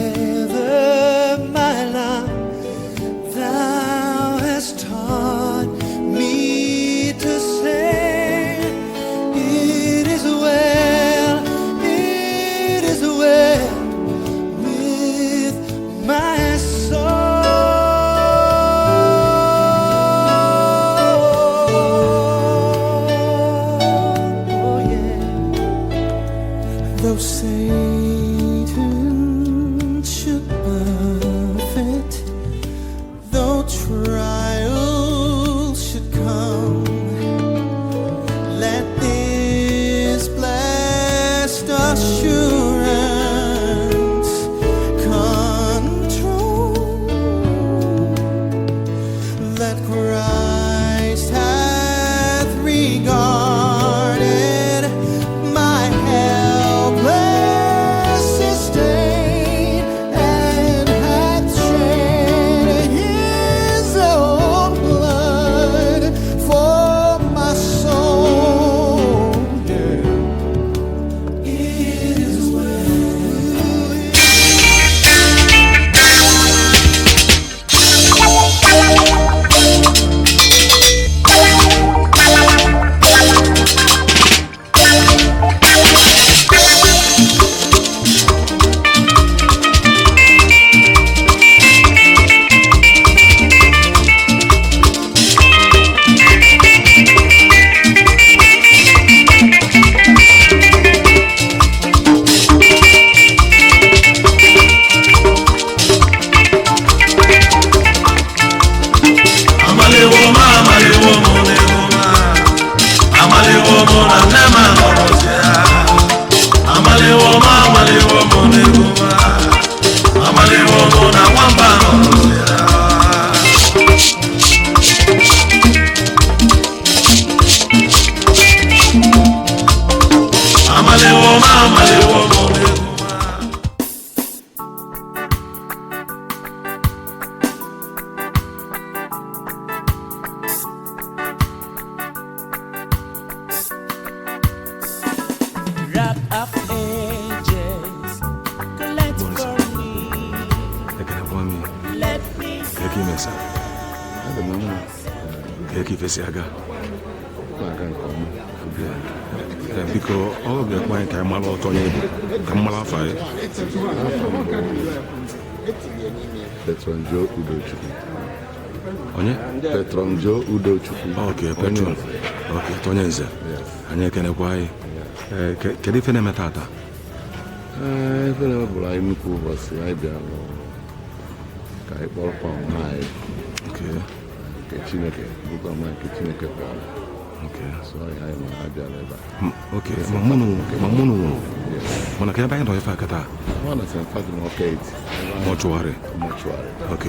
Whatever my lot, thou hast taught me to say, it is well, it is well with my soul. Oh, yeah. Though Satan should buffet, though trials should come, let this blessed assurance control that Christ hath regarded my helpless estate and hath shed his own blood for my soul. Yeah. It is well. Amaliwo m, amaliwo m n'ihu m, amaliwo m na nne m anọrọzi ya. Amaliwo m, amaliwo m n'ihu m, amaliwo m na nwamba anọrọzi ya. Amaliwo m, amaliwo m n'ihu m. Rock of Ages, collect for me. Ekenekwa m. Let me Ka ka imesa? Adị m mma. Ka ka ife si aga? Na-aga nke ọma. Ee, biko, ọ ga-ekwe anyị ka anyị mara ọtọ onye bụ, ka m mara afa ya. Petron Joe Udochukwu. Onye? Petron Joe Udochukwu. Ok, Petron. Ok, onye nze. Anyị ekenekwa anyị. Ee, kedu ife na-eme tata? Ee, ife na-eme bụrụ anyị nnukwu ụbọchị anyị bịara ka anyị kpọrọkwa onwe anyị nke Chineke bụkwa nwa nke Chineke kpọrọ. So anyị anyị ma ha bịara ebe a. Ok, ma mụ nwụrụ mana ka ebe anyị nọ ife a kata? Ọ na St. Fatima Ọkaeti. Mortuary. Mortuary. Ok,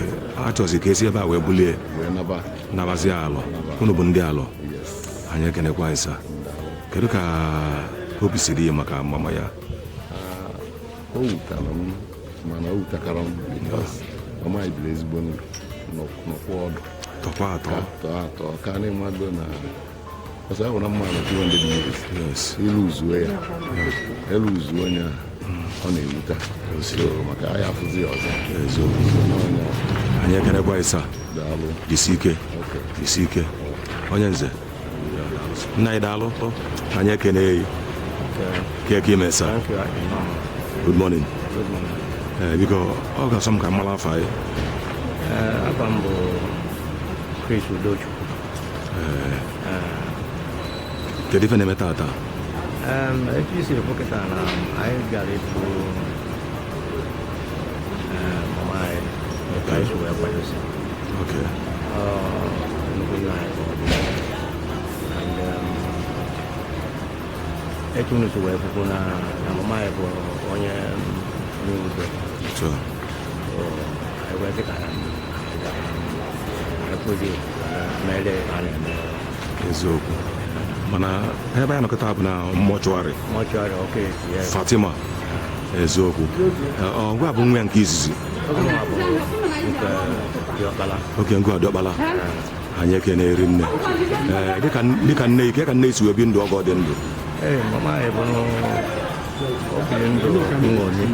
a chọzi ka esi ebe a wee bulie wee naba. Nabazie alọ. Unu bụ ndị alọ? Yes. Anyị ekenekwa anyị sa. Kedu ka obi siri ya maka mama ya? O wutara m, mana o wutakara m because mama anyị biri ezigbo ndụ, nọkwa ọdụ. Tọkwa atọ. Ka tọọ atọ ka na-ịmago na ọsọ ahụ na mmadụ 200 years. Ịlụzuo ya, ịlụzuo onye ahụ, ọ na-ewute. So maka anyị afụzi ya ọzọ. Eziokwu. So na onye ahụ. Anyị ekenekwa anyị sa. Daalụ. Jisi ike. Okay. Jisi ike, onye nze. Nna anyị, daalụ, anyị ekene ya. Ka ime sa? Thank you. Good morning. Good morning. Ee, biko, ọ ga-asọ m ka m mara afa anyị. Afa m bụ Chris Udochukwu. Kedu ife na-eme tata? Etu isi ekwu kịta na anyị bịara ibu mama anyị ka anyị si wee kwadosi. Ọ nnukwu nna anyị ka ọ bụ. And etu unu si wee kwukwu na mama anyị bụ onye onye udo. So So, anyị wee sị ka anyị kwụzi mere a na-eme. Eziokwu, mana ebe anyị nọkọta bụ na mortuary. Mortuary Ọkaeti, yes. Fatima, eziokwu. Ee, ọ ngwa bụ nwa ya nke izizi? Nwa bụ nke diọkpala. Oke, ngwa diọkpala. Anyị ekene eri nne. Ee, dịka nne ike ka nne si wee bi ndụ oge ọ dị ndụ? Ee, mama anyị bụ O biri ndụ nṅomi.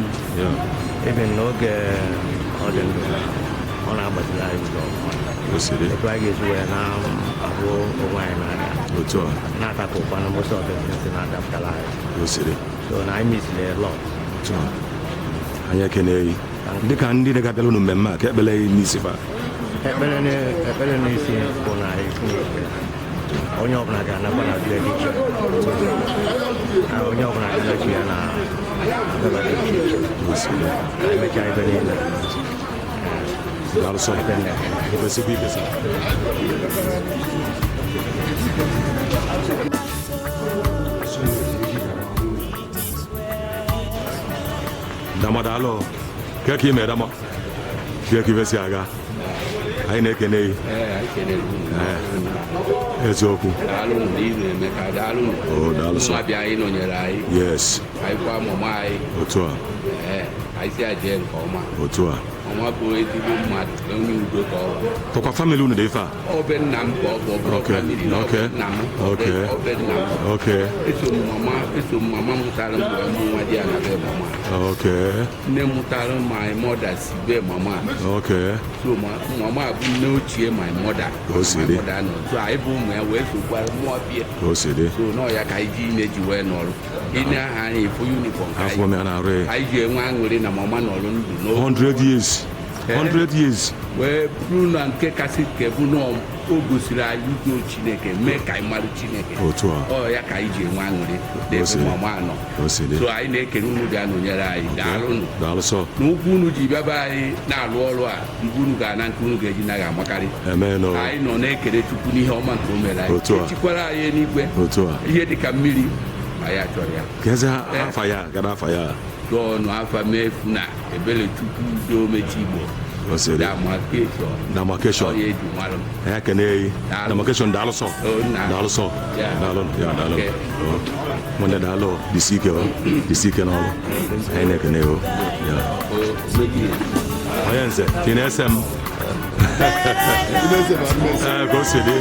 Ebe n'oge ọ dị ndụ, ọ na-agbaziri anyị ụzọ ọfụma. Osiri. Etu anyị ga-esi wee na-ahụ onwe anyị n'anya. Otu a. Na-atapụkwana most of the things na-adapụtara anyị. Osiri. So na anyị misiri a lot. Otu a. Anyị ekene gị. Dịka ndị na-abịala unu mmemme a, ka ekpele gị n'isi fa. Ekpere n'isi bụ na anyị onye ọbụla ga-anakwa na bie dị iche. Na onye ọbụla ga-echi ya na abeba dị iche iche. Osiri. Ka emechaa ife niile. Daalụ sọ. Kwesịkwa ikesa. Dama, daalụ. Ke ka ime, dama? Ke ka ife si aga? Anyị na-ekene gị. Ee, anyị kelere unu. Ee, eziokwu. Daalụ unu na ị na-eme ka daalụ unu. Oh, daalụ sọ. Nwa bịa anyị nọnyere anyị. Anyị kwa mama anyị. Otu a. Ee, anyị si aje nke ọma. Otu a. Ọma bụ ezigbo mmadụ na onye udo ka ọ bụ. Tọkwa family unu dị ife a? Ọ be nna m ka ọ bụ, ọ bụrụ family na ọ bụ nna m. Ọ be nna m. Eso m mama, eso m mama mụtara m wee mụ nwa dị ya na be mama. Nne m mụtara my mother si be mama. So mama bụ nne ochie my mother. Ka o si My dị. mother nọ. So anyị bụ ụmụ ya wee sokwara mụọ bie. Ka o si dị. So nọọ ya ka anyị ji ine ji wee nọrọ. Ine aha anyị efu uniform ka Afọ m ya na-arụ ya. anyị ji enwe aṅụrị na mama nọrọ ndụ n'oge. 100 years. 100 years. Wee bụrụ na nke kasị nke bụ na o gosiri anyị udo Chineke, mee ka anyị mara Chineke. Otu a. Ọ ya ka anyị ji enwe aṅụrị n'ebe si dị. mama nọ. Ka o si dị. So anyị na-ekele unu bịa nọnyere anyị. Daalụnụ. Daalụ sọ. Na ụkwụ unu ji bịaba anyị na-alụ ọrụ a, mgbe unu ga-ana nke unu ga-eji naghị amakarị. Amen o. Anyị nọ na-ekele Chukwu n'ihe ọma nke o mere anyị. Otu a. Echikwara anyị n'igwe. Otu a. Ihe dịka mmiri anyị achọrọ ya. Ka eze afa ya gara afa ya. Dọọnụ afa mefu na ebele Chukwu udo mechi Igbo. O si dị. Demarcation. Demarcation. Ọ ya eji mara m. Anyị ekene gị. Daalụ. Demarcation, daalụ sọ. Oh, nna. Daalụ sọ. Yeah. Daalụ ya, daalụ. Okay. Oh. Nwanne, daalụ. Disi ike o. Disi ike n'ọrụ. Anyị na-ekene gị o. Ya. O, megide. Onye nze, ka ị na-ese m? Ee, ka o si dị.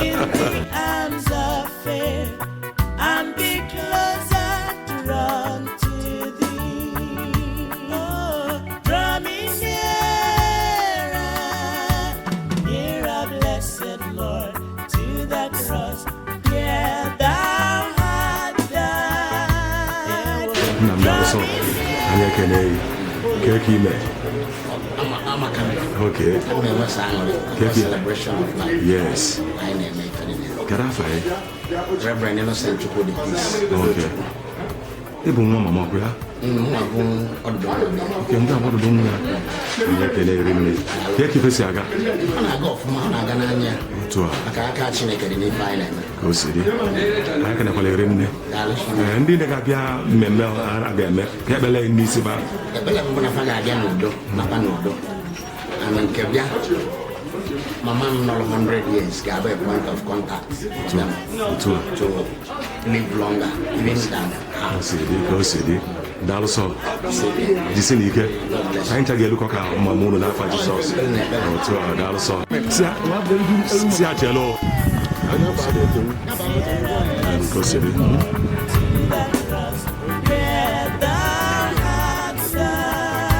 In the arms of faith and be closer to run to thee. Oh, draw me nearer, nearer, blessed Lord, to the cross where thou hast died. Nna m, daalụ sọ. Anyị ekene gị. Kee ka ime? Okay. Celebration of life. Anyị na-eme ife niile. Kedu afa gị? Reverend Innocent Chukwudi Peace. Okay. Ị bụ nwa mama kwa ya? Mụ bụ ọdụdụ nwa ya. Okay, ndị agbadụdụ nwa ya. Anyị ekele gị nne. Kee ka ife si aga? Ọ na-aga ọfụma, ọ na-aga n'anya. Otu a. Maka aka Chineke dị n'ife anyị na-eme. Ka o si dị. Anyị kenekwala eri nne. Daalụ. Ee, ndị na-abịa mmemme a ga-eme ka ekpele gị n'isi ba. Ekpere m bụ na fa ga-abịa n'udo, naba n'udo. Ana nke bịa, mama m nọrọ 100 years ga-abụ a point of contact for them Otu a. to live longer even than Ka her. o si dị, ka o si dị. Daalụ sọ. Jisi n'ike. Anyị ncha ga-elukọ ka mama unu n'afa Jizọs. Otu a, daalụ sọ. Si ha chelu o. Ka o si dị. Where thou hast died.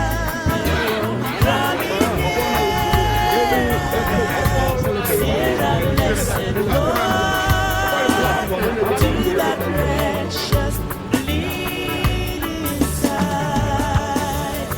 Draw me nearer, blessed Lord, to that precious bleeding side.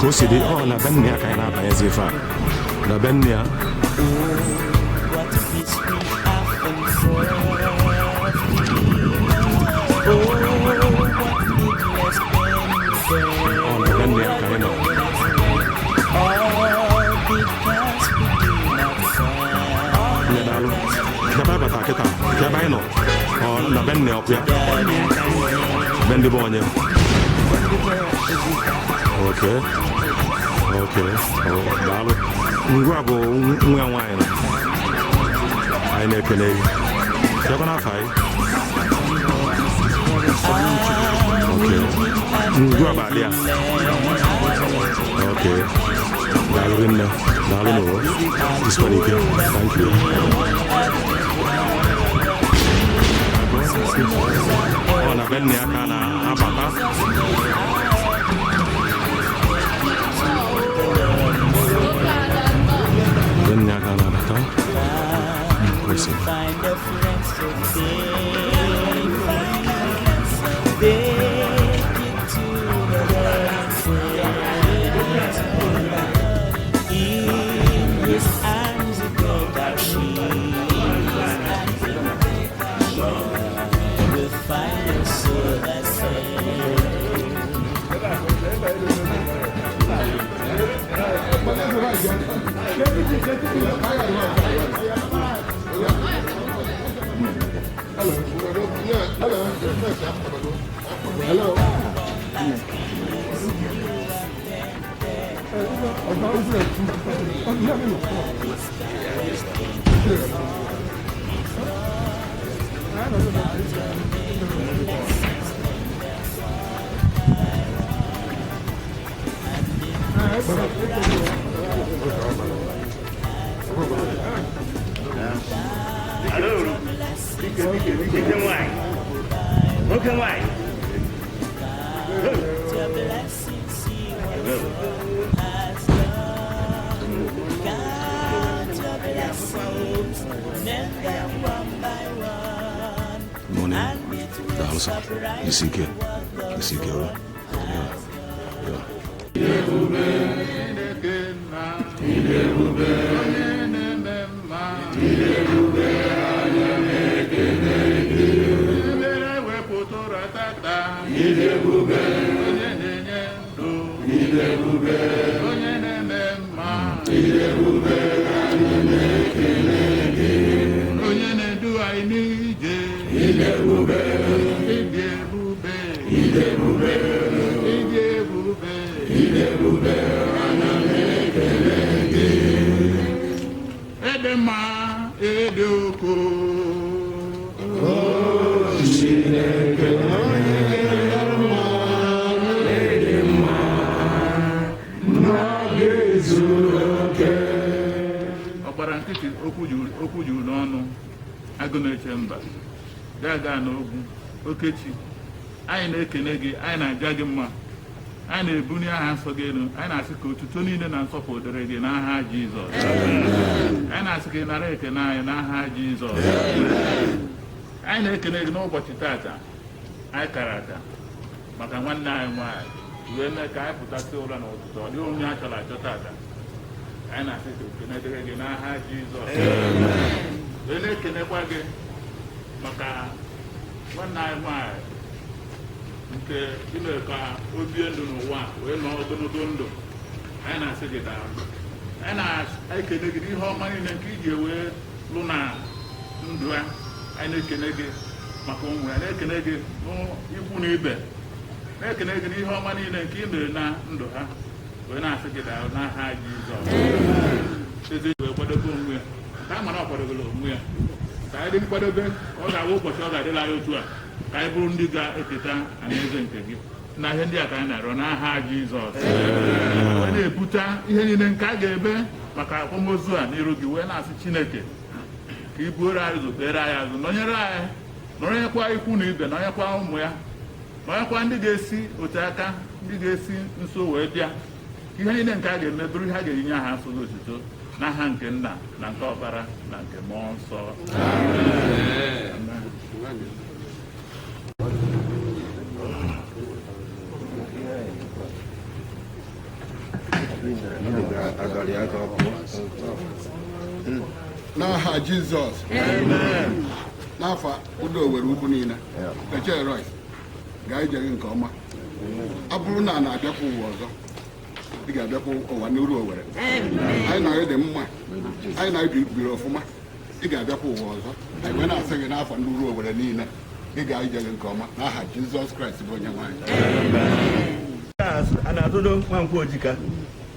Ka o si dị, ọ na be nne ya ka anyị na-abanyezi ife a na be nne ya. What peace we have and for. Oh, what needless pain Ọ na be nne ya ka anyị nọ. All because we do not find Nne, daalụ. Ebe anyị bata kịta, nke ebe anyị nọ, ọ na be nne ọkụ ya, be ndị be onye. Okay, daalụ. Ngwa bụ nwa ya nwaanyị nọ. Anyị na-ekele gị. Bịakwa n'afọ anyị. Okay, ngwa bụ adị ya. Okay, daalụ rinne, daalụ n'ụwa. Jisikwa n'ike. Thank you. Ọ na be nne ya ka a na-abata. Be nne ya ka a na-abata. Kwesịrị. Find a friend so big. Take it to the Lord in prayer. In His arms, a God our shield. Will find a soul that's saved. Nwoke nwanyị. Your blessings, see what God has done. Count your blessings, name them one by one. Morning. And it will Daalụ sọ. surprise Jisi ike. you what the Jisi ike, o. Lord Yeah. has Yeah. Chineke nna, onye na-eme mma, ebere wepụta ụra tata, onye na-enye ndụ, onye na-eme mma, onye na-edu anyị n'ije, ịdị ebube, ịdị ebube, ịdị mma, ịdị ukwuu. Ọgbara nkịtị, okwu juru n'ọnụ agụ na-eche mba gaa gaa n'ogwu okechi. Anyị na-ekene gị, anyị na-aja gị mma, anyị na-ebuli aha nsọ gị elu. Anyị na-asị ka otuto niile na nsọpụrụ dịrị gị n'aha Jizọs. Anyị na-asị ka ị nara ekene anyị n'aha Jizọs. Anyị na-ekene gị n'ụbọchị tata anyị kara aka maka nwanne anyị nwaanyị wee mee ka anyị pụtasị ụra n'ụtụtụ. Ọ dịghị onye a chọrọ achọ tata. Anyị na-asị ka ekene dịrị gị n'aha Jizọs. Wee na-ekenekwa gị maka nwanne anyị nwaanyị nke ị mere ka o bie ndụ n'ụwa a, wee nọọ ogologo ndụ. Anyị na-asị gị daalụ. Anyị na-ekene gị n'ihe ọma niile nke iji wee lụ na ndụ ya. Anyị na-ekene gị maka ụmụ ya, na-ekene gị n'ikwu na ibe, na-ekene gị n'ihe ọma niile nke ị mere na ndụ ha, wee na-asị gị daalụ n'aha Jizọs. Eze wee kwadobe onwe ya ka a mara ọ kwadobere onwe ya ka anyị dị nkwadobe ka ọ ga-abụ ụbọchị ọ ga-adịla anyị otu a, ka anyị bụrụ ndị ga-eketa alaeze nke gị. Na ihe ndị a ka anyị na-arịọ n'aha Jizọs. Wee na-ebute ihe niile nke a ga-eme maka akwamozu a n'iru gị, wee na-asị Chineke ka i buoro anyị ụzọ, kpere anyị azụ, nọnyere anyị, nọnyekwa ikwu na ibe, nọnyekwa ụmụ ya, nọnyekwa ndị ga-esi otu aka, ndị ga-esi nso wee bịa. Ihe niile nke a ga-eme bụrụ ihe a ga-enye aha nsọ gị otuto, n'aha nke Nna na nke Ọkpara na nke Mmụọ Nsọ. Amen. N'aha Jizọs, n'afọ udo Owere Ukwu niile, Echee Royce, gaa ije gị nke ọma. Ọ bụrụ na a na-abịakwa ụwa ọzọ, ị ga-abịakwa ụwa n'uru Owere. Anyị na gị dị mma, anyị na gị biri ọfụma. Ị ga-abịakwa ụwa ọzọ. Anyị wee na-asị gị n'afọ ndị uru Owere niile, ị gaa ije gị nke ọma n'aha Jizọs Kraịst bụ onye nwe anyị. A na-atụdo Nwankwọ Ojika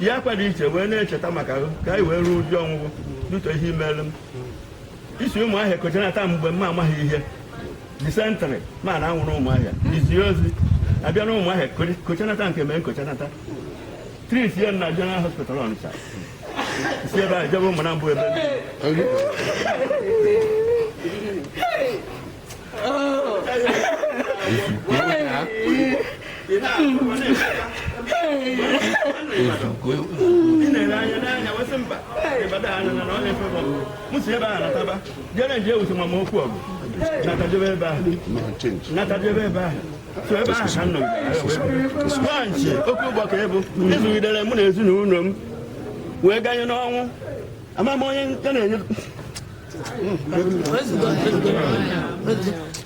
ihe akwa dị iche wee na-echeta maka ahụ ka anyị wee ruo ụjọ ọnwụgwụ duto ihe imelụ m isi Ụmụahịa kochanata mgbe m amaghị ihe dysentery ma na anwụrụ Ụmụahịa izi ozi abịa na Ụmụahịa kochanata nke mee nkochanata treat ya na General Hospital Ọnịcha, si ebe a jebe ụmụ na mbụ ebe ị na-ele anya n'anya wesị mba ịbada anya na ọ na-efe m si ebe ahụ nataba jere nje ewusi nwa m okwu ọgụ natajebe ebe ahụ, natajebe ebe ahụ, so ebe ahụ ka m nọ nwanchi oke ụgbọ ka ịbụ ịzụgidere mụ na ezinụlọ m wee ganye n'ọnwụ. Ama m onye nke na-enye.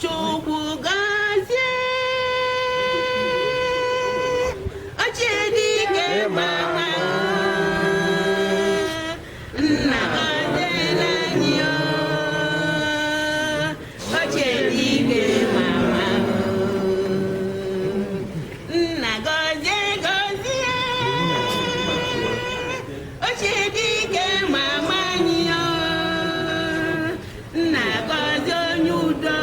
Chukwu gọzie ochie dike mama, nna gọziela anyị o, ochie dike mama, nna gọzie gọzie ochie dike mama anyị o, nna gọzie onye udo,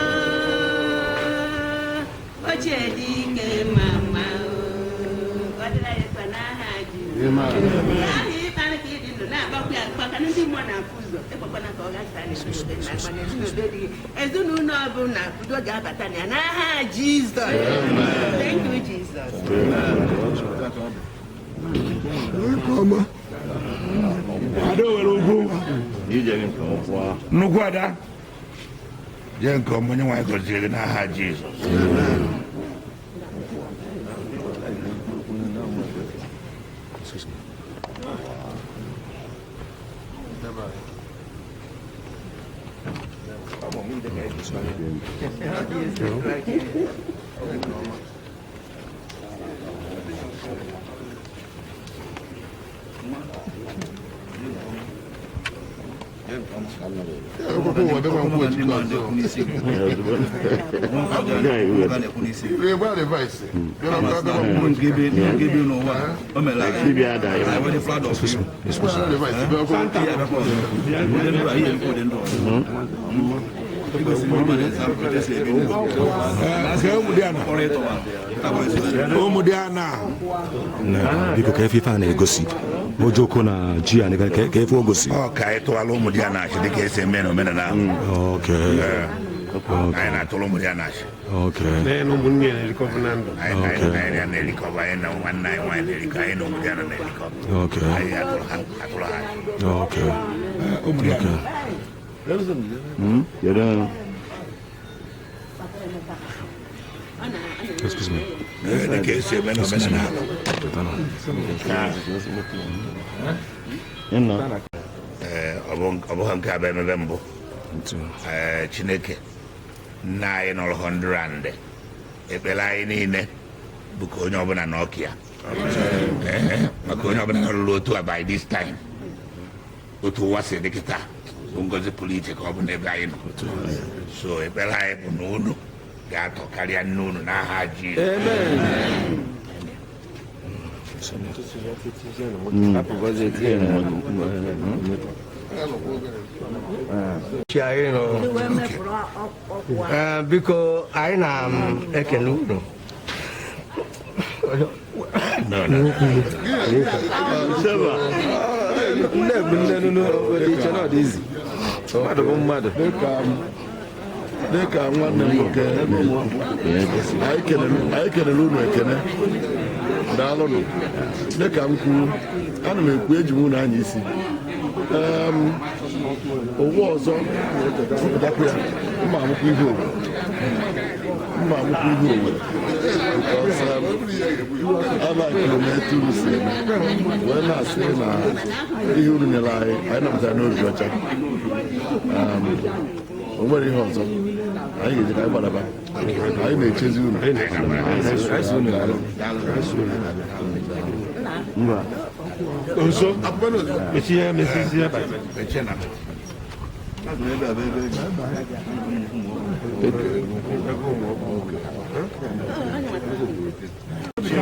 ochie dike mama o. Ọ dịla ya mkpa n'aha Jizọs. Aha ịkpara ka ịdị ndụ na-agbakwa ya mkpa ka ndị mmụọ na-afụ ụzọ ekwekwana ka ọ gasa n'ezinụlọ gị. Ezinụlọ ọbụla udo ga-abata na ya n'aha Jizọs. Thank you, Jesus. Ọma. Ada Owere Ugwu, nnukwu ada, jee nke ọma. Onye nwaanyị gọzie gị n'aha Jizọs. Ụmụdịana. Biko, ka efe ife a na-egosi ojoko na ji a ka efe o gosi. Ọ ka anyị tụwala ụmụ di ya na-achị dịka esi eme n'omenala ahụ. Anyị na-atụrụ ụmụ di ya na-achị. Ụmụnne na-erikọ na ndụ. Anyị na-erikọ, anyị na nwanne anyị nwaanyị na-erikọ, anyị na ụmụ di ya na-erikọ. Anyị atụrụ ha achị. Ụmụ di ya. Excuse me. Dịka esi eme n'omenala ahụ. Ee, ọ bụghị nke a bụ emebe mbụ. Ee, Chineke nna anyị nọrọ 100, ekpere anyị niile bụ ka onye ọbụla n'ọka ya. Ee, maka onye ọbụla nọrọ otu a by this time, otu ụwa si dị kịta bụ ngọzi pụrụ iche ka ọ bụ n'ebe anyị nọ. So ekpere anyị bụ na unu ga-atọ karịa nne unu n'aha Jizọs. Chi anyị nọ. Ee, biko, anyị na-ekene unu. Nne bụ nne nunu dị iche na ọ dị izi mmadụ bụ mmadụ. Dịka nwanne m nwoke na-ekwu, anyị kelere unu ekene, daalụnụ. Dịka m kwuru, ana m ekwu eji m unu anya isi. Ụwa ọzọ mpụtakwu ya mma amụkwa ihe Owere, mma amụkwa ihe Owere. Because alakiri m etu unu si eme wee na-asị na ihe unu nyere anyị, anyị napụtara n'obi ọcha. O nwere ihe ọzọ anyị ga-eji ka anyị gbadaba, anyị na-echezi unu. Ngwa. Nso. Mechie, mechizie. Mechie na.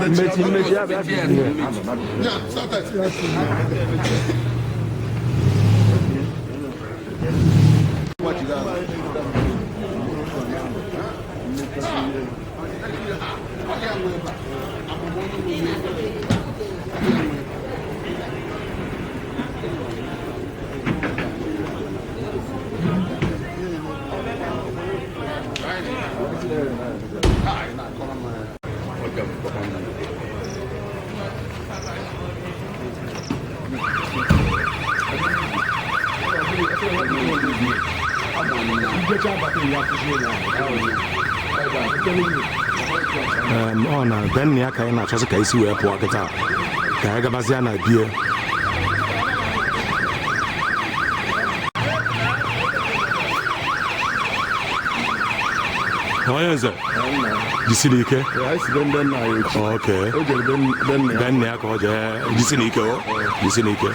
Mmechi, mmechi, abịa. Ọ na be nna ya ka anyị na-achọsị ka isi wee pụọ kịta ka anyị gabazịa na bie. Onye nze, jisiri ike. Okay. Be nna ya ka ọ jee, jisiri ike o, jisiri ike.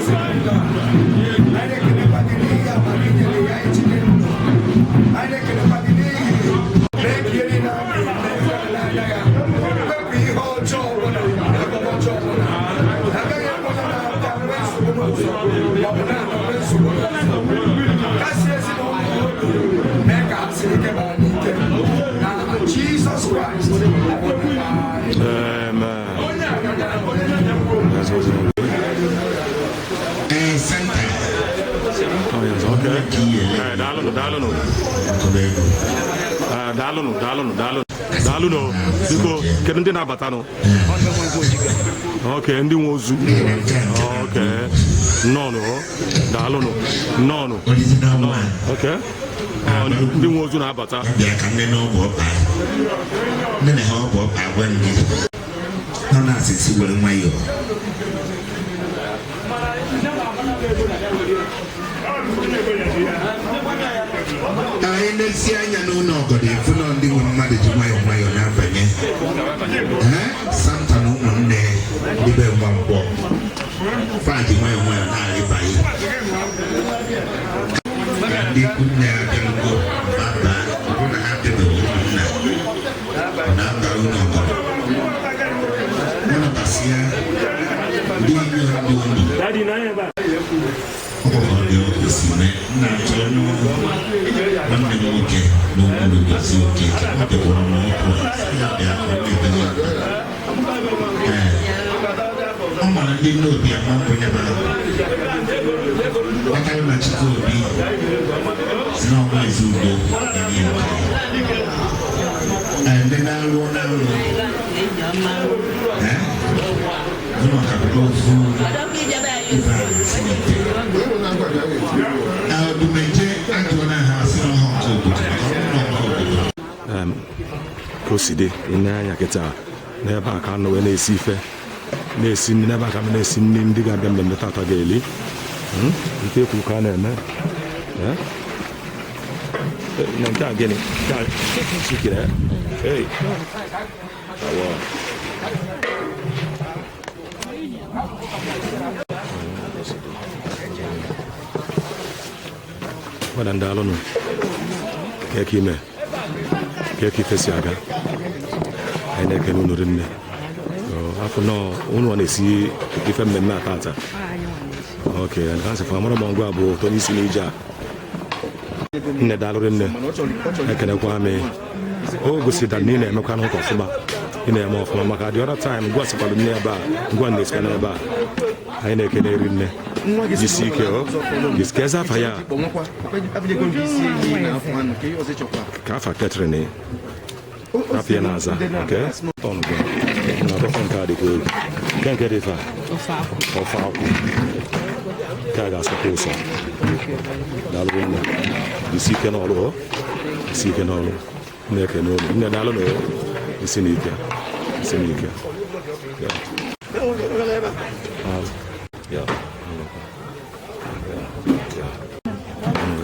Ezinụlọ a. Anyị na-ekelekwa gị n'ihi amara i nyere ya iji dị ndụ. Anyị na-ekelekwa gị n'ihi mee ka ihe niile a na-eme gaa n'anya ya. Wepụ ihe ọjọọ ọbụla, ọgbọ ọjọọ ọbụla. Agaghị ekwe onye na-abịa nwee nsogbu n'ụzọ maọbụ na-anọ nwee nsogbu n'ụzọ. Kasị ezinụlọ obi, mee ka ha siri ike bara n'ike. N'aha Jizọs Kraịst, Onyenwe anyị. Amen. That's what's in it. Oh, yes, okay. Daalụnụ, daalụnụ. Daalụnụ, daalụnụ, daalụnụ. Daalụnụ. Biko, kedu ndị na-abatanụ? Okay, ndị nwe ozu. Okay. Nnọọnụ, daalụnụ. Nnọọnụ. Okay. Ọ, ndị nwe ozu na-abata. Bịa ka nne na ọgwụ ọkpa, nne na ha ọgwụ ọkpa gwa m gị nọ na asịsị were nwayọọ. Anyị na-esi anya n'ụlọ ọgọdọ efu na ndị nwe mmadụ ji nwayọọ nwayọọ na-abanye. Ee, Santa na ụmụnne ndị be Nwankwọ fa ji nwayọọ nwayọọ na-arịbanye ka ndị ikwu nne ya bịarugo baba ọ bụrụ na ha bịabeghị ụmụnna ọ na-aba ụlọ ọgọdọ ụnụ basịa ndị enyi ndị unu ọgbakọ dị ọkụ si mee nna achọ nwanne m nwoke na ụmụrụ gozi Okeke ọ bịakwara m ọkụ a sị ya bịa ka ọ na-ebere ya. Ee, ọ mara ndị nne obi ama nkwenyebe ahụ kpatara na Chukwu obi si na ọnwa ezi udo enye ya nke ya. Ee, ndị na-alụ na-alụ ee ụlọ ka bụrụ ofu ife a na-esi n'ite. Odumeje ajụọla ha sị na ọha nke obodo maka ọ bụrụ na ọha obodo. Ka o si dị ị anya kịta n'ebe a ka a nọ wee na-esi ife na-esi nri n'ebe a ka a na-esi nri ndị ga-abịa mmemme tata ga-eli. Nke ekwu ka a na-eme. Eh? Na nke a gịnị? Nke a chicken, eh? Hey. Awa. Nwada, ndalụnụ. Ka eke ime ka eke ife si aga, anyị na-ekene unu rinne. Ọ, afọ nọ unu ọ na-esi ife mmemme a tata. Ok, ka nsị fa mara ma ngwa bụ ụtọ n'isi n'ije a. Nne, daalụ rinne, ekenekwa m. O gosiri na ị na-emekwa n'ụka ọfụma, ị na-eme ọfụma maka the other time ngwa sikwalụ nne ebe a ngwa na-esikwa n'ebe a. Anyị na-ekene eri nne, jisi ike o jisi ka eze afa ya ka afa Catherine afọ ya na-aza. Ok, tọn gị na ọdọfọ nke a dịkwa egwu nke nke dị fa ofe akwụ nke a ga-asọkwa ụsọ. Daalụ nne, jisi ike n'ọrụ o, jisi ike n'ọrụ. Na-ekene unu nne, daalụ na o isi n'ike, isi n'ike. Yeah. Yeah. Yeah.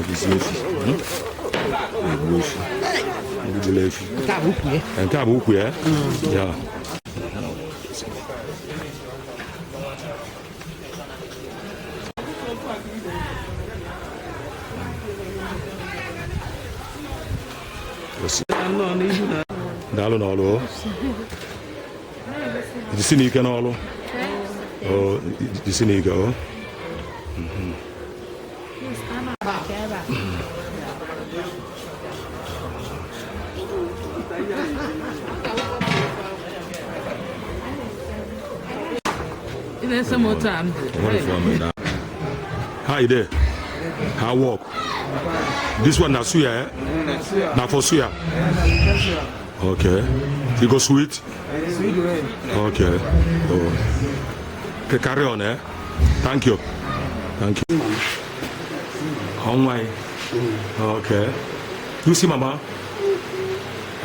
Egusi efi. Egbu efi. Egbula efi. Nke a bụ ukwu ya. Ya. Daalụ n'ọrụ o. Jisi n'ike n'ọrụ. O, jisi n'ike o. Ị na-ese m otu a m dị. What if I'm in How you there? How work? This one na suya, eh? Na for suya. Okay. You go sweet? Okay. Oh. Okay, carry on, eh? Thank you. Thank you. Online. Okay. You see mama?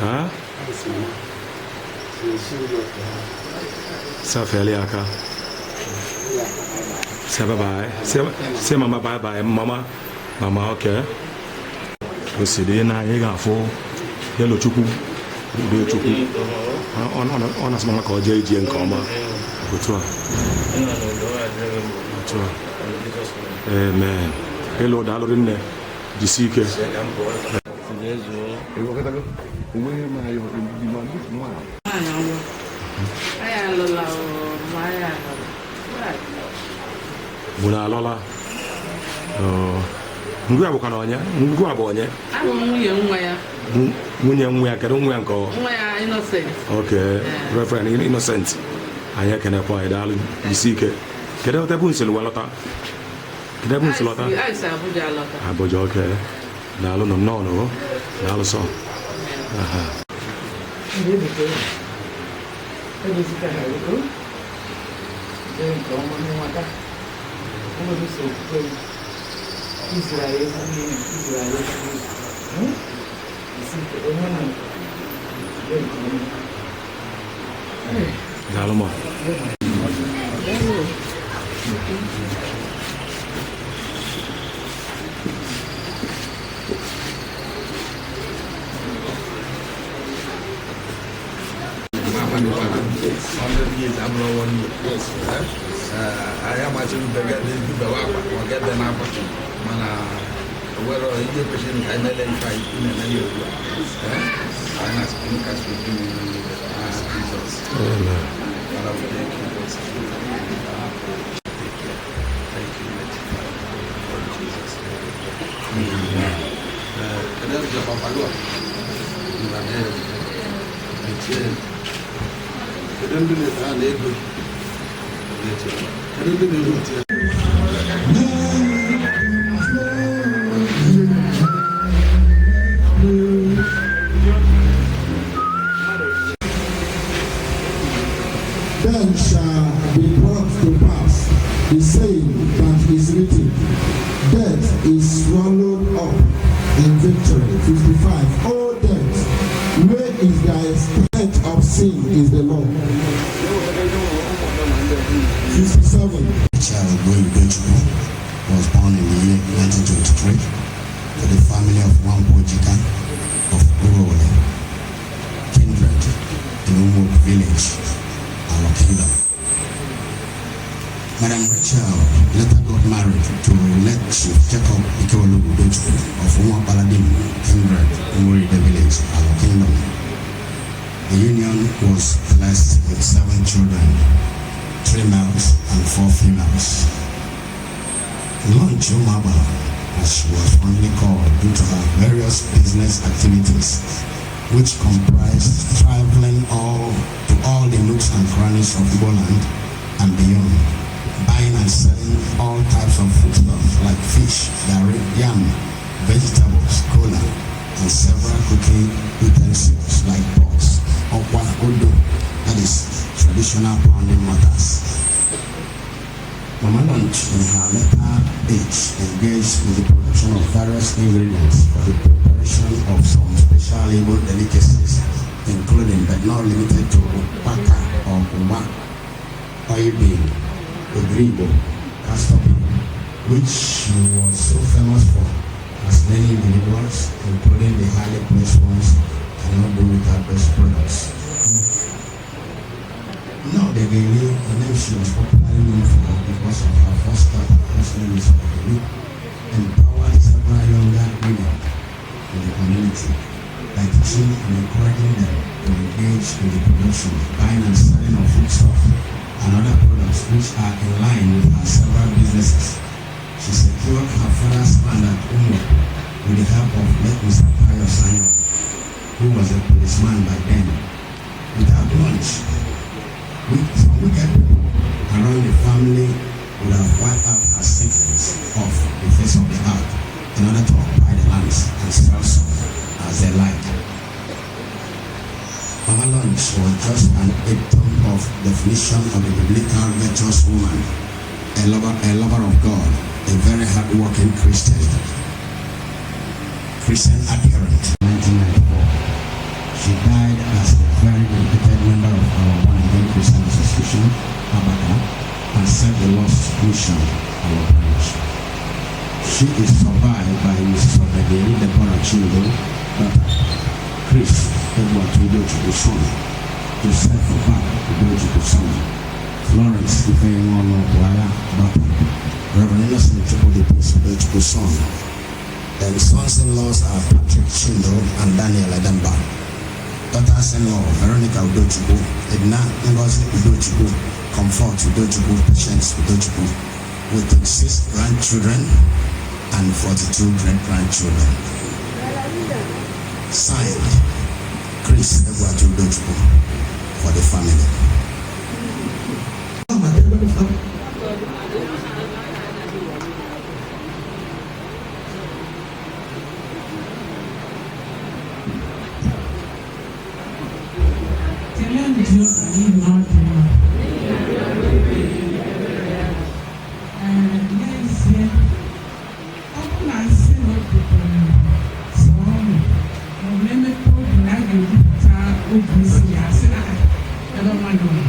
Huh? Safeli aka. Say bye bye. Say mama bye bye. Mama. Mama, okay. O si dị na anyị ga-afụ yelo Chukwu udo Chukwu. Ọ na-asị mama ka ọ jee ijie nke ọma. Otu a. Otu a. Amen. Elu, daalụ rinne, jisi ike. Onweghị m ayọ ma this man. Anyị alụla o, ma anyị alụla. Mụ na alọla. Ngwa a bụkwa na onye ngwa bụ onye? Abụ m nwunye nwa ya. Nwunye nwa ya? Kedu nwa ya nke ọ? Nwa ya Innocent. Ok, Reverend Innocent, anyị ekenekwa anyị. Daalụ, jisi ike. Kedu ebe unu siri wee lọta? Kedu ebe unu si lọta? Anyị si Abuja lọta. Abuja, ok. Daalụ nọ, nnọọ nụ. Daalụ sọ. Aha. Ndị ebute edozika ha ego jee nke ọma n'nwata enweghị so okwukwe m izuru anyị ezigbo ihe, izuru anyị ezigbo ihe. Isi ike onye na jee nke ọma. Daalụ ma. Daalụ. 100 years abụrụ one year. Anyị amachiri bewe akwa ma ọ ga-ebe n'akwa, mana were ihe kwesịrị ka anyị mele ife anyị na-emele ugbu a. Anyị na-asị nkasi obi n'aha Jizọs. Amen. Father, we thank you. Take care. Thank you, mighty Father. For Jesus' name. Amen. Kedu ebe Papa Lua? Nna na ya. Mechie. Kedu ndị na-ete ha na-ego? Kedu ndị na-ego? Then shall be brought to pass the saying that is written, "Death is swallowed up in victory." 55. O death, where is thy strength of sin is the law. 57. Child Udochukwu was born in the year 1923 to the family of Nwankwo of Urole, kindred in Umok village, our kingdom. Madam Rachel later got married to late Chief Jacob Ikeolu Udochukwu of Umuapaladim kindred, Umuride village, our kingdom. The union was blessed with seven children, three males and four females. Lunch Umaba, as she was fondly called due to her various business activities, which comprised traveling all to all the nooks and crannies of Igbo land and beyond, buying and selling all types of foodstuffs like fish, garri, yam, vegetables, kola, and several cooking utensils like pots, okwa, odo, that is traditional pounding mortars. Mama Lunch, in her later age, engaged in the production of various ingredients for the preparation of some special Igbo delicacies, including but not limited to ukpaka or uwa, oil bean, ogribo, castor bean, which she was so famous for, as many individuals, including the highly placed ones, cannot do without those products. Now, the Gele, a name she was popularly known for because of her first daughter, whose name is Ogeli, empowered several younger women in the community by teaching and encouraging them to engage in the production, buying and selling of foodstuff and other products which are in line with her several businesses. She secured her father's land at Umo with the help of late Mr. Pius Sanyo, who was a policeman by then. Without lunch, some wicked people around the family would have wiped out her siblings off the face of the earth in order to occupy the lands and sell some as they like. Mama Lunch was just an epitome of definition of a biblical virtuous woman, a lover of God, a very hardworking Christian adherent. 1994. She died as a very dedicated member of our Born Again Christian Association, Abaka, and served the Lord's mission, our branch. She is survived by Mrs. Obederi Deborah Chindo, daughter, Chris Edward Udochukwu, son, Joseph Obak Udochukwu, son, Florence Ifeyinwa Waya, daughter, Reverend Innocent Chukwudi Prince Udochukwu, son. Then sons-in-laws are Patrick Chindo and Daniel Edemba. Daughters-in-law, Veronica Udochukwu, Edna Ngozi Udochukwu, Comfort Udochukwu, Patience Udochukwu, with 26 grandchildren and 42 great-grandchildren. Signed, Chris Egwatu Udochukwu for the family. Kelee Jehova n'ihi na ọ dị mma. Ee, n'ezie, ọ bụ na nsị na obi kwere sọ ọnụ ma ọ bụ na-emepe obi na a ga-ebupụta obi isi ya sị na ebe mmadụ nọ.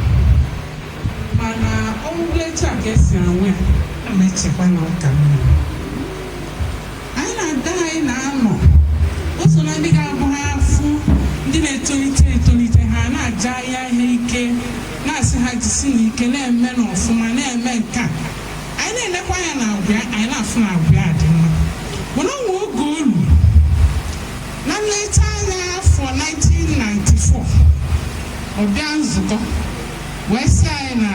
Mana ọnwụ etu a ka esi anwụ ya, a na-echekwa na ọ ka mma. Anyị na-ada anyị na-anọ o so na ndị ga-abụ ha afụ ndị na-etolite etolite, ha na-aja ya ihe ike, na-asị ha jisi n'ike na-eme n'ọfụma, na-eme nke a. Anyị na-elekwa anya na agwa ya, anyị na-afụ na agwa ya dị mma, mana ọ nwe oge olu na nleta anya afọ 1994, ọ bịa nzukọ wee sị anyị na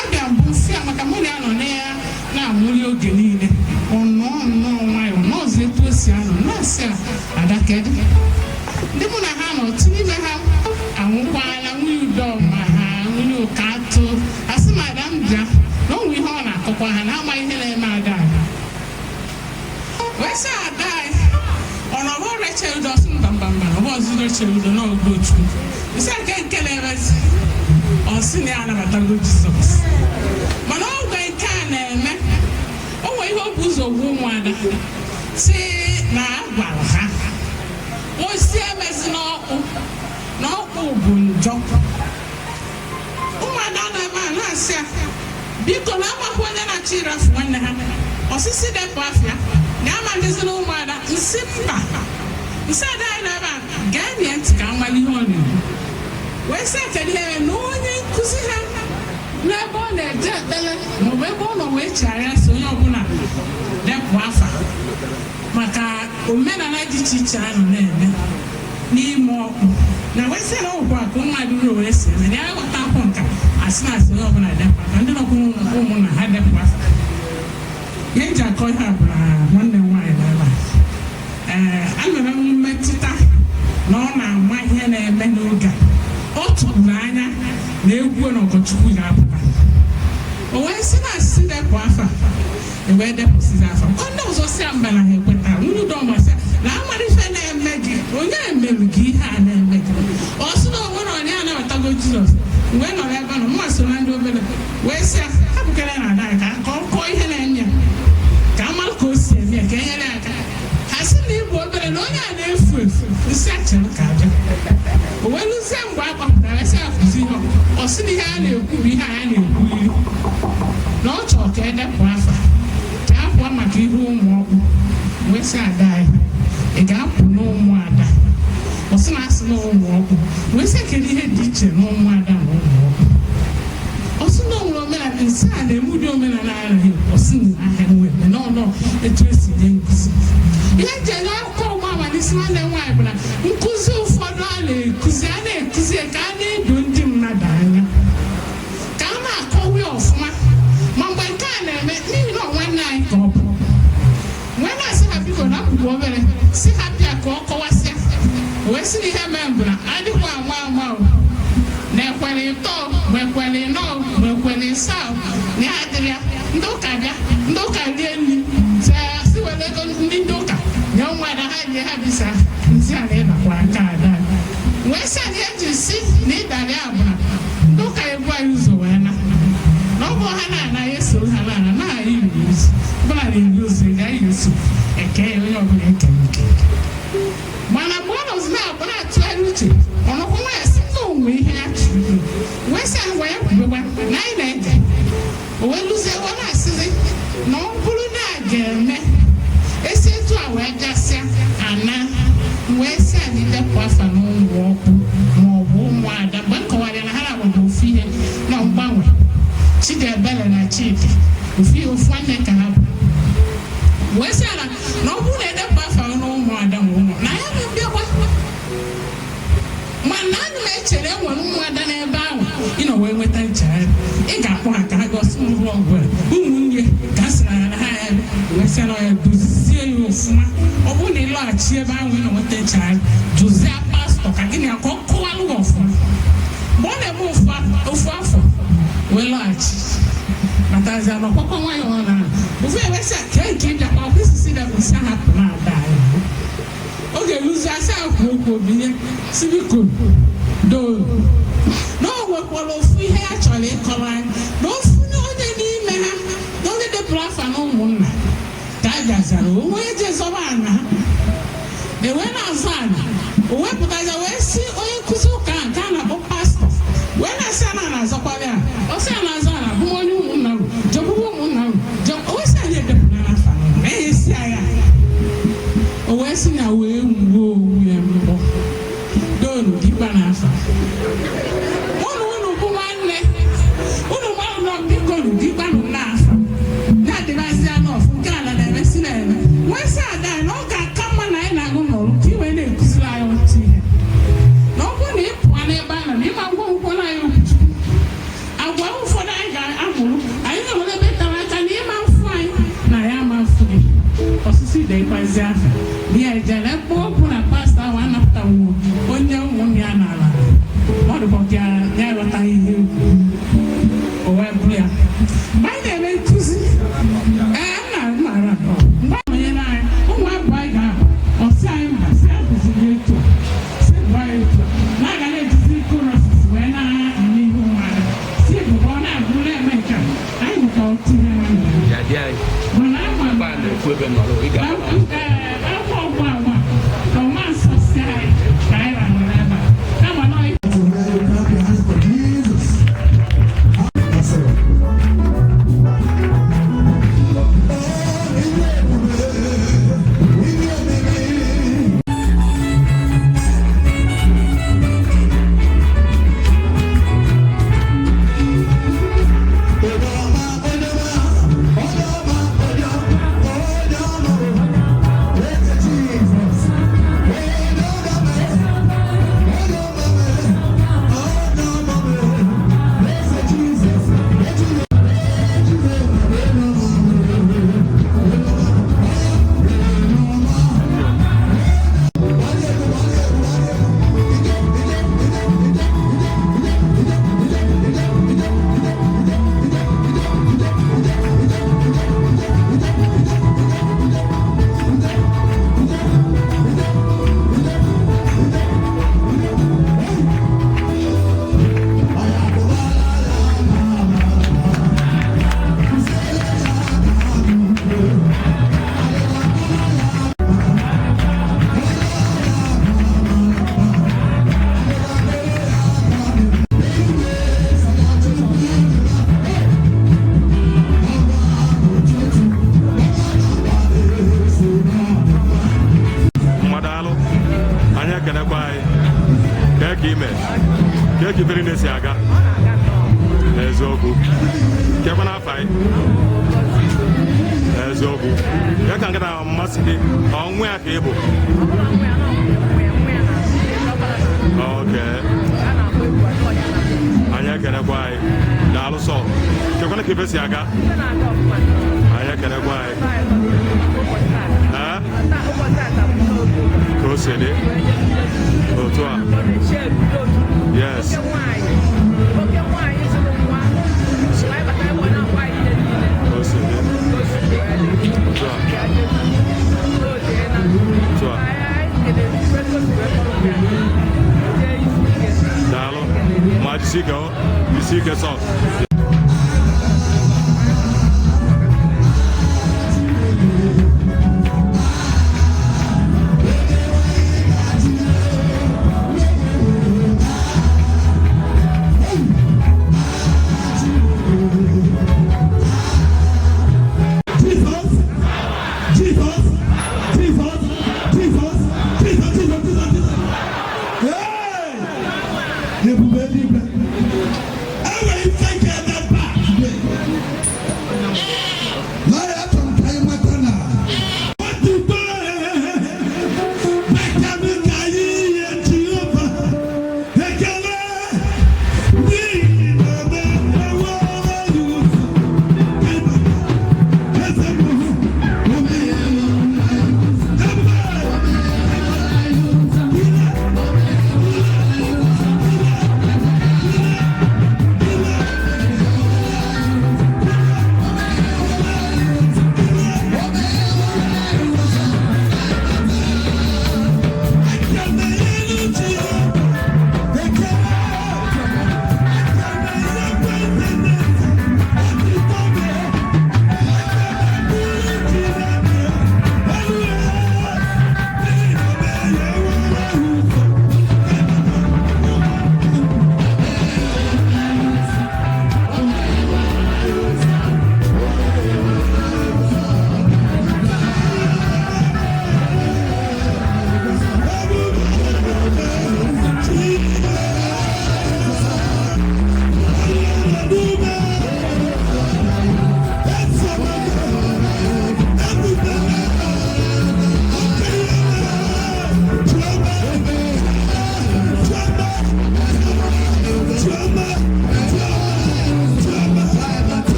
abịa mbụ mfe ya maka mụ na ya nọ na ya na-amụli oge niile. Ọ nọọ nnọọ nwayọọ n'ọzọ etu o si anọ na-asị ya, "Ada, kedu ndị mụ na ha nọ?" Otu n'ime ha anwụkwala, nwunye Udoma ha, nwunye Ụkatụ. Asị m, "Ada m bịa na o nwe ihe ọ na-akọkwa ha na amaghị ihe na-eme ada." Ada wee sị, "Ada anyị ọ na ọbụ Rachel Udo?" Ọsị, "Mba, mba, mba, ọ bụ ọzọ Rachel Udo na Ugochukwu." Nsị nke nke na-emezi, ọ sị na ya anabatago Jizọs. Mana oge nke a na-eme, o nwere ihe o bụ ụzọ gwa ụmụada si na a gwara ha osi emezi n'ọkpụ, na ọkpụ bụ njọ. Ụmụada nọ ebe a na-asị ya, biko, na amakwa onye na-achọ ịrafu nwanne ha osisi depụ afịa na ama ndịzi na ụmụada nsị mba. Nsị ada anyị nọ ebe a gee nie ntị ka amala ihe ọ na-ekwu. Wee sị, kedu ihe na onye nkụzi ha n'ebe ọ na-eje ekpere maọbụ ebe ọ nọ wee chegharịa si onye ọbụla depụ afa maka omenala dị iche iche a nọ na-eme n'ime ọkpụ, na wee sị na ọgwụ ka mmadụ ruo wee si eme na ya ghọta akwụ nka asị na asị onye ọbụla depụ afa, ndị nọkwu ụmụnna ha depụ afa. Ihe m ji akọ ihe a bụ na nwanne m nwaanyị nọ ebe a. Ee, anụrụ m mmetụta na ọ na-ama ihe na-eme n'oge a. O tụrụ anya na egwu na ụkọchukwu ga-apụta, o wee sị na asịsị depụ afa, e wee depụsịzi afa. Ọ ndị ọzọ si ya mba, na ha ekweta. Nwunye udoma sị na amara ife na-eme gị, onye emerụ gị ihe a na-eme gị? Ọ sị na onwere onye anabatago Jizọs. Wee nọrọ ebe nọ mma so na ndị obere wee sị ya hapụkere na ada ka ka ọ kọọ ihe na-eme ya, ka a mara ka o si eme ya, ka e nyere ya aka. Ha sị na ịbụ obere na onye a na-efu efu. Nsị achere ka abịa, o wee lụzie mgbe a kpọpụtara sị ya kụzi ihe, ọ sị na ihe a na-ekwu bụ ihe a na-ekwu iri na ọ chọrọ ka edepụ afa, ka a pụọ maka ihe ụmụ ọkpụ. Wee sị ada anyị, ị ga-apụ n'ụmụada? Ọ sị na asị na ụmụ ọkpụ. Wee sị, kedu ihe dị iche na ụmụada na ụmụ ọkpụ? Ọ sị na o nwere omenala nsị a na-eme, ụdị omenala anaghị. Ọ sị na ahịa nwere n'ọnọ etu esi nye nkụzi. Ihe eji enye akwụkwọ ọgba n'isi nwanne m nwaanyị bụ na nkụzi ụfọdụ a na-ekuzi, a na-ekuzi ya ka a na-edo ndị mmadụ anya, ka a na-akọwa ya ọfụma. Ma mgbe nke a na-eme, n'ihi na ọ nwanne anyị ka ọ bụ, wee na-asị ha biko na akwụkwọ obere si ha bịa ka ọ kọwasịa. Wee sị na ihe mere bụ na adịkwa ama ama o na ekwere ịtọ ma ekwere ịnọ ma ekwere ịsa o, na ya adịrị ya. Ndị ụka bịa, ndị ụka rie nri, si were ego ndị ụka nye ụmụada ha nye ha bisa nsị a na ịdakwa aka ada. Wee sị na eji si na ịdara ya bụ na ndị ụka ebu anyị ụzọ wee na na ọ bụ ha na-ana ya esoro ha na-ana na anyị iri ozu ọbụla na-eri ozu ị gaghị eso eke ya, onye ọbụla ekere eke. Mana mgbe ọ nọzi na-abụ na-atụgharị uche, ọnọkwa nwa ya sị na onwe ihe ya chụrụ ikwu. Wee sị ngwa ya kwubekwa na anyị na-ege. O wee lụzie, ọ na-asịzi na ọ bụrụ na a ga-eme esi etu a wee gasịa ana. Wee sị anyị depụ afa na ụmụ ọkpụ ma ọ bụ ụmụada. Mgbe m kọwara ya na ha na-agba ofu ihe na mgbanwe Chidiebere na Chidi ofu ihe, ofu nwanne ka Wee sị na ya dozie ya ofụma. Ọ bụrụ na ị lọghachi ebe ahụ ị na-enweta nchegharị, dozie pastọ ka gịnị ya ka ọ kọwalụ gị ọfụma. Mgbe ọ na-eme ofu afọ wee lọghachi batazia na ọkpọkọ nwayọ, ọ na ofu ewesị a kee nke ịbịakwa ọkwa isisi na si ahapụ na ada anyị. Oge eluzi, asị akwu okwu obinye si biko doo na o nwekwara ofu ihe ya chọrọ ịkọrọ anyị, na ofu onye n'ime ha, na onye depụrụ afa na ụmụnna ka a bịazara onwe je zọba ana ha, ewee na-azụ ana. O wepụtaza wee si onye nkụzi ụka ahụ nke a na-akpọ pastọ wee na-asị a na na-azọkwara ya, ọ sị a na-azụ ana bụ onye ụmụnna m jekwuwe ụmụnna m je. O wee sị anyị edepụta n'afa na ya esi ya, o wee sị na wee wuo owu ya mbọ donu dikpa n'afa unu. Unu bụ nwanne unu gbanụ nọ, biko nu dikpanụ n'afa na-adịbazi anụ ọfụ nke ala na-eme si na-eme. Nwee sị ada na ọ ga-aka mma na anyị na-agụ n'ọrụ ka ị wee na-ekụziri anyị otu ihe, na ọ bụrụ na ị pụọ n'ebe a nọ na ịma ngwa ngwọ na anyị okwuchukwu agwa ụfọdụ anyị ga-amụrụ anyị na-enwere ebe tara aka na ịma mfụ anyị na ya ama mfụ gị osisi dekwazi afa na ya ejere ebe okwu na pastọ ahụ anapụtanwu onye ụmụnne ya n'ala. Ọ dịkwa ka ya aghọtaghị ihe okwu o wee bụrụ ya. Mgbe anyị na-eme nkụzi, ee, nna nna, mgbe anyị nọnyere anyị ụmụ abụọ, anyị ga-ahụ ọsị anyị mba si akụziri etu a, si gwa ya etu a na aga na-ejizi choruses wee na-eme ihe ụmụada si bụ ọ na-agụ na-eme nke a. Anyị mụta otu ihe nwanne mana ama m akwụkwọ ọgwụ agwa na ọma nsọ si anyị ka anyị rahụrụ ebe a kama na ọ. To where you clap your hands for Jesus. That's it. Oh, ihe ebube, ihe omimi. Onye ọma, onye ọma, onye ọma, onye ọma, onye ọma, eze Jizọs, onye ọma, onye ọma, onye ọma, eze Jizọs, ejide, ejide, onye ọma, onye ọma, onye ọma. Mmadụ alụ anyị ekenekwa anyị. Kee ka ime, kee ka iberi na-esi aga n'eziokwu, kekwa n'afọ anyị n'eziokwu ya ka nkịta mmasị gị ọnwụ ya ka ị bụ. Oke anyị ekenekwa anyị, daalụ sọ. Kekwana ka ife si aga, anyị ekenekwa anyị. Ee, ka o si dị otu a, yes. Ka o si dị otu a, otu a. Daalụ, ma jisi ike, o jisi ike sọ. Jesus, Jesus, Jesus, Jesus, Jesus, Jesus, Jesus, Jesus. Hey! Ebube eluigwe. E nwere ife nke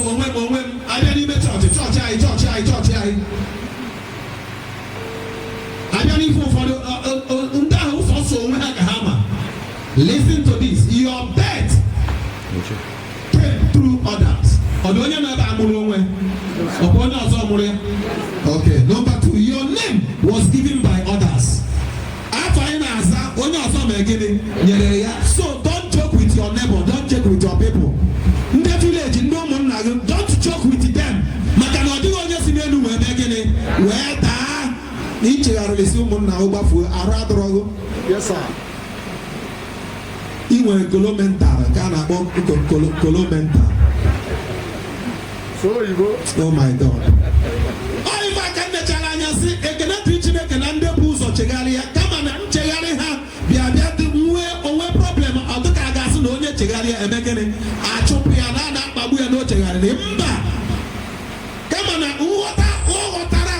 Onwe m, onwe m. Abịa n'ime chọọchị, chọọchị anyị, chọọchị anyị, chọọchị anyị, abịa n'ife ụfọdụ, ndị ahụ sọsọ onwe ha ka ha ma. Listen to this: your birth came through others. Ọ dị onye nọ ebe a mụrụ onwe? Ọ bụ onye ọzọ mụrụ ya? Okay, number two, your name was given by others. Afọ anyị na-aza, onye ọzọ mere gịnị? Nyere ya. So don't joke with your neighbor, don't joke with your people, ndị village, ndị ụmụnna gị, don't joke with them, maka na ọ dịghị onye si n'elu wee mee gịnị? Wee daa. Na ichegharịrị si ụmụnna gị gbafuo, arụ adọrọgụ. Yes, sir. Ị nwere kolo mental, nke a na-akpọ kolo mental. So oyibo. Oh my God! Ọ ife aka nnechara anya si ekene dịrị Chineke na ndị bụ ụzọ chegharịa, kama na nchegharị ha bịa bịa dị nwee onwe problem. Ọ dịka a ga-asị na onye chegharịa eme gịnị? Achụpụ ya na a na-akpagbu ya na o chegharịrị. Mba, kama na nghọta ọ ghọtara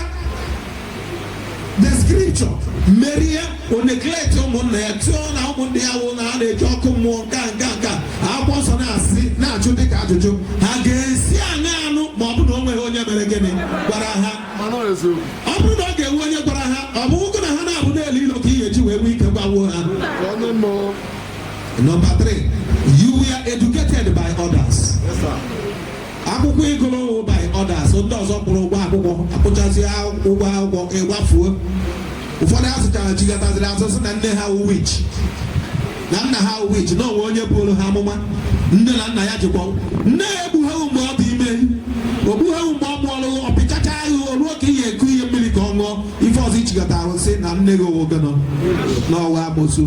the scripture merie, o neglect ụmụnna ya, tụọ na ụmụnne ya wụ na ha na-eji ọkụ mmụọ. Nke a, nke a, nke a, akwụkwọ nsọ na-asị, na-ajụ dịka ajụjụ, ha ga-esi aṅa anụ ma ọ bụ na o nweghị onye mere gịnị? Gwara ha. Mana ọ eziokwu. Ọ bụrụ na ọ ga-enwe onye gwara ha, ọ bụ ụgwọ na ha na-abụ na-elu ilo ka ị ga-eji wee nwee ike gwawuo ha. Onye mmụọ. Number three, you were educated by others. Yes, sir. Akwụkwọ ịgụrụ wụ by others. Ndị ọzọ kwụrụ ụgwọ akwụkwọ, akwụchazi ụgwọ akwụkwọ, ịgbafuo. Ụfọdụ azụchara jigataziri azụ sị na nne ha wụ witch, na nna ha wụ witch, na onwe onye bụrụ ha amụma. Nne na nna ya jikwa nne ya egbughị mgbe ọ dị ime, o gbughị mgbe ọ mụọrụ, ọ pịchacha ya, o ruo ka ihe eku ihe mmiri ka ọ ṅụọ. Ife ọzọ ichigata ahụ sị na nne gị owo gịnọ n'ọwa amosu.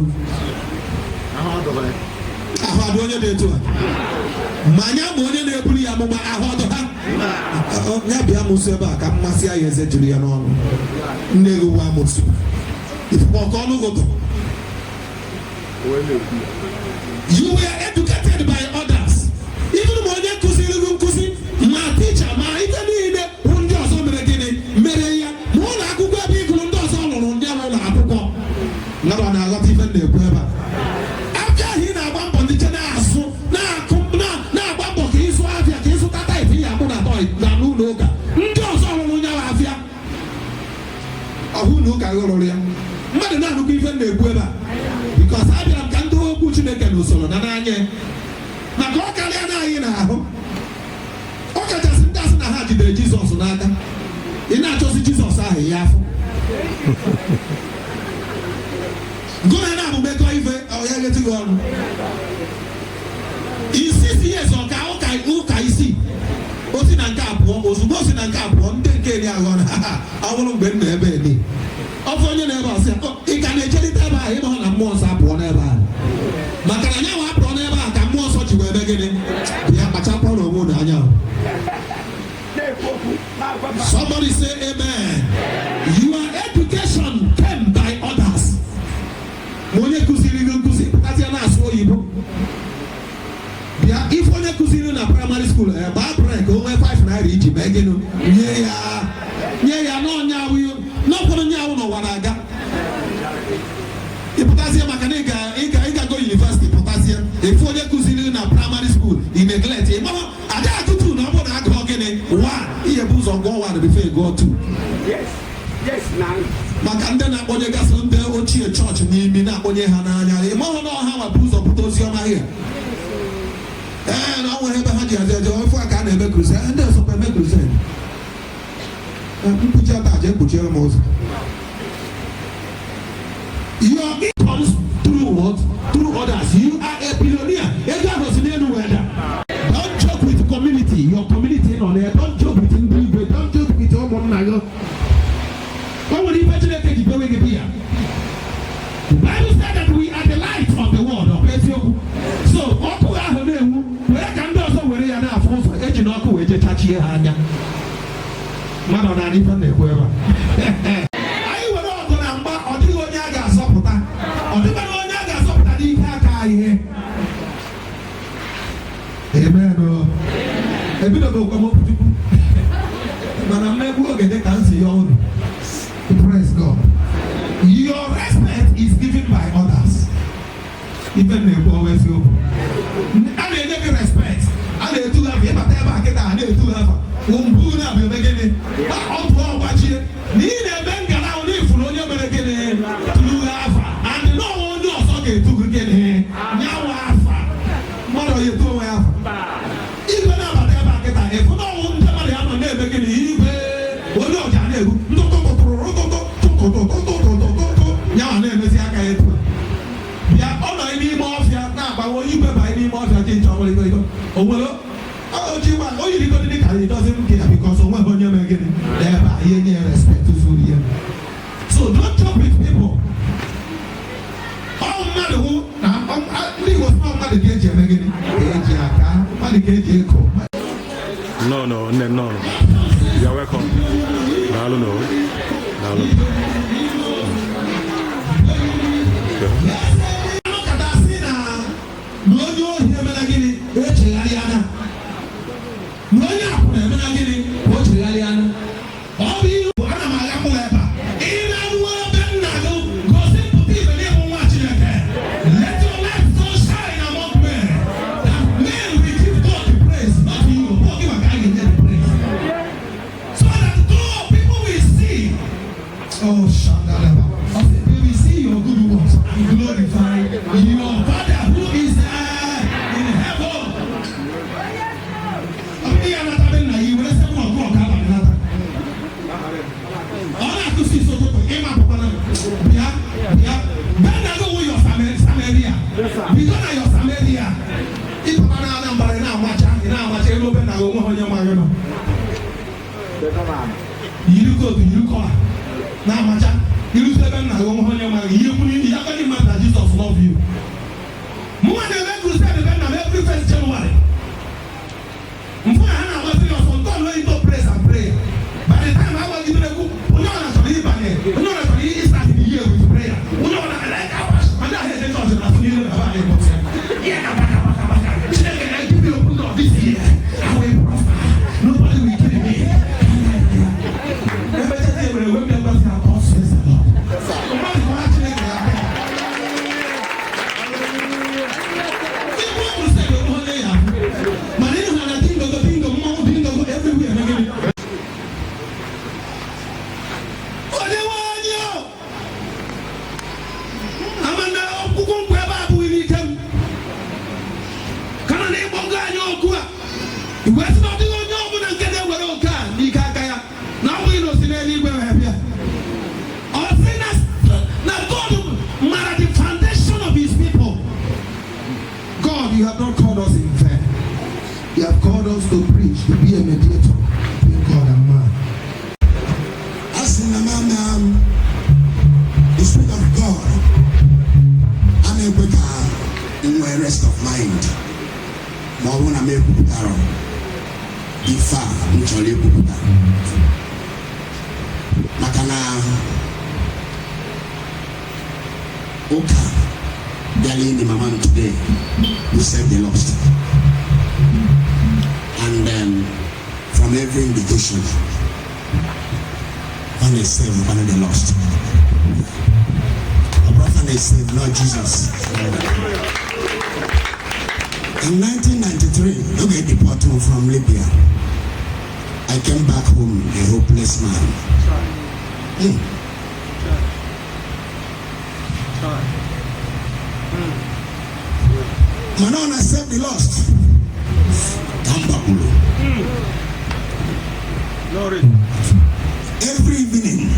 Ahụ adị onye dị etu a? Ma anya ma onye na-eburu ya amụma, ahụ ọdụ ha ya bịa amụsụ ebe a ka mmasị ya eze juru ya n'ọnụ. Nne gị nwa amụsụ, ifụkwa ọka ọnụ gụtụ. You were educated by others. Even ma onye kụziri gị nkụzi, ma teacher, ma ife niile bụ ndị ọzọ mere gịnị? Mere ya. Ma ụlọ akwụkwọ ebe ị gụrụ, ndị ọzọ lụrụ ndị ahụ ụlọ akwụkwọ. Mmadụ na-aghọta ife m na-ekwu ebe a? Afịa ahụ ị na-agba mbọ, ndị che na-azụ, na-akụ, na-agba mbọ ka ịzụ afịa, ka ịzụta tithe ihe akwụ na tọị na n'ụlọ ụka, ndị ọzọ rụrụ nya afịa ọhụ na ụka rụrụ ya. Mmadụ na-anụkwa ife m na-ekwu ebe a? Because abịara m ka ndị okwu Chineke na usoro na n'anya ya, maka ọ karịa na anyị na-ahụ, ọ kachasị ndị asị na ha jidere Jizọs n'aka. Ị na-achọzi Jizọs ahụ ya afọ gụna na mmekọ ife ọ ya getụ gị ọnụ. In 6 years, ọka ụka ụka isii, o si na nke abụọ, ozugbo o si na nke abụọ, ndị nke eri aghọ na ọ bụrụ mgbe m nọ ebe ni ọfụ onye na-ebe ọsị ya, "Ọ, ị ka na-ejerite ebe ahụ?" Ịma na mmụọ nsọ apụọ n'ebe ahụ, maka na nyanwa apụọ n'ebe ahụ ka mmụọ nsọ ji wee mee gịnị? Bịa kpachapụ n'onwe unu anya. Somebody say amen. Your education came by others. Ma onye kụziri gị nkụzi, pụtasịa na-asụ oyibo. Bịa ife onye kụziri na primary school, gbaa break, o nwee 5 naira iji mee gịnị? Nye ya, nye ya n'ọnya awụ n'ọkwụrụ nye awụ n'ụwa na-aga. Ịpụtazie maka na ịga ịgago university, pụtazie efu onye kụziri na primary school, ị neglect. Ị mara ada agụ 2 na ọ bụrụ na agụọ gịnị? 1, ihe bụ ụzọ gụọ 1 before gụọ 2. Maka ndị na-akpọnyegasị ndị ochie chọọchị n'imi, na-akpọnye ha n'anya, ị mahụ na ọha nwapụ ụzọ pụta ozi ọma ahịa. Ee, na ọ nwere ebe ha ji aja eje ofu a ka a na-eme crusade. Ndị ọzọkwa eme crusade mkpuchi ata aja ekpuchiere m ụzọ. Your comes through what? Through others. You are a billionaire. Ego ahụ si n'elu wee daa. Don't joke with community, your community nọ there. Don't joke with ndị igwe, don't joke with ụmụnna gị. O nwere ife Chineke ji bewe gị biya. The Bible said that we are the light of the world. Ọ bụ eziokwu. So ọkụ ahụ na-enwu, were ka ndị ọzọ were ya na-afụ ụzọ, eji n'ọkụ wee jechachie ha anya. Mmadụ ọ na-anụ ife m na-ekwu ebe a? Anyị were ọgụ na mgba, ọ dịghị onye a ga-azọpụta. Ọ dịghị onye a ga-azọpụta n'ike aka anyị. Amen. O. Ebidogokwa m okwuchukwu, mana mmegbu oge dị ka m si ya unu. Praise God. Your respect is given by others. Ife m na-ekwu ọwa eziokwu? A na-enye gị respect, a na-etu gị afọ ịbata ebe a kịta, a na-etu Mbụ na-abụ eme gịnị? Ọ pụọ ọgbachie na ị na-eme ngala ahụ n'ifuru onye mere gịnị tụrụ afa and n'ọnwa onye ọzọ ga-etugu gịnị nyanwa afa. Mmadụ ya etu onwe ya afa. Igwe na-abata ebe a kịta, ịfụ na ọnwụ ndị mmadụ ya nọ na-eme gịnị, igwe onye ọja na-egwu ntụtụtụtụrụtụtụtụtụtụtụtụ nyanwa na-emezi aka ya etu a. Bịa, ọ nọ n'ime ọfịa na-agbawa igwe banye n'ime ọfịa ji nchọ nwere igo o nwere oji gwa o yiri godi dị ka he doesn't care because o nweghị onye mere gịnị n'ebe a ihe nye ya respect zuru ya. So don't joke with people. Ọ mmadụ hụ na ndị Igbo sị na mmadụ ka eji eme gịnị, ka eji aka mmadụ, ka eji eko. No, nne, no. You are welcome. Daalụ no. Daalụ. Okay. Anọkọta sị na onye ohi emela gịnị echegharịana, na onye akwụna emela gịnị o chegharịana. Ọ bụ ihe bụ ana m agha mụrụ ebe a. Ị na-anụ ebe nna gị gosi pụta ibe n'ịbụ nwa Chineke. Let your light so shine among men that men will give God the praise, not you. Ọ gị maka a ga-enye the praise so that all people will see. Oh, Shandalaba. They will see your good works and glorify your Father who is in heaven. Ọ bụrụ ya nata be nna ya, i were 7 o'clock abalị nata. Ọ na-akụsi isi ụtụtụ ịma pụtara bịa bịa be nna gị wụ your Samaria. Bido na your Samaria. Ịpụta na Anambra, ị na-amacha elu obe nna gị, onwe ha onye ma gị nọ. Yiri coat, yiri collar, na-amacha iruzi ebe nna gị, onwe onye ma gị ihe kwuru ihe aka gị mmadụ na Jesus love you. Mụnwa na-eme crusade ebe nna m every first January. Mfụ na ha na-agbaziri ọsọ nke ọlụ into praise and prayer. By the time ha gbagidere egwu, onye ọbụla chọrọ ịbanye, onye ọbụla chọrọ ị start the year with prayer. Onye ọbụla like ma ndị ahụ eje chọọchị na-asụ n'ihu na be anyị pụta ya na baka baka baka. Chineke na give me open door this year, I will prosper, nobody will kill me. Emechazi ebere wee bịa gbazi ha. God says the Lord. Mmadụ kwara Chineke ya aka. Igwe crusade onye ya ahụ mana ịhụ na dingogo dingo mmanwụ dingogo everywhere na gịnị. Onye nwe anyị o ama na ọkwụkwọ nkwụ ebe a abụghị n'ike m, kama na ịkpọgo anyị okwu a igwe sị na ọ dịghị onye ọbụla nke na-ewere oke a n'ike aka ya, na ọ bụghị na o si n'eluigwe wee bịa. Ọ sị na God mara the foundation of his people. God, you have not called us in vain. You have called us to preach, to be a mediator between God and man. A sị na m ama the Spirit of God a na-ekwe ka m nwee rest of mind ma ọ bụrụ na m ekwupụtara ife a m chọrọ ikwupụta, maka na ụka bịara ini mama m today who Save the Lost, and from every indication, one is saved, one of the lost. A brother is saved, not Jesus. In 1993, okay, deported from Libya. I came back home a hopeless man. Mana ọ na Save the Lost ka m gbakwuru. Every evening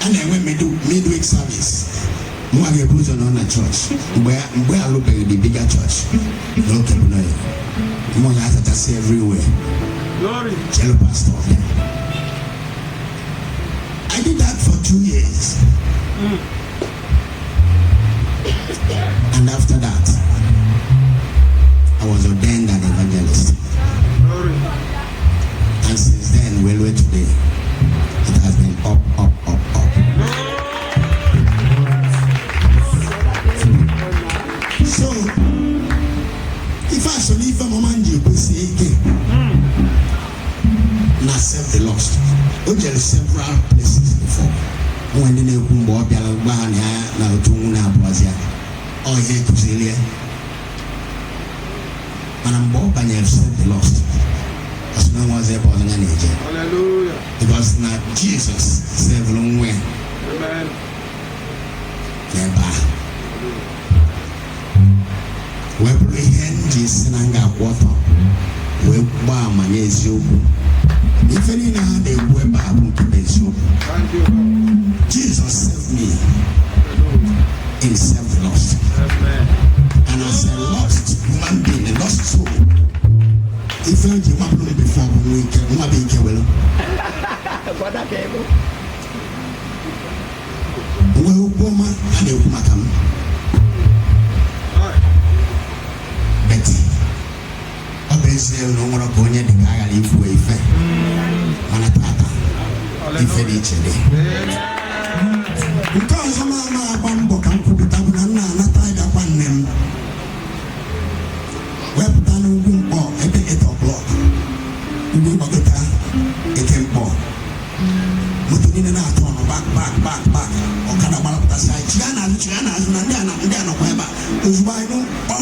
a na-enwe midweek service, nwa ga-ebu ụzọ nọ na chọọchị mgbe alụbeghị the bigger church n'oke bụ na ya mụ ga-azachasị everywhere chelu pastor bịa. I did that for 2 years. And after that, I was ordained an evangelist. And since then, well, well, today, it has been up, up, up, up. So, if I should leave a moment, you could say again, na Save the Lost. O jere several places before. Nwe ndị na-ekwu mgbe ọ bịara gwa ha na ya na otu nwunye abụọzi ya. Ọ ihe kụziri ya. Mana mgbe ọ banyere Save the Lost, Jizọs sevụrụ nwa ya n'ebe ahụ wee bụrụ ihe m ji si na m ga-akwụ ọtọ wee gbaa ama nye eziokwu. Ife niile ha na-ekwu ebe a bụ nke bụ eziokwu. Jesus saved me and saved the lost. And as a lost human being, a lost soul, ife o ji mapụrụ m before bụ nwa ike, nwa bụ ike were nwee okwu ọma a na-ekwu maka m. But ọ bụ ezie na o nwere ka onye dị ka a ghara ikwu ife, mana tata ife dị iche dị. Nke ọzọ m ama agba mbọ ka m kwupụta bụ na m na-anata ịgakwa nne m wepụta n'ugwu Mkpọ ebe 8 o'clock, ugwu gbagota Eke Mkpọ, moto niile na-atọ ọnụ back, back, back, back. Ọkada gbarapụtasị anyị, chiga n'azụ, chiga n'azụ, na ndị a ndị a nọkwa ebe a. Ozugbo anyị nụ ọ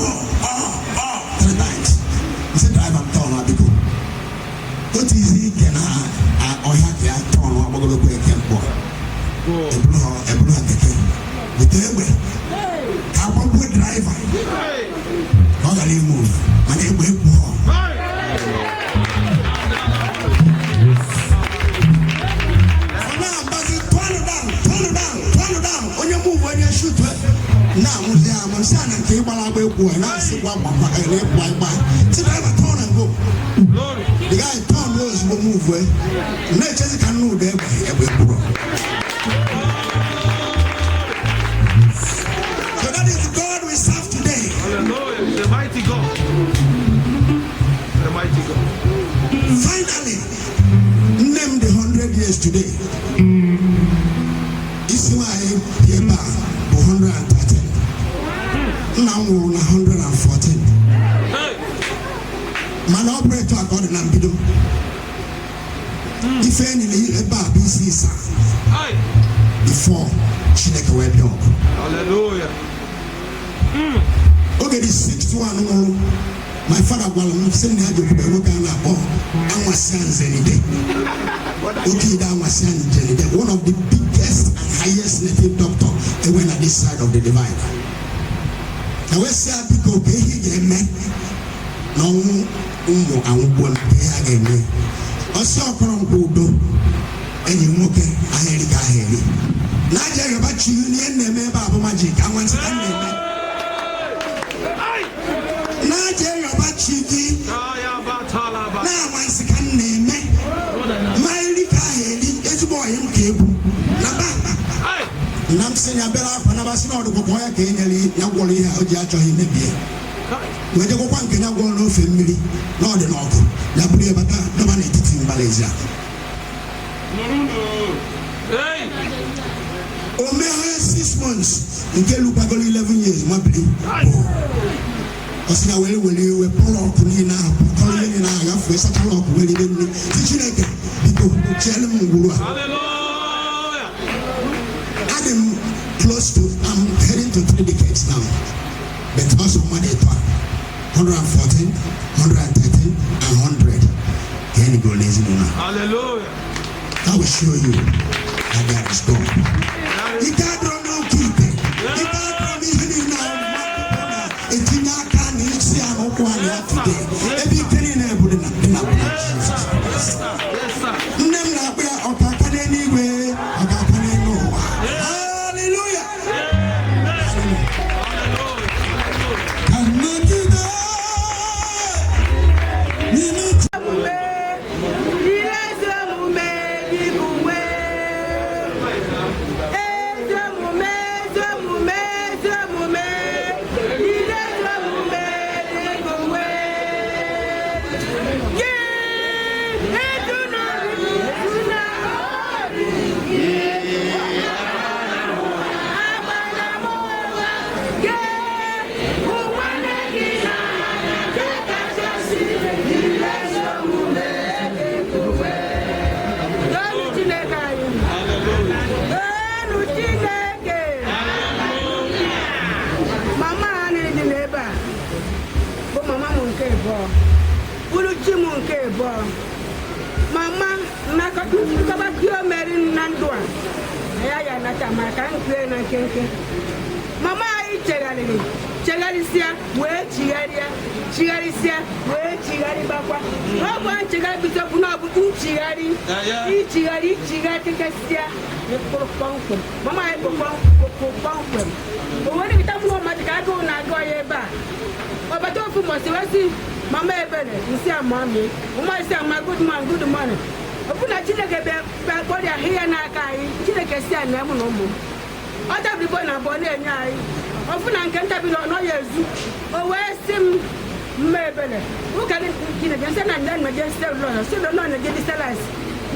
ọ ọ three times, nsị driver m, "Turn biko." Otu izi ike na ọhịa ka ya turn agbagobekwa Eke Mkpọ, eburu ha keke weta egbe ka agbagbuo driver ka ọ ghara ime ofu, mana egbe ekwu ha. Ọ na-agbazi, "Turn down, turn down, turn down, onye move, onye shoot." Na-amụzi amụ nsị a na nke ịgbara agba egwu a na-asị gwa gbakwa na ịgba ịgba si, "Driver, turn and go." The guy turn ozugbo, move na-echezi ka nnu ụda egbe, egbe kwuru. So that is God we serve today. Hallelujah. The mighty God. The mighty God. Finally, nne m dị 100 years today. Isi nwaanyị dị ebe a bụ 113. Nna m nwụrụ na 114. Mana ọ bụrụ etu a ka ọ dị na mbido. Ife enyi na ebe a bụ isi ịsa before Chineke wee bịa ọgụ. Hallelujah. Oge dị 61 nwụrụ, my father gwara m sị na ya jekwube nwoke a na-akpọ Anwasịa Nzenide, Okeide Anwasịa Nzenide, one of the biggest and highest native doctor enwe na this side of the divide, na wee sị ya, biko, ka ihe ga-eme na ọnwụ ụmụ anwụgbuo m, ka ihe a ga-eme. Ọsị ọkọrọ nkwa udo enyi m nwoke ahịrị ka ahịrị na aja yoruba chi n'ihe m na-eme ebe a bụ magic, anwansi ka m na-eme na-aja yoruba chi gị na-amansi ka m na-eme ma eri ka ahụ eri ezigbo ọyị m ka egwu na ba na m sị ya bịara akwa na basị na ọdụkwụkwọ ya ka e nyere ya gwọrọ ihe a o ji achọghị mebie, wee jekwakwa nke ya gwọrọ n'ofe mmiri na ọ dị n'ọkụ, ya buru ya bata dọba n'etiti mbalaezi a. O meghee 6 months nke lukwagoro 11 years mabiri ọ sị na were were iwe kpọrọ ọkụ niile ahụ, kpọrọ ihe niile ahụ gafee, sachara ọkụ, were ibe nne ti Chineke, biko chielu m ngwuru a. Adị m close to, I'm heading to 3 decades now, but also mmadụ ịtọ a, 114, 113 and 100 ka enigoro n'ezinụlọ a. Hallelujah. That will show you that there is God. Ike adịrọ n'oke ite, ike adịrọ n'ihe niile ahụ mmadụ na-etinye aka na isi a na ụkwụ a na ya today. Ebe ike niile bụ dị na bụ na Jesus Christ. Nne m na-akpụ ya ọkaka n'eluigwe, ọkaka n'elu ụwa. Hallelujah. Ka nnọgide n'ime Jiri ezi omume gị bụ uwe. Ezi omume, ezi omume, ezi omume. Jiri ezi omume gị bụ uwe. Gị ịtụnanya, ịtụnanya obi gị. Agbana m ụgha, gị hụ nwanne gị n'anya nke kachasị. Jiri ezi omume gị bụ uwe. Toonu Chineke anyị. Toonu Chineke. Mama anyị dị n'ebe a bụ mama m nke abụọ, bụrụ chi m nke abụọ. Mama nkọba ihe o mere na ndụ a na ya ya anata ma ka m kwue na nkenke. Mama anyị chegharịrị, chegharịsịa, wee chigharịa, chigharịsịa, wee chigharịbakwa. Ọ bụ nchegharị bido bụ na ọ bụ nchigharị, ichigharị, ichigharị kekesịa mkpụrụ kpọmkwem. Mama anyị bụ kpọmkwem. O nwere nkịta mmụọ mmadụ ka agụụ na-agụ ya ebe a. Ọbata ofu mbọsị wee sị mama Ebere, nsị ama mi mama isi ama, good man, good morning. Ọ na Chineke bịa kpọrọ ya ahụ ya n'aka anyị. Chineke si ya na mụ na ụmụ m ọ tabiri igbo na abụọ na-enye anyị ofu na nke ntabiri ọ ya ezu. O wee sị m, mma Ebere, ụka dị Chineke nsị na ndị nmeje sị ụlọ nọ na-eje diselis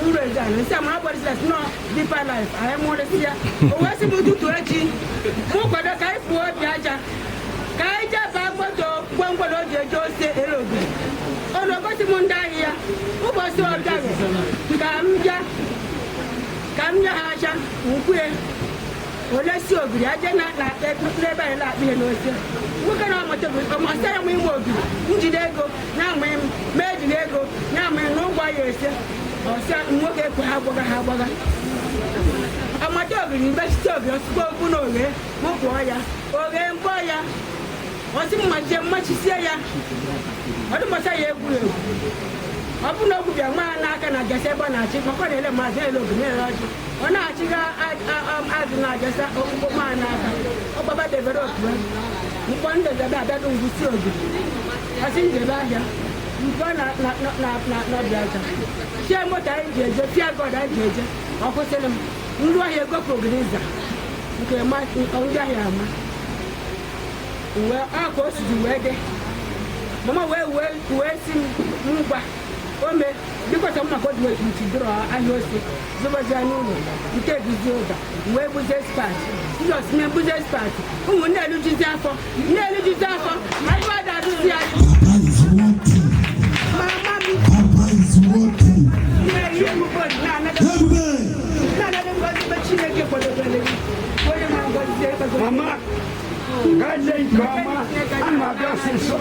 uru ezi ala nsị amara bọdị silas nọ Deeper Life. Anyị mụrịsị ya. O wee sị m ụtụtụ echi mụ kwado ka anyị pụọ obi aja ka anyị jee baa moto gwongworo o ji eje ose ere ogiri. Ọ na-egosi m ndị ahịa ya ụbọchị ọ bịaghị ka m bịa ka m nye ha aja nkwue ole si ogiri aje na n'ebe anyị na-akpụ ihe n'ose. Nwoke na ọmụta ogiri ọmasịra m ime ogiri njide ego na-amaghị m ma ejiri ego na-amaghị na ụgwọ ya ese ọsịa nwoke ekwe ha gbaga ha gbaga amata ogiri mgbachite ogiri ọsịkwa okwu na oghe mụ pụọ ya oghe mkpọ ya ọsị mmachie mmachisie ya ọdụmọcha ya egwu egwu. Ọ bụ na ogwu bịa nwa ya n'aka na ajasa ebe ọ na-achị maka ọ na-ele mazị na-ele ogiri na-ele ọjị ọ na-achịga azụ na ajasa okpukpo maa n'aka ọgbaba developụ mkpọ ndedebe abịado ngwụsi ogiri ọsị njebe ahịa mkpọ na ọbịa aja chie moto anyị ji eje fia god anyị ji eje. Ọ kwụsịrị m nru ahịa egopụ ogiri nza nke ndị ahịa ama wee ọ ka o sizi wee dị. Mama wee wee wee si m ngwa ome bikọta m maka odiwe nchidoro ahịa ose zụbazie n'ụlọ nke eguzi ụda wee gbuzie spat Jizọs mee gbuzie spat ụmụ na-elujuzi afọ na-elujuzi afọ ma ife ada arụzi ya. Mama m na-eyi m bọọdụ na-anada ngozi ebe Chineke kwadobere gị onye ma ngozi ebe. Mama, gaje nke ọma, ana m abịa ọsịsọ.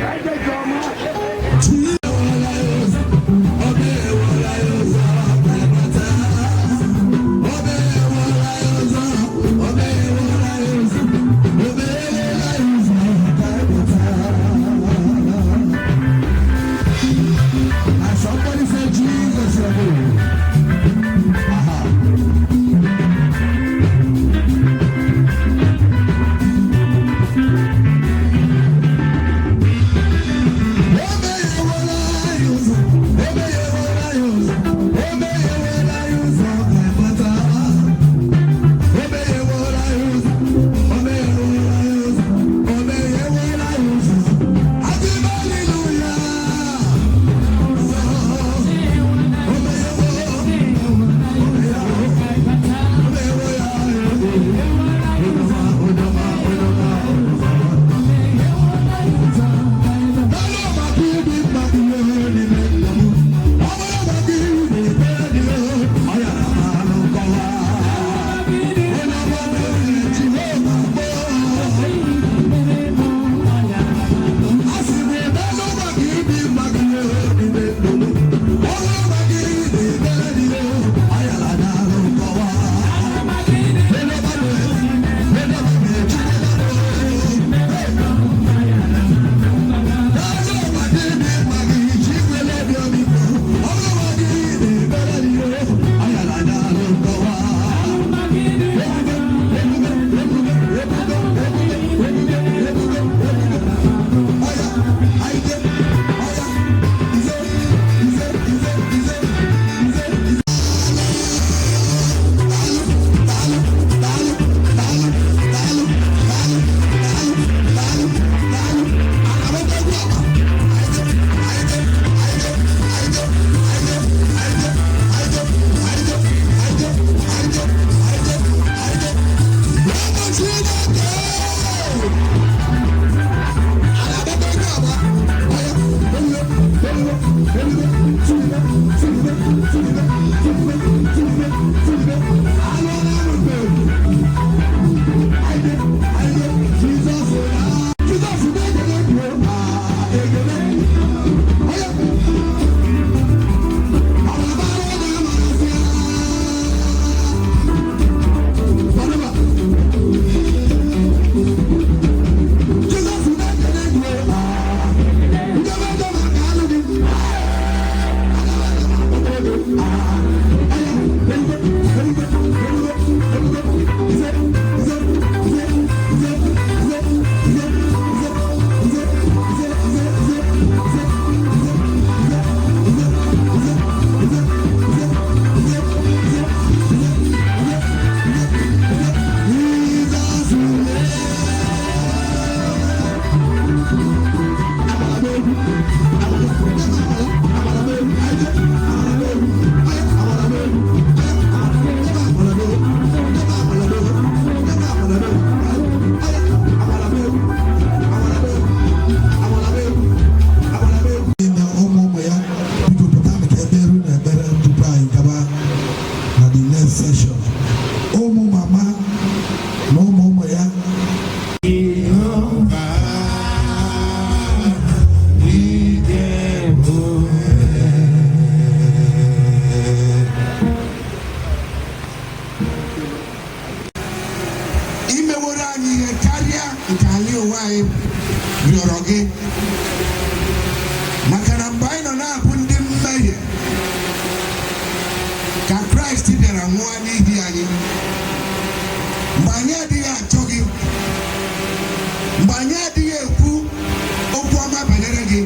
Gaje nke ọma. Somebody said Jesus, your name. Aha. nwụọ n'ihi anyị. Mgbe anyị adịghị achọ gị, mgbe anyị adịghị ekwu okwu ọma banyere gị,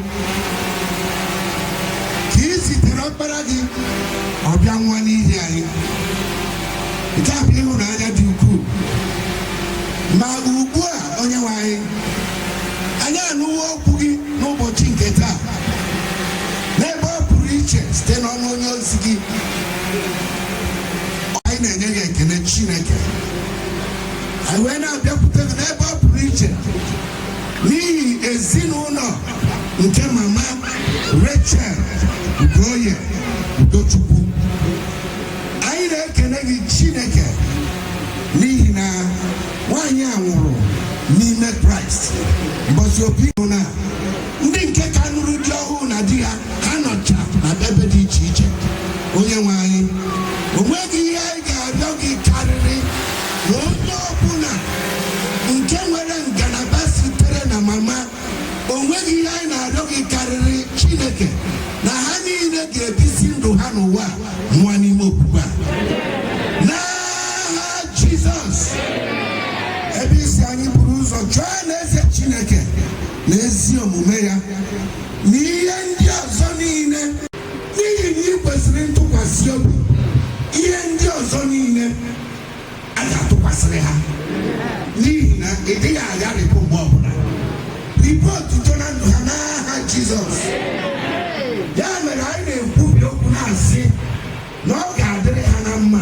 ka ị zitere ọkpara gị, ọ bịa nwụọ n'ihi anyị. Nke a bụ ịhụnanya dị ukwuu. Ma ugbu a, onye nwe anyị, anyị anụwo okwu gị n'ụbọchị nke taa n'ebe ọ pụrụ iche site n'ọnụ onye ozi gị. Anyị na-enye gị ekele, Chineke. Anyị wee na-abịakwute gị n'ebe ọ pụrụ iche n'ihi ezinụlọ nke mama Rachel Ugoye Udochukwu. Anyị na-ekele gị, Chineke, n'ihi na nwaanyị a nwụrụ n'ime Kraịst. Mbọsị obi hụ na ndị nke ka nụrụ di ọhụụ na di ha, ha nọcha na ebe dị iche iche. Onye nwe anyị, o nweghị ihe anyị ga-arịọ gị karịrị na onye ọbụla nke nwere ngalaba sitere na mama, o nweghị ihe anyị na-arịọ gị karịrị, Chineke, na ha niile ga-ebisi ndụ ha n'ụwa a nwụọ n'ime okwukwe a, n'aha Jizọs. Ebe isi anyị buru ụzọ chọọ na eze Chineke na ezi omume ya, na ihe ndị ọzọ niile, n'ihi na ị kwesịrị ntụkwasị obi, ihe ndị ọzọ niile a ga-atụkwasịrị ha, n'ihi na ị dịghị agharịpụ mgbe ọbụla. Ribe otuto na ndụ ha n'aha Jizọs. Ya mere anyị na-ekwubi okwu na-asị na ọ ga-adịrị ha na mma.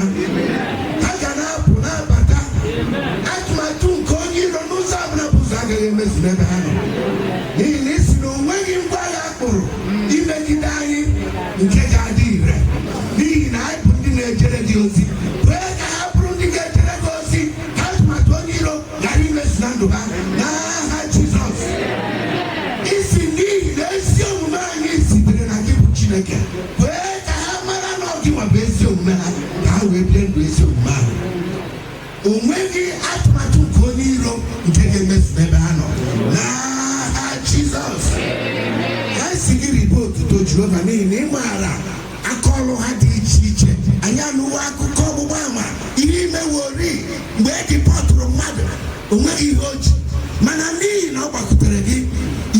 Ha ga na-apụ na-abata. Atụmatụ nke onye iro n'ụzọ ọbụla bụ ụzọ agaghị emezu n'ebe ha nọ, n'ihi na isi na o nweghị ngwa agha akpụrụ imegide anyị nke ga-adị ire, n'ihi na anyị bụ ndị na-ejere gị ozi. Kwee ka ha bụrụ ndị ga-ejere gị ozi, ka atụmatụ onye iro ghara imezu na ndụ ha n'aha Jizọs. Isi n'ihi na ezi omume anyị sitere na gị bụ Chineke, kwee ka ha mara na ọ gị nwa bụ ezi omume ha, ka ha wee bie ndụ ezi omume ahụ. O nweghị atụmatụ nke onye iro nke ga-emezu n'ebe ha nọ n'aha Jizọs. Ha si gị ribe otuto, Jehova, n'ihi na ị maara aka ọrụ ha dị iche iche. Anyị anụwo akụkọ ọgbụgba ama ihe imewori mgbe e deport-ụrụ mmadụ, o nweghị ihe o ji, mana n'ihi na ọ gbakwutere gị,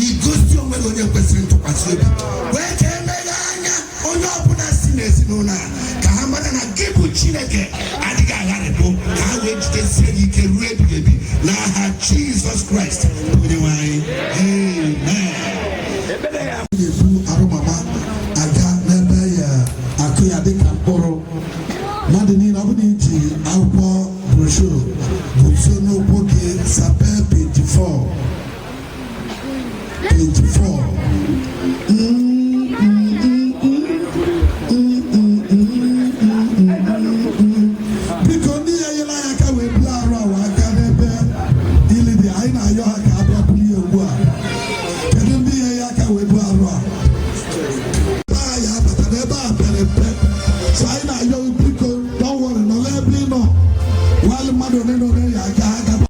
igosi onwe gị onye kwesịrị ntụkwasị obi. Wee ka emeghe anya onye ọbụla si n'ezinụlọ a, ka ha mara na gị bụ Chineke adịghị agharịpụ, ka ha wee jidesie gị ike ruo ebighị ebi, n'aha Jizọs Kraịst onye nwe anyị, amen. Ga-ebu arụ mama aga n'ebe ya akụ ya dịka mkpụrụ. Mmadụ niile, ọ bụrụ na iji akwụkwọ brochure, guzo n'ụkwụ gị, sape page 4, page 4. Mm, mm, mm, mm, mm, mm, mm, mm, mm, mm. Biko, ndị ya nyere anyị aka wee buru arụ awa aka n'ebe ili dị, anyị na-ayọ ha ka a bịa bulie ugbu a. Kedu ndị ya nye aka wee buo arụ a? Ebe a ya abata n'ebe a pere mpe, so anyị na-ayọ, biko, don't worry, nọ n'ebe ị nọ nwalị. Mmadụ ole na ole ya aga, ha gaba.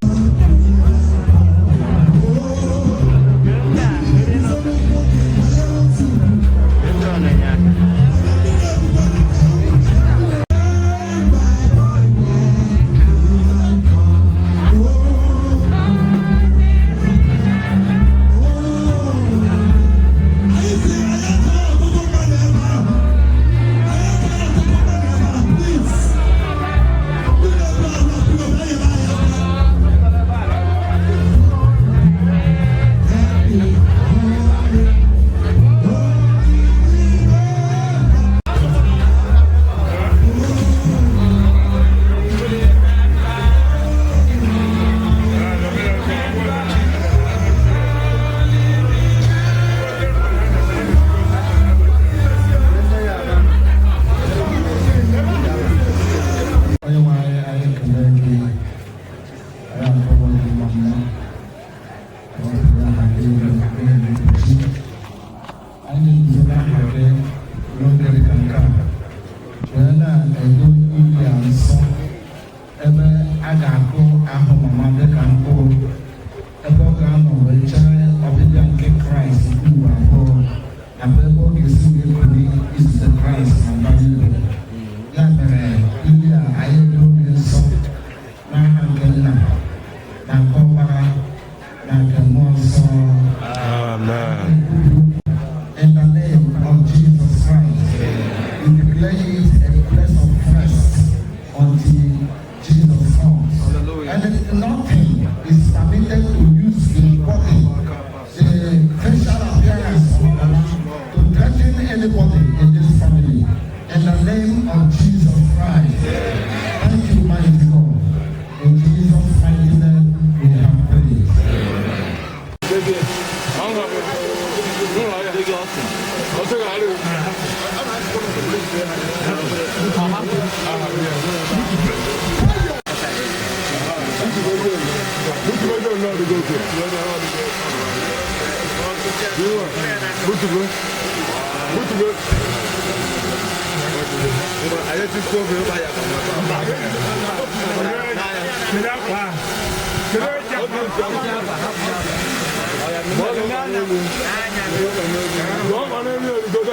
Onye nwe anyị, anyị ekele gị, anyị atọgbọ gị mma mma. Ka ọ dị aha gị elu. Anyị na-eguzo n'aha gị n'oge dị ka nke a wee na-edo ili a nsọ, ebe a ga-akụ ahụ mama dịka mkpụrụ, ebe ọ ga-anọ wee chere ọbịbịa nke Kraịst ugbo abụọ, nakwa ebe ọ ga-esi wee kuli izute Kraịst na mbara igwe. Ya mere, ili a in this family. In the name of Jesus Christ. Thank you, mighty God. In Jesus' mighty name, we have prayed.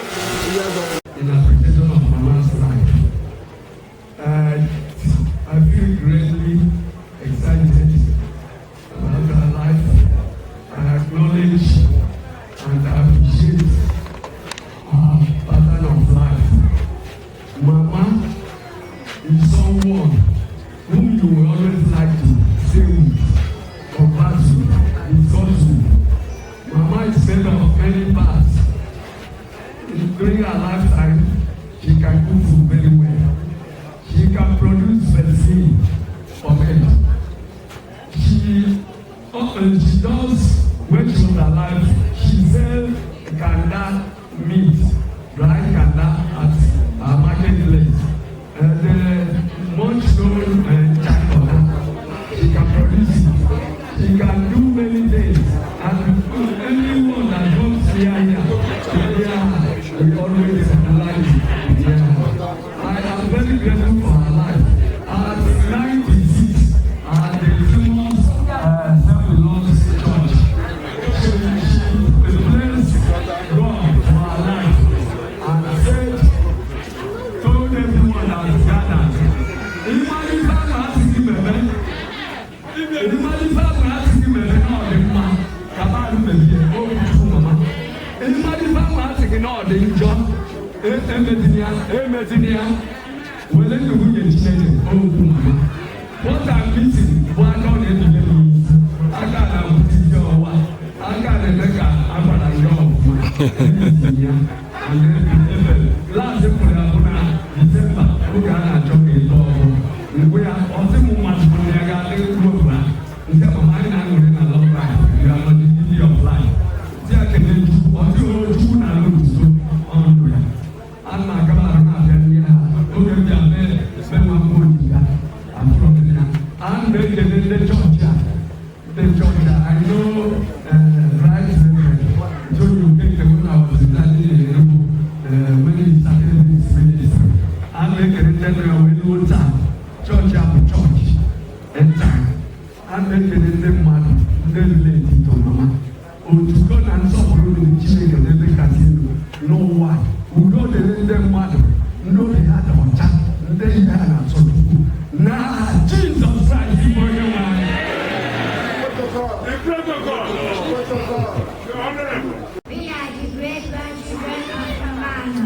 In appreciation of Mama's life. I feel greatly excited about her life. I acknowledge and appreciate her pattern of life. Mama is someone whom you will always like to stay with, converse with, discuss with. Mama is made up of many parts. During her lifetime, she can cook food very well. She can produce medicine for men. She does, when she was alive, she sell kanda meat, dry kanda at her marketplace. The much known chakona, she can produce it. She can do many things. And anyone that comes here, here, we always like it. Yeah. I am very grateful for her life. At 96, at the famous Self-Lost Church, she blessed God for her life and said, told everyone that was gathered, "Ịmalite ahụ asịghị mebe, ịmalite ahụ asịghị mebe na ọ dị mma, ka mmadụ mebie, o kwutu mama. Ịmalite ahụ asịghị na ọ dị njọ, emezina ya, emezina ya, were ndụ nwunye Chineke, okwu mama." What I'm missing bụ aka ọ na-ebinye m isi, aka na-abụzi isi ọwa, aka na-eme ka agbara ya ọfụma, emezina ya. Last pụrụ ya bụ na Disemba oge a na-achọ ka ịtọ ọzọ. Mgbe ya ọsị m mmadụ bụ na ya ga-adị ruo ha nke mama anyị na-aṅụrị na long life, you are not the city of life. Si ya kene Chukwu, ọ sị o Chukwu na ala otuto ọnụ ya. A na-agaba arụ na-abịa ndị ha oge m bịa mee mee nwa mbụ ya abụrụ m ya. A na-ekele ndị chọọchị a, ndị chọọchị a. I know Right Reverend Tony Okeke when I was in Enugu when he started this ministry. A na-ekele ndị nọ ya wee ruo taa. Chọọchị a bụ chọọchị end time. A na-ekele ndị mmadụ ndị riri etito mama. Otuto na nsọpụrụ dịrị Chineke n'ebe kasị elu n'ụwa. Udo dịrị ndị mmadụ, ndị obi ha dị ọcha, ndị ihe ha na-asọ Chukwu. N'aha Jizọs Kraịst bụ onye nwe anyị. We are the great grandchildren of Amana.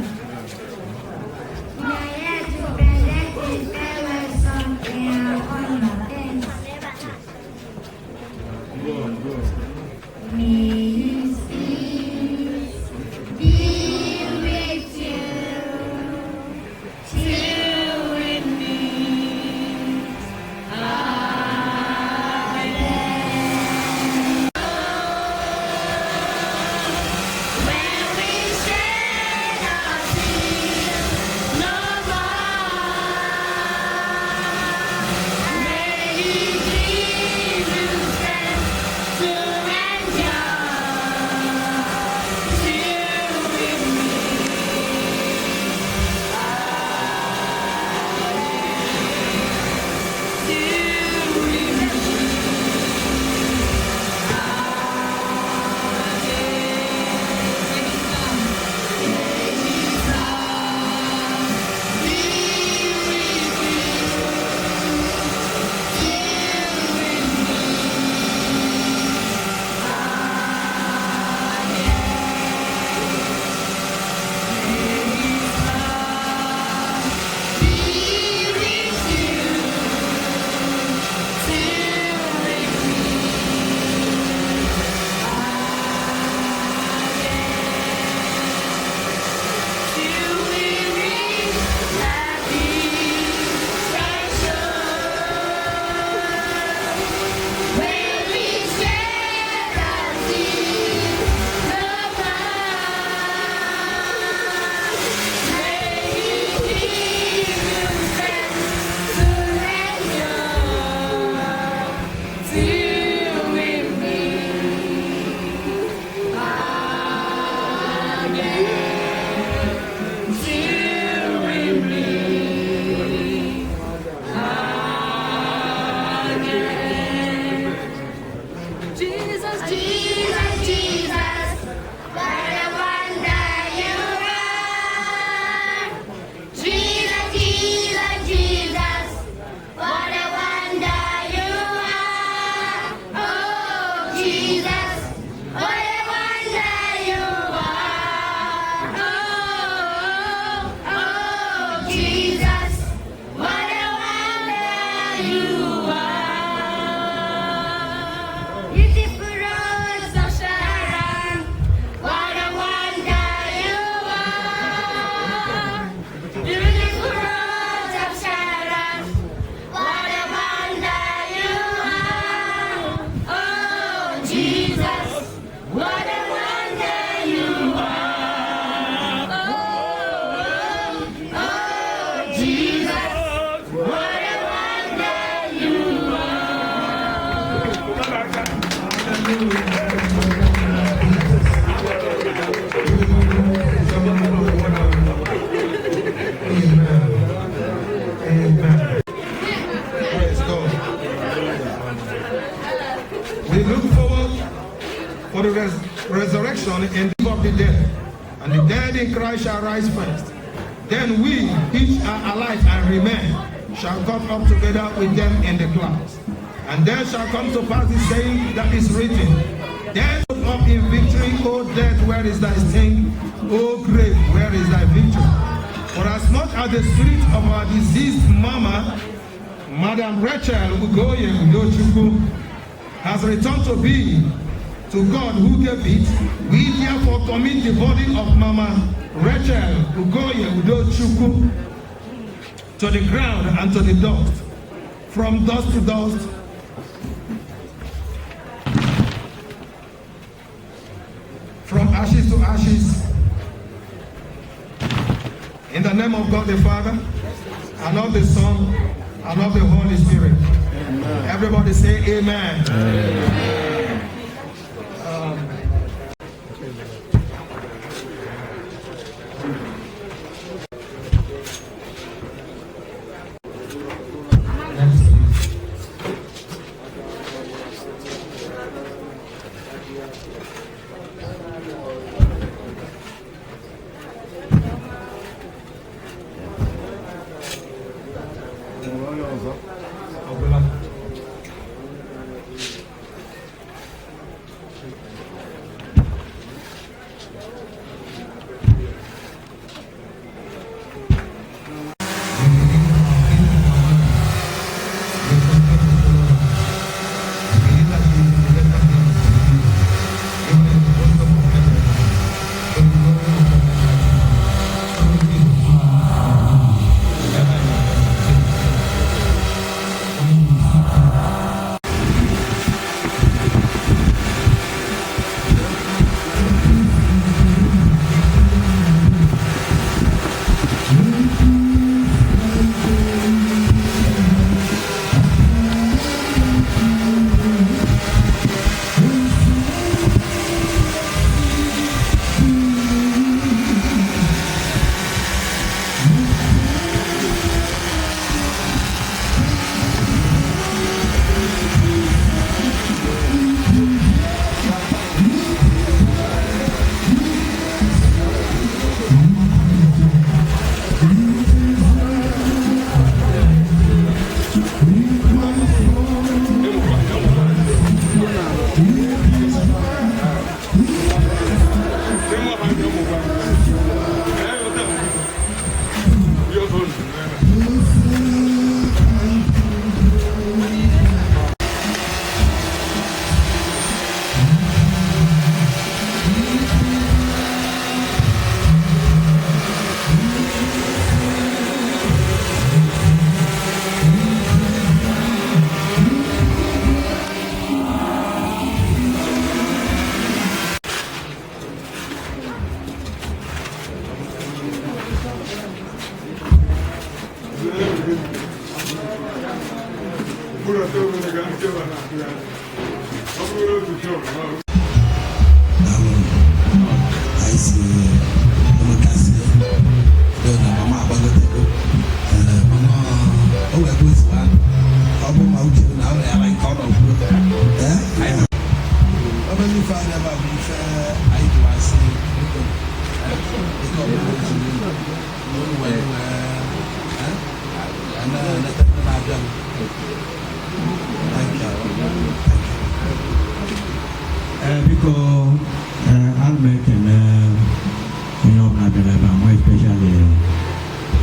We are here to present a farewell song in her honor. Thanks. May His peace be with you. Son in the of the dead, and the dead in Christ shall rise first. Then we, which are alive and remain, shall come up together with them in the clouds. And there shall come to pass the saying that is written, Death up in victory, O death, where is thy sting? O grave, where is thy victory? For as much as the spirit of our deceased mama, Madam Rachel Ugoye Udochukwu, has returned to be to God who gave it, we therefore commit the body of Mama Rachel Ugoye Udochukwu to the ground and to the dust, from dust to dust, from ashes to ashes. In the name of God the Father, and of the Son, and of the Holy Spirit. Amen. Everybody say amen. Amen. Anyị si ụmụkasị dị na mama agbagotego, mana o wee bụ ezigbo ọ bụ ma uche na ọ ya nke ọ nọ kwuo. Obere ife anyị ebe a bụ ife anyị ji wasị dịka ọ bụla ozugbo n'olu wee wee na-eleta ndị na-abịa. Thank you. Biko, ana m ekene onye ọbụla bịara ebe a, more especially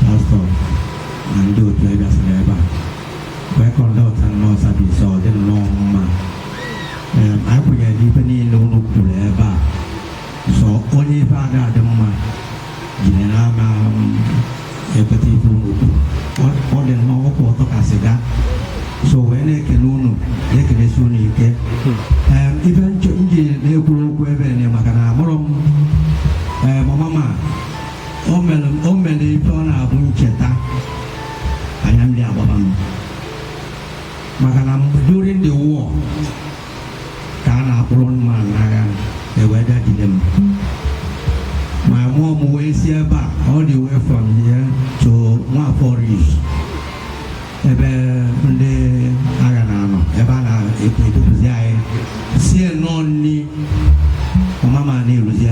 pastor na ndị otu ebe asịrị ebe a wee conduct nnọọ service. Ọ dị nnọọ mma. Anyị kwenyere n'ife niile unu kwuru ebe a. So onye ife ada adị mma jiri n'ama ekweta ife unu kwuru. Ọ dị nnọọ ọkwụ ọtọ ka sịga. So wee na-ekele unu, na-ekelesi unu ike. Ife m ji na-ekwuru okwu ebe ni maka na amụrụ m ee mama ma o mere ife ọ na-abụ ncheta anya mmiri agbaba m, maka na during the war ka a na-akpụrụ mma n'agha, ewee bịa jide m. My mom wee si ebe a all the way from here to Nwafọ Ridge, ebe ndị agha na-anọ, ebe a na-edupụzi anyị sie nnọọ nni. Mama ma na-eruzi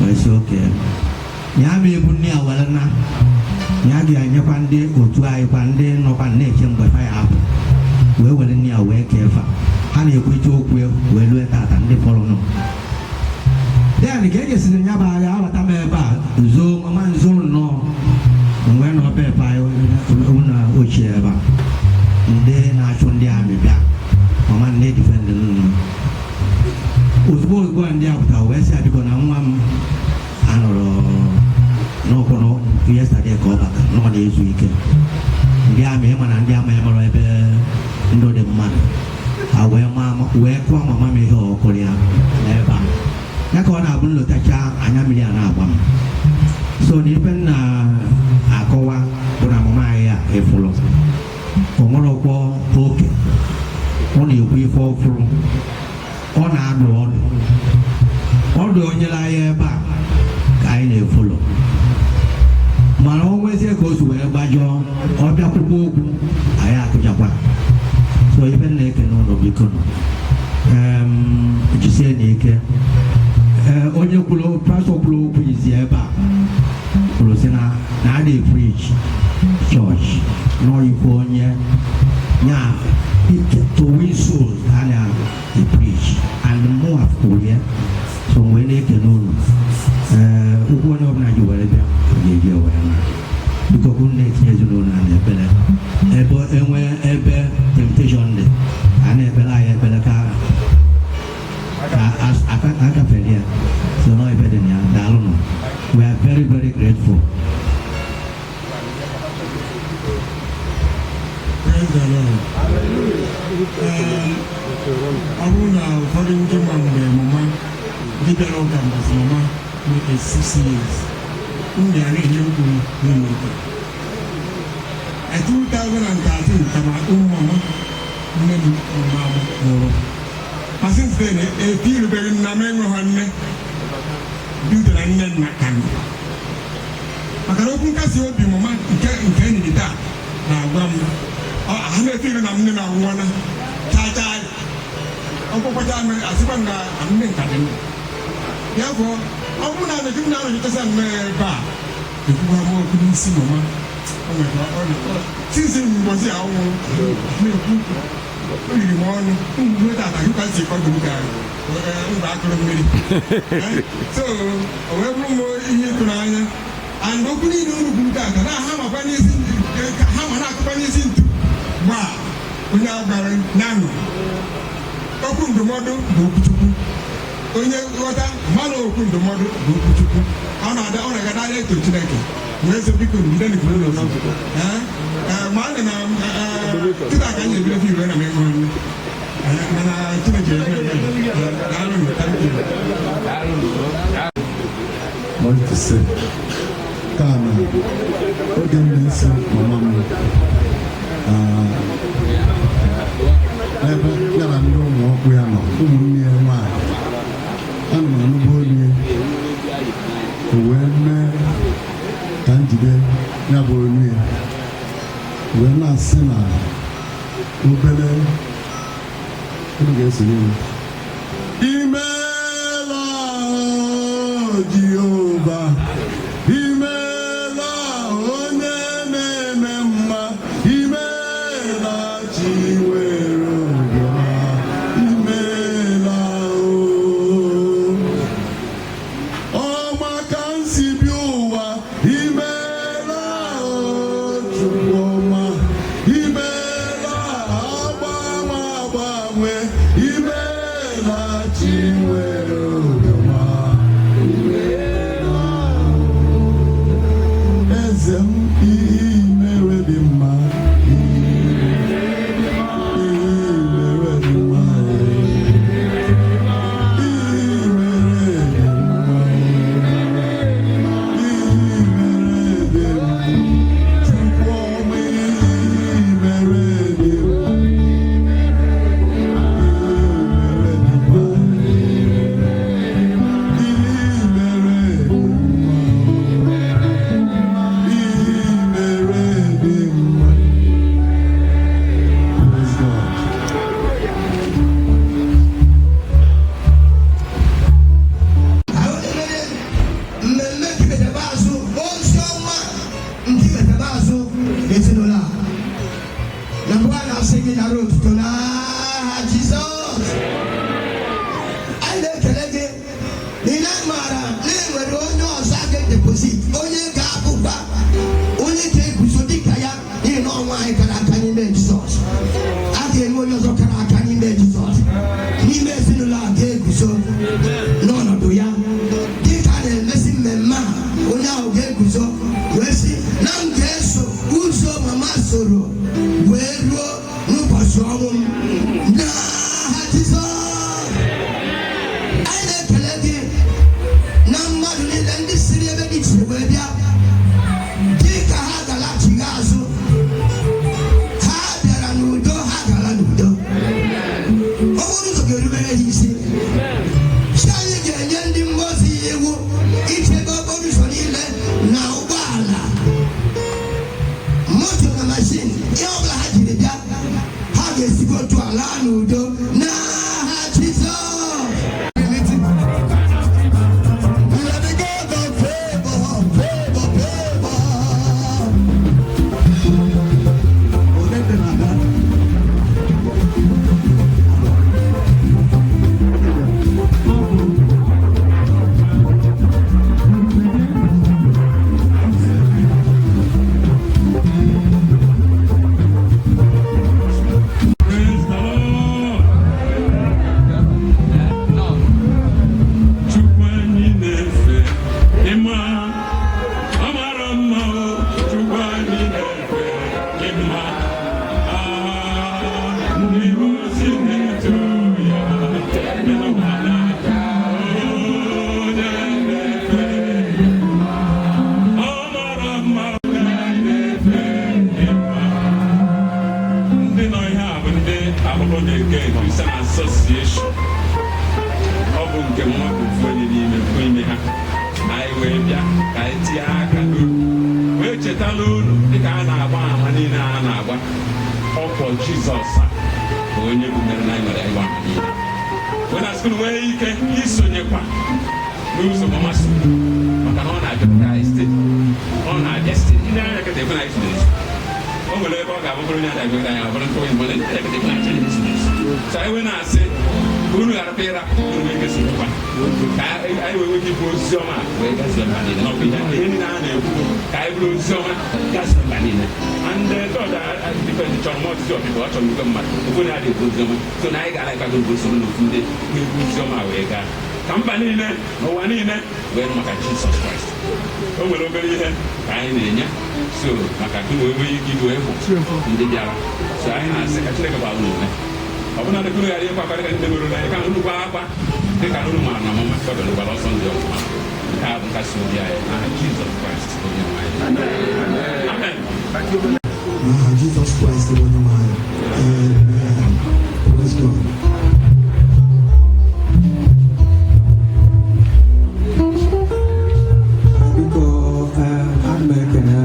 Wee sị oke ya ma ebu nne ya were na ya ga-enyekwa ndị otu anyị kwa ndị nọkwa na-eche mgbe fa ya apụ wee were nne ya wee kee fa. Ha na-ekwucha okwu wee lue tata ndị fọrọ nọ. Then ka e jesiri ya bụ agha, abata m ebe a zoo mama nzo nnọọ wee nọ ebe anyị ụlọ ochie ebe a. Ndị na-achụ ndị army bịa, mama nne defend nnu. Ozugbo ozugbo ndị a pụtara wee sị ya, biko, na nwa m anọrọ n'ọkwụrụ yesterday ka ọ bata na ọ na-ezu ike. Ndị army, ịma na ndị army mara ebe ndụ dị mmadụ, ha wee maa wee kụọ mama m ihe ọkụrụ ya n'ebe a. Ya ka ọ na-abụ nlotacha, anya mmiri a na-agba m. So na ife m na-akọwa bụ na mama anyị a efuru o nwerọkwọ oke, ọ na-ekwu ife ọfụrụ, ọ na-adụ ọdụ ọdụ onyere anyị ebe a ka anyị na-efolo. Mana o nwezie ka o si wee gbajọọ, ọ bịakwukwa okwu anyị akụjakwa. So ife m na-ekene ụlọ, biko nọ, jisie n'ike. Ee, onye kwuru, pastọ kwuru okwu izi ebe a, kwuru sị na a na-epreach chọọchị n'ọyikwa onye nya to win souls ka a na-epreach, and mụnwa kwuru ya. So wee na-ekene unu. Ee, ụkwụ onye ọbụla ji were bịa, ọ ga-eji were na. Biko, ka unu na-etinye ezinụlọ a n'ekpere. Ebe enwe ebe temptation dị, a na-ekpere anyị ekpere ka agafere ya. So no ife dị na ya. Daalụnụ, we are very, very grateful. Praise the Lord. Ọ bụrụ na ụfọdụ ndị ma mgbe mama ndị bịara ụka mbọsị mama nwere 6 years, m bịara ihe m kwuru n'ụlọ ụka. At 2013 ka ma ụmụ mama nne m mama m nwụrụ. Ma since then, efirubeghị m na m enweghị nne due na nne nna ka m. Maka na okwu nkasi obi mama nke enyi taa na-agwa m ha na-efiru na nne m anwụọla chaa chaa, ọkpụkpọcha m asịkwa m na nne nka dị ndụ. Ya fọ ọ bụrụ na anọchi m na-anọchitesa nnọọ ebe a ekwukwa m okwu n'isi mama. O nwere ka ọ since mbọsị a nwụrụ na-ekwu o riri m ọnụ mgbe tata gị ka si kọdụ m ka mba akụrụ mmiri. So o wee bụrụ m ihe ịtụnanya, and okwu niile unu kwuru tata na ha makwa n'isi ha ma na-akụkwa n'isi ntu gbaa onye agwara nanụ. Okwu ndụmọdụ bụ okwuchukwu. Onye ghọta mmanụ, okwu ndụmọdụ bụ okwuchukwu. Ọ na-ada, ọ na-agada anya eto Chineke wee sị, biko, bido n'ikwu ma a na tịta ka anyị ebido iwe na m ịṅụ nne, mana Chineke eme eme. Daalụ, thank you. Want to say taa na oge m na-eso mama m n'ebe ya na ndị ụmụ ọkpụ ya nọ, ụmụnne ya nwaanyị, ana m anụba olu ya. O wee mee ka m jide ya bụ olu ya wee na-asị na obere unu ga-esonye m. Imeela, Jehova, imeela, onye na-eme mma, imeela, chi nwere obiọma, imeela. O ọma ka m si bi ụwa, imeela, o Chukwu ọma, imeela, agbanwe agbanwe, imeela, chi nwere obiọma, imeela. Mara na enwere onye ọzọ a ga-edeposit, onye ga-abụkwa onye ga-eguzo dịka ya, n'ihi na ọnwa anyị kara aka n'ime Jizọs. A ga-enwe onye ọzọ kara aka n'ime Jizọs n'ime ezinụlọ a ga-eguzo n'ọnọdụ ya. Dịka a na-emesi mmemme a, onye ahụ ga-eguzo wee sị na m ga-eso ụzọ mama soro wee ruo n'ụbọchị ọnwụ m, n'aha Jizọs. Anyị na-ekele gị na mmadụ niile ndị siri ebe dị iche wee bịa. Dị ka ha galachighi azụ, ha bịara n'udo, ha gara n'udo. Okporo ụzọ ga-erubere ha isi. Chi anyị ga-enye ndị mmụọ ozi ya iwu ichebe okporo ụzọ niile na ụgbọala, moto na machine, ihe ọbụla ha jiri bịa. Ha ga-esikwa otu a laa n'udo, n'aha Jizọs. You are the God of favor, favor, favor. Ole ndị na-aga? Praise the Lord. Chukwu anyị na-efe ịma, ọ mara mma o. Chukwu anyị na-efe ịma. Ah, ndị ozi na-eto ya n'ụwa n'aka. Onye na-efe ọ mara mma, onye anyị na-efe ịma. Ndị nọ ihe a bụ ndị Ahụhụ na-eke Christian Association. Ọ bụ nke mmadụ ofu onye n'ime ime ha. Anyị wee bịa ka anyị tinye aka n'obi wee chetala unu, dịka a na-agba ama niile a na-agba ọkwọ Jizọs a bụ onye bụ mere na anyị nwere ịgba ama niile, wee na sị nwee ike isonyekwa n'ụzọ mama so, maka na ọ na-abịa anyị site, ọ na-abịa site ndị anya kịta ekwe na anyị zuru ezu. O nwere ebe ọ ga-abụ bụrụ onye adabere anyị, ọ bụrụ nke onye mgbe ndị ekete ekwe na-achọ anyị zuru ezu. So anyị wee na-asị ka unu gharakwa ịra unu, nwee ike sorokwa ka anyị wee nwee ike ibu ozi ọma wee gazie mba niile. N'ọkwa ihe niile a na-ekwu bụ ka anyị bụrụ ozi ọma gazie mba niile. And God depend chọrọ m ọtụtụ ọbịbụ, ọ chọrọ igwe mmadụ okwu na adị ebu ozi ọma. So na anyị ga-ala ịkago bụ soro n'ofu ndị na-ebu ozi ọma wee gaa ka mba niile n'ụwa niile wee nụ maka Jizọs Kraịst. O nwere obere ihe ka anyị na-enye so maka ka wee nwee ike wee hụ ndị bịara. So anyị na-asị ka Chineke gbaa unu ume, ọbụna dị unu ghara ịkwa akwa dịka ndị nwere ụlọ, ka unu kwa akwa dịka unu maara na ọmụma gbabere gbara ọsọ ndị ọfụma. Nke a bụ nkasi obi anyị, n'aha Jizọs Kraịst onye nwe anyị, amen. N'aha Jizọs Kraịst bụ onye nwe anyị. Amen. Praise God. Biko, ana m ekene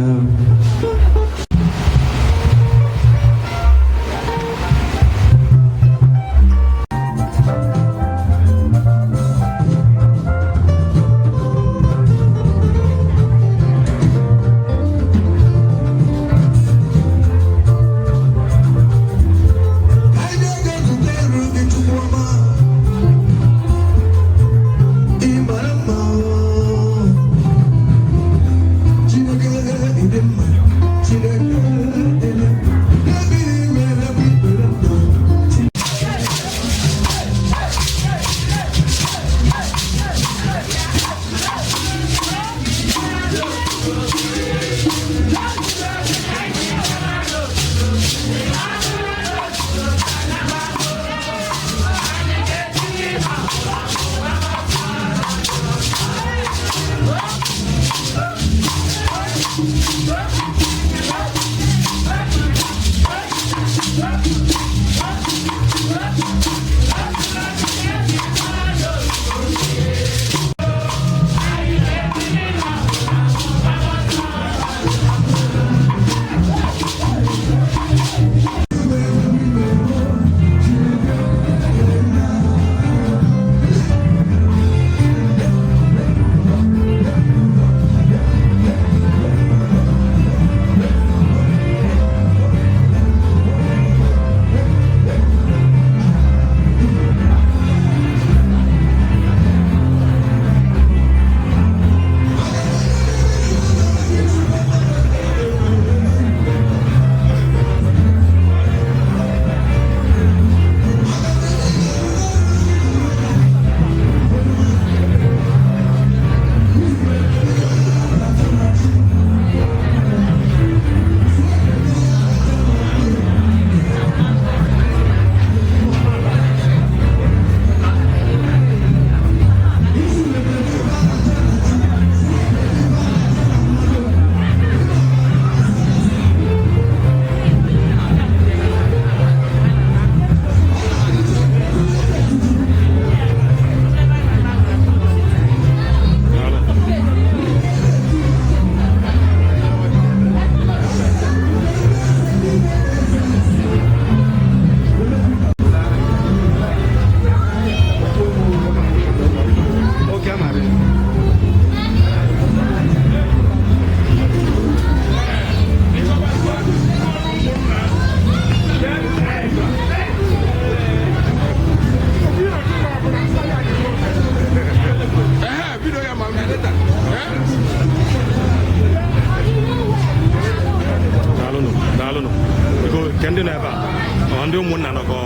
Ụmụnna nọkọ.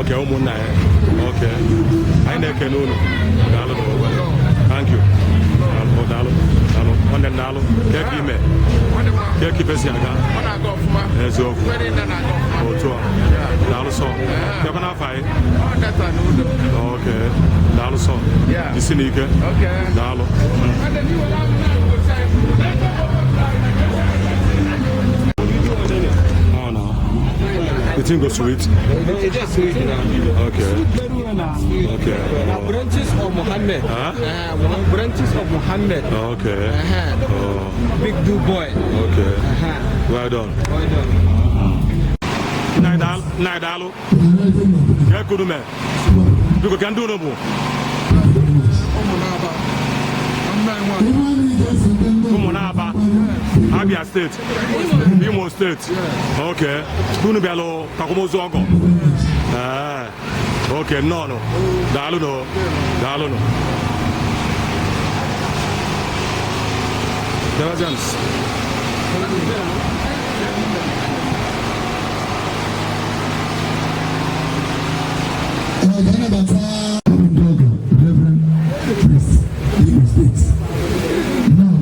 Okay, ụmụnna ya. Okay, anyị na-ekene unu. Daalụ. Thank you. Daalụ, daalụ, daalụ, nwanne m, daalụ. Kee ka ime? Kee ka ife si aga? Eziokwu, otu a. Daalụ sọ. Kekwa n'afọ anyị. Okay, daalụ sọ. Jisi n'ike. Daalụ. Oh no. The thing go sweet. It just sweet now. Okay. Sweet very well now. Okay. Now branches of Muhammad. Huh? Branches of Muhammad. Okay. Oh, Big do boy. Okay. Well done. Well done. Nna, daalụ. Ka ekuru me. Biko, ka ndị unu bụ? Ụmụ na-aba. Abia Steeti. Imo Steeti. Okay. Unu bịalụ akwamozu ọgọ. Ee. Okay, nnọọ nụ. Daalụ nụ. Daalụ nụ. Daalụ. Reverend Priest, Imo State. Now,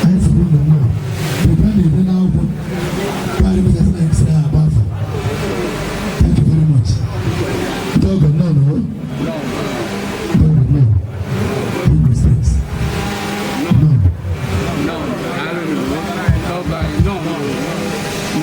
I feel no now. The brand is now open. Thank you very much. Dog, no, no. Dog, no. Imo State. No. No, I don't know. No, no, no.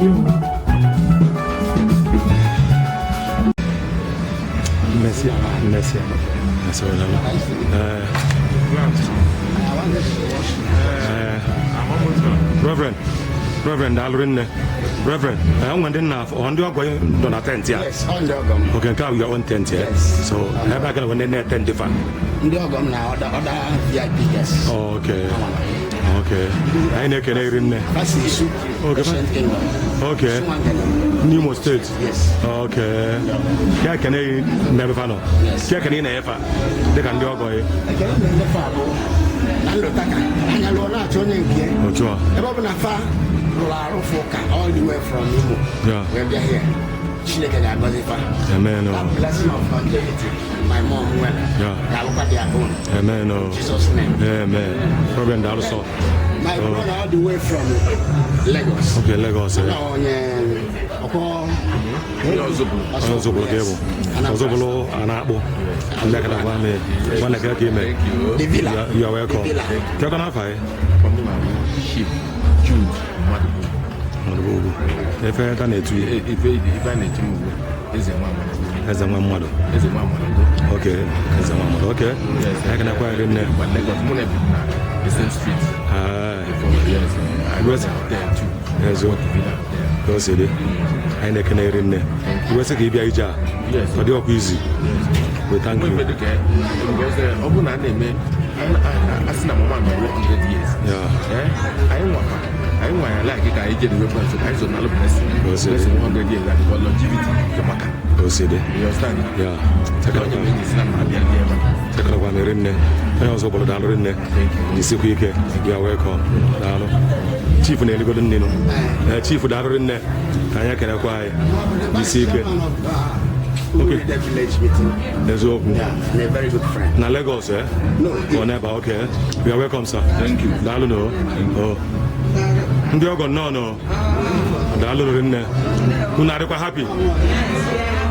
Messi, Messi, Messi, Reverend, Reverend, daalụ rinne. Reverend, nwe ndị nna ọ ndị ọgọ nọ na tent ya? Yes, ọ ndị ọgọ m. Okay, nke a bụ your own tent ya? So, ebe a gara ndị na-ete ndị fa? Ndị ọgọ m na ọda VIP guests. Okay. Okay. Anyị na-ekene iri nne. Pasi Isu, Ancient Kingdom. Okay. N'Imo State? Yes. Okay. Ya ekene n'ebe fa nọ? Yes. Ya ekene ị na-enye fa dịka ndị ọgọ ya? Ekele m na-enye fa bụ na nlọta ka anya lụọ na-achọ onye nke ya. Otu a. Ebe ọ bụ na fa rụrụ arụ fụ ụka all the way from Imo wee bịa here. Chineke ga-agọzi fa. Amen. That blessing of longevity my mom nwere ga-abụkwa their own. Amen. In Jesus' name. Amen. Reverend, daalụ sọ. My brother all the way from Lagos. Okay, Lagos. Ọ onye ọkwọ. Onye Ọzụbụlụ ka ị bụ. Ọzụbụlụ a na-akpụ. Ndị aka na-agwa m nwanne ka ka ime. The Villa. You are welcome. The Villa. Kekọ n'afọ anyị? Chief Jude Madụbugwu. Efe ta na-etu ya. Ife a na-etu m ugbu Eze nwa mmadụ. Eze nwa mmadụ. Eze nwa mmadụ. Okay, eze nwa mmadụ. Okay. Anyị ka na-akwa iri nne. Lagos, mụ na ebi na the same street. Yes, I was there too. Eziokwu. Ka o si dị. Anyị na-ekene iri nne. Iwesị ka ị bịa ije a. Ọ dị ọkwa izi. We thank you. Because ọ bụrụ na a na-eme asị na mama nọ 100 years. Anyị nwakwa anyị nwanyere like ka anyị jere wepụ nso ka anyị so n'alụ blessing. Blessing 100 years and because longevity maka. Ka o si dị. You understand? Yeah. Onye mere isi na mma bịa dị ebe a. Tekanakwa m iri nne. Onye ọzọ bụrụ daalụ rinne. Jisikwa ike. You are welcome. Daalụ. Chief na-eligodo nne nụ. Chief daalụ rinne. Ka anyị ekenekwa anyị. Jisi ike. Okay. The village meeting. Eziokwu. Yeah, and a very good friend. Na Lagos, eh? No. Oh, never. Okay. You are welcome, sir. Thank you. Daalụ no. Oh. Ndị ọgọ nnọọ nọ. Daalụ rinne. Unu adịkwa happy?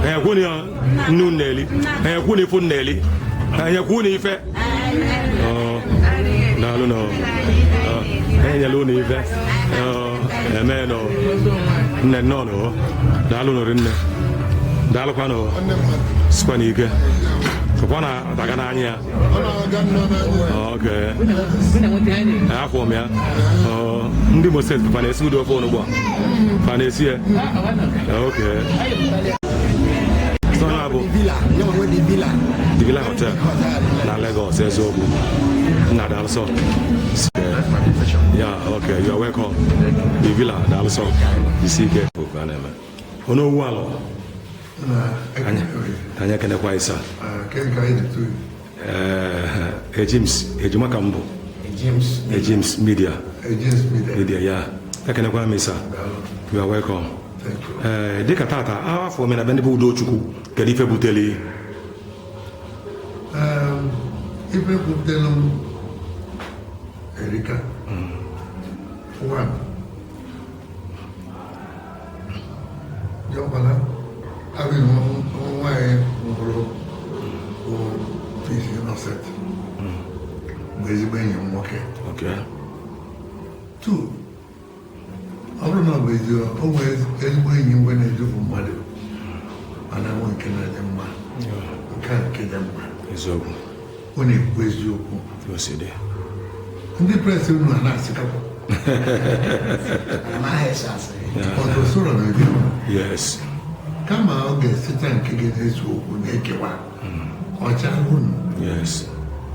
Ekwu na nnu na-eli. Ekwu na ifu na-eli. Ekwu na ife. Oh. Daalụ no. Enyela unu ife. Amen no. Nne nnọọ nọ. Daalụ rinne. Daalụkwa nọ. Sikwa n'ike. Ọkwa na-aga n'anya ya. Okay. Afọ m ya. Ndị Imo Steeti fa na-esi ụdị ofe onugbu a. Fa na-esi ya. Okay. So na bụ The Villa Hotel na Lagos eziokwu. Nna daalụ sọ. Yeah, okay, you are welcome. The Villa daalụ sọ. Isi ike. Onowu alọ. Anyị ekenekwa ịsa. Ejims, ejima ka mbụ. Ejims Media. Media, ya. Ekenekwa m ịsa. You are welcome. Dịka tata, afọ m na be ndị bụ Udochukwu, kedu ife butere? Ife butere m erika. One. Jọkwana, abụ nwaanyị nwụrụ bụ Peace Innocent bụ ezigbo enyi m nwoke. Two, ọ bụrụ na ọ bụ eziokwu, o nwere ezigbo enyi mgbe na-edufu mmadụ mana nwe nke na-adị mma, nke a nke dị mma. Eziokwu. Ọ na-ekwu eziokwu. O si dị. Ndị presi unu a na-asịkakwa. Ọtụ soro na gị. Yes. Kama ọ ga-esite nke gị na-ese okwu na-ekewa ọcha unu. Yes.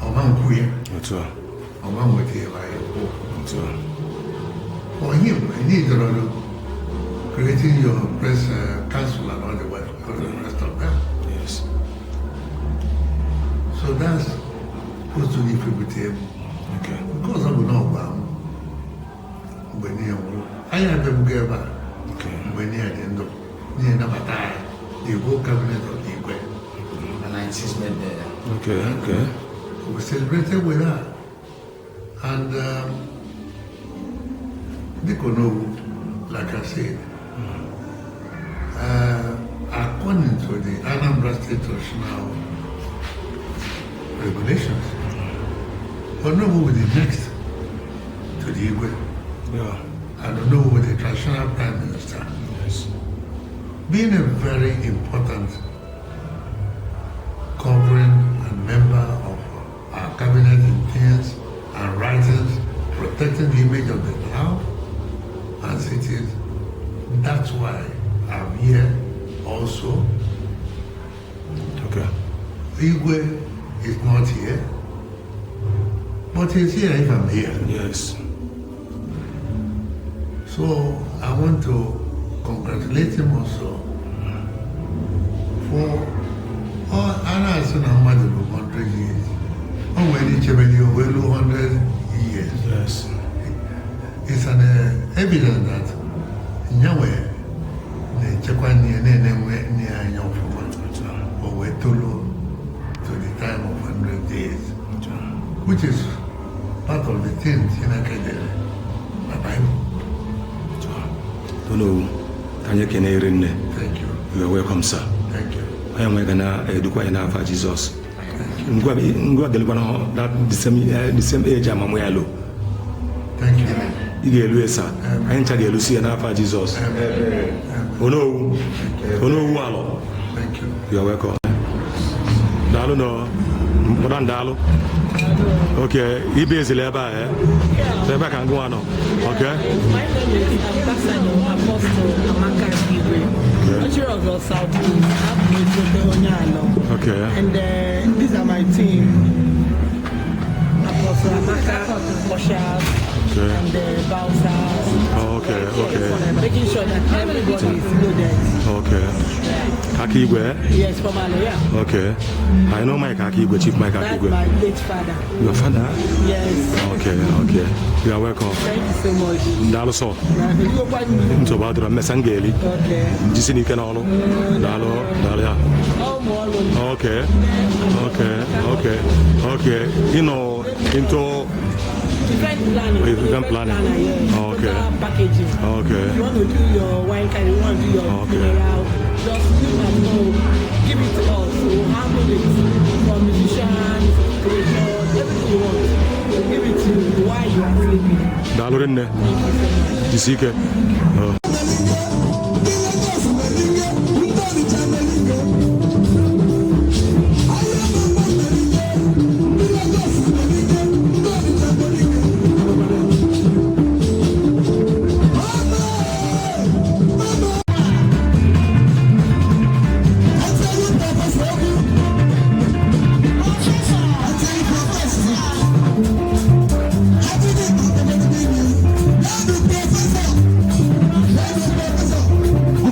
Ọma nkwu ya. Otu a. Ọma nweta ya ya kwuo. Otu a. For him, he needed creating your press council and all the rest of them. Yes. So that's supposed to give people table. Okay. Because I'm not mgbe niile nwụrụ anyị abịabugo ebe a mgbe niile dị ndụ niile nabata anyị the whole cabinet of the Igwe. And I insisted there. Okay, okay. We celebrated with her. And Dikonowu, like I said, according to the Anambra State Traditional Regulations, Onowu will be next to the Igwe. Yeah. And Onowu with the traditional prime minister. Being a very important covering and member of our cabinet in things and writings, protecting the image of the town and cities. That's why I'm here also. Igwe is not here, but he's here if I'm here. So I want to congratulate him also for all. A na-asị na mmadụ bụ 100 years. O nwere ichebe ihe wee ruo 100 years. It's an evidence that nyanwe na-echekwa nne ya, na-enwe nne ya anya ọfụma, o wee toluo to the time of 100 days, which is part of the thing Chineke dere na Bible. Onowu, ka anyị ekene iri nne. Thank you. You are welcome, sir. Thank you. Onye nwe ga na-edukwa anyị n'afa Jizọs. Ngwa ngwa gelikwana that the same age amamụ ya lo. Thank you. Ị ga-elu esa, anyị ncha ga-elusi ya n'afa Jizọs. Onowu, Onowu alọ. Thank you. You are welcome. Daalụ nọ, madam, daalụ. Okay, ibe ezili ebe a, eh? Ebe a ka ngwa nọ. Okay. My name is Ambassador Apostle Amaka Igwe. Ochiri of South East, Abụ onye Alọ. And these are my team. Apostle Amaka, ushers, and the bouncers. Making sure that everybody is loaded. Okay. Aka Igwe, eh? Yes, from Alo, yeah. Okay. I know Mike Aka Igwe, Chief Mike Aka That's Igwe. my late father. Your father? Yes. Okay. You are welcome. Thank you so much. Daalụ sọ. Yeah, you go find me. Nsogbu adịrọ, mmesa m ga-eli. Okay. Jisi n'ike n'ọrụ. Daalụ, daalụ ya. Oh, more. Okay. You know, into Event planning. Event planning. Planner, yes. Total packaging. If you want to do your wine carry, you want to do your funeral, just you and know, give it to us. We'll handle it. From musicians, creators, everything you want. We'll give it to you while you are sleeping. Daalụ rinne. Jisi ike. Oh. Thank you.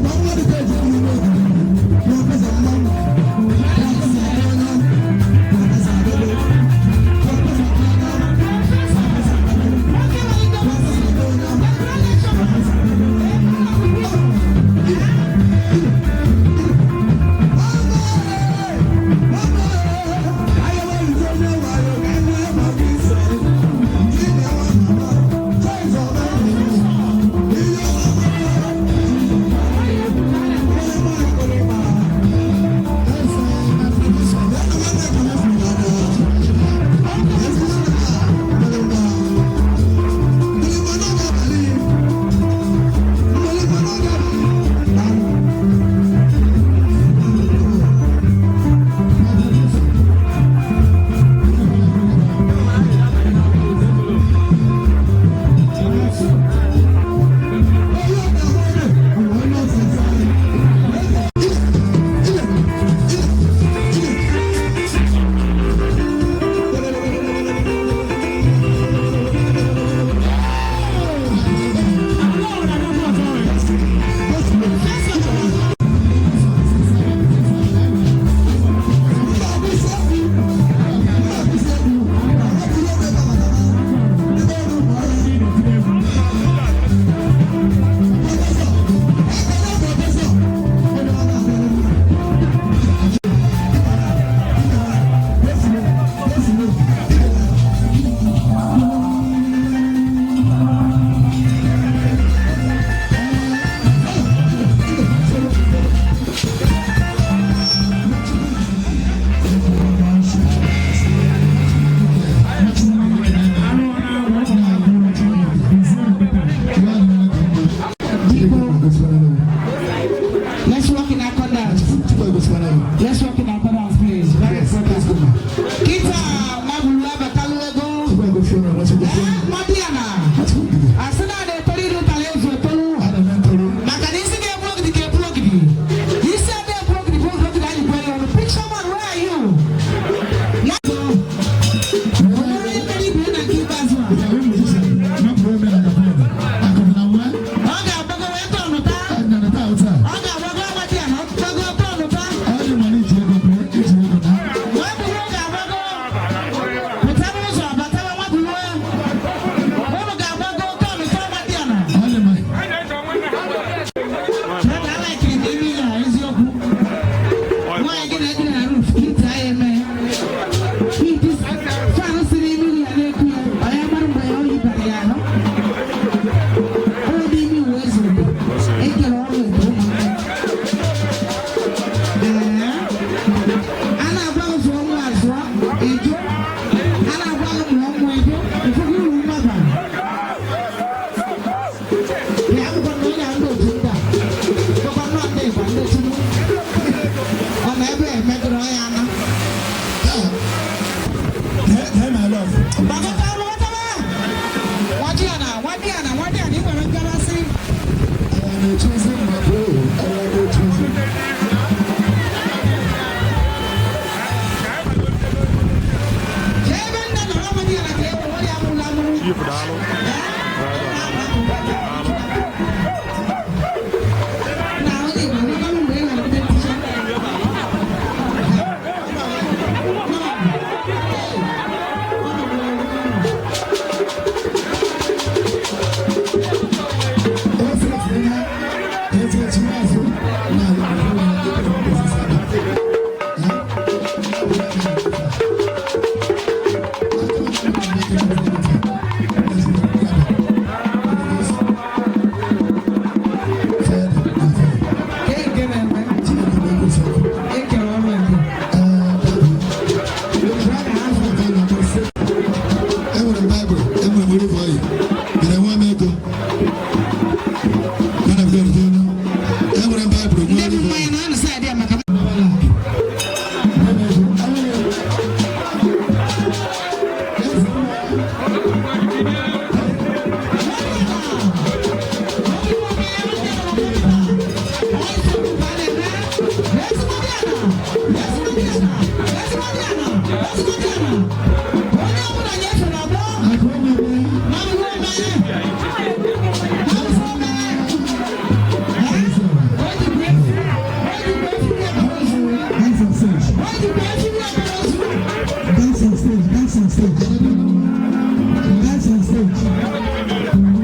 Man of God, olu. Enwere m Baịbụl Ndị bụ mmanya na anụ saịdị a maka Dance on stage. Dance on stage. Dance on stage. Dance on stage.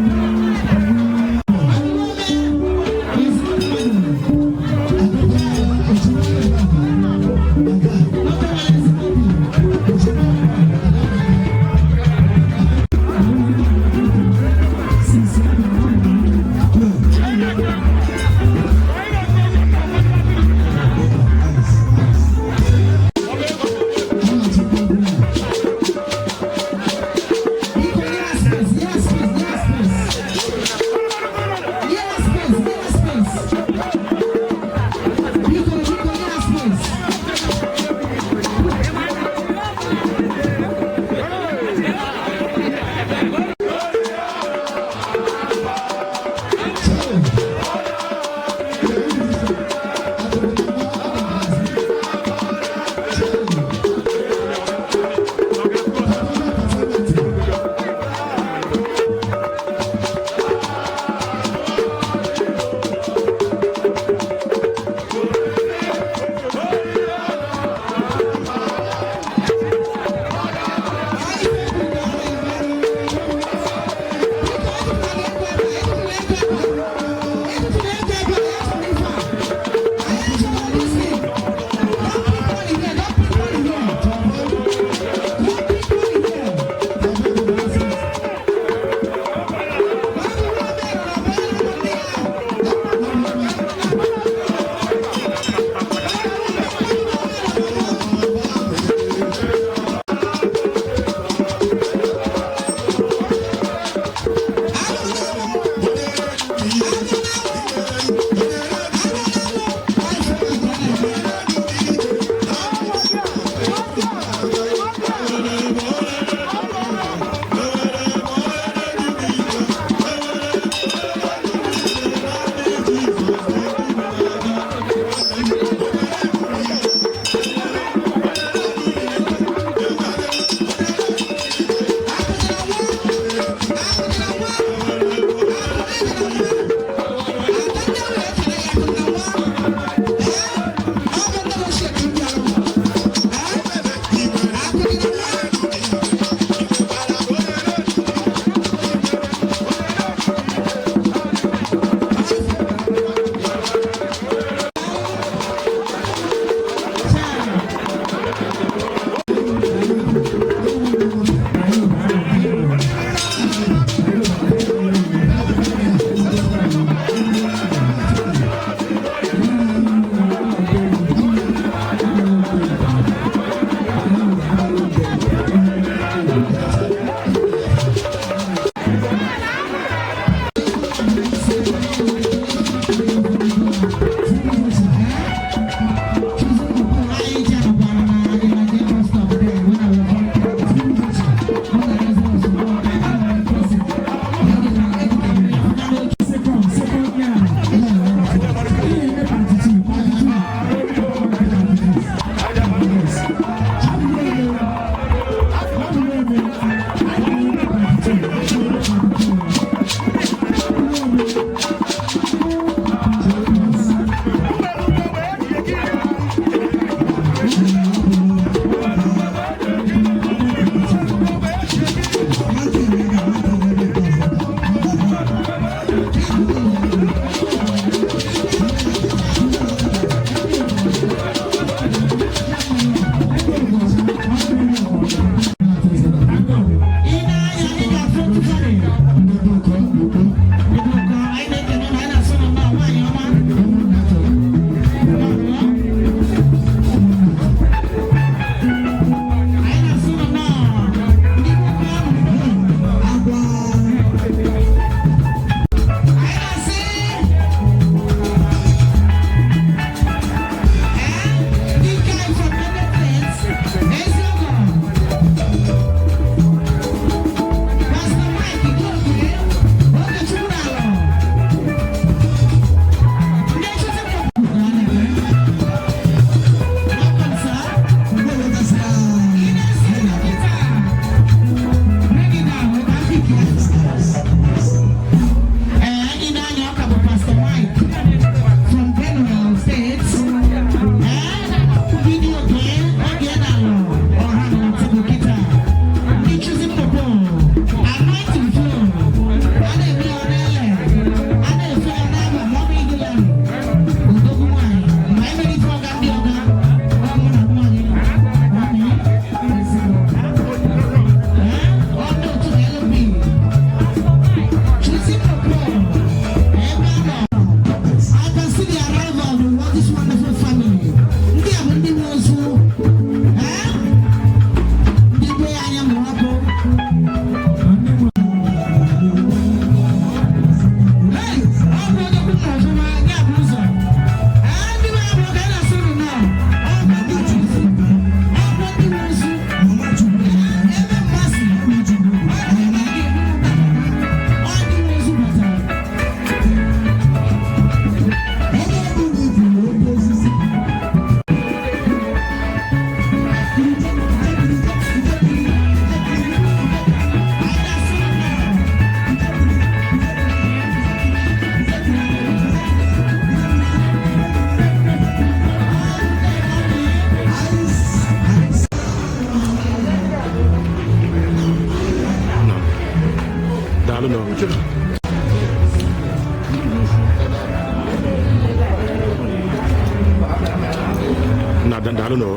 Daalụ nụ,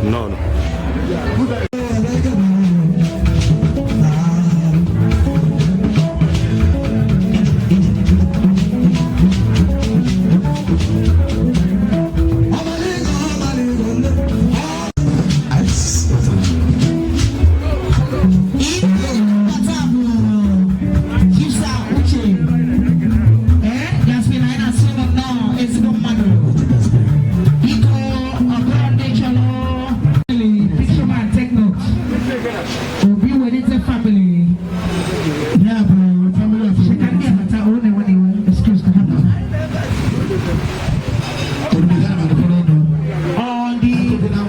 nnọọ nụ. Obi Welite family. Yeah, bro, family of Excuse me. All the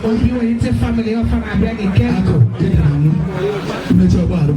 Obi Welite family of an Abia Ike. Okay, I will think about it.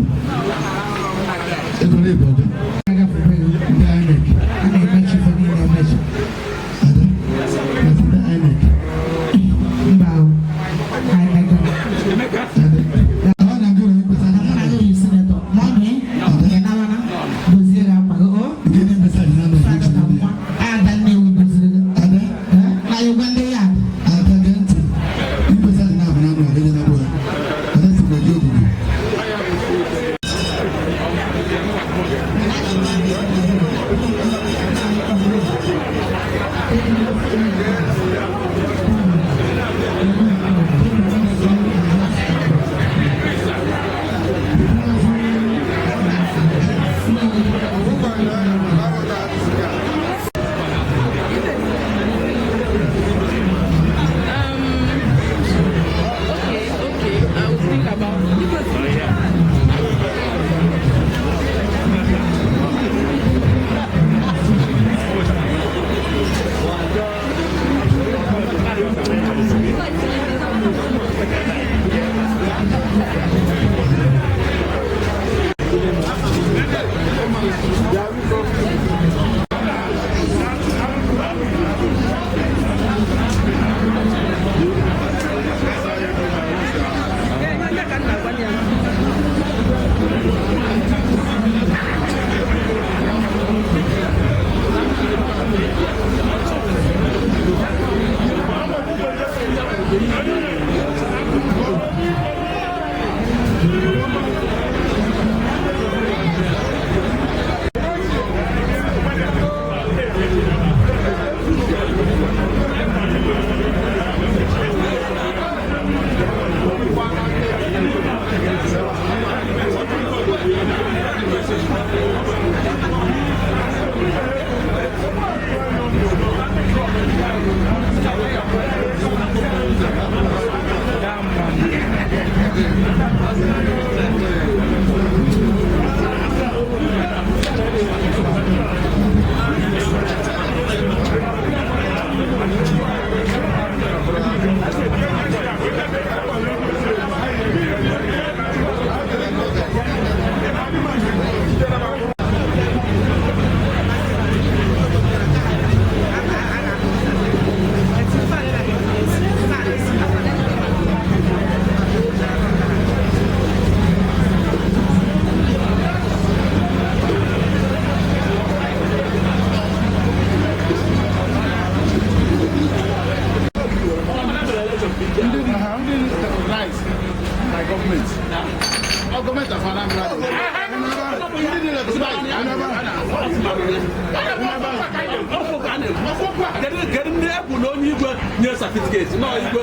Kedu ndị egwu na onye igwe nye satifiketi nọ igwe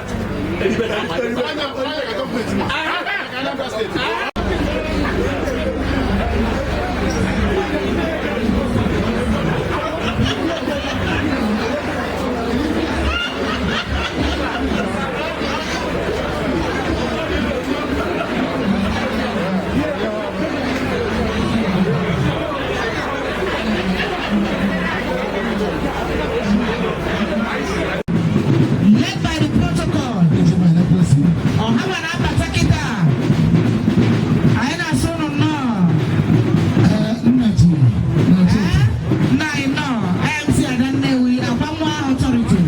Led by the protocol. Ọha na-abata kịta. Anyị na-asụ unu nnọọ. Nna anyị nnọọ. IMC Ada Nnewi, Agbanwa Authority.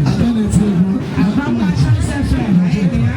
Agbanwa Choice FM. Anyị dị ya.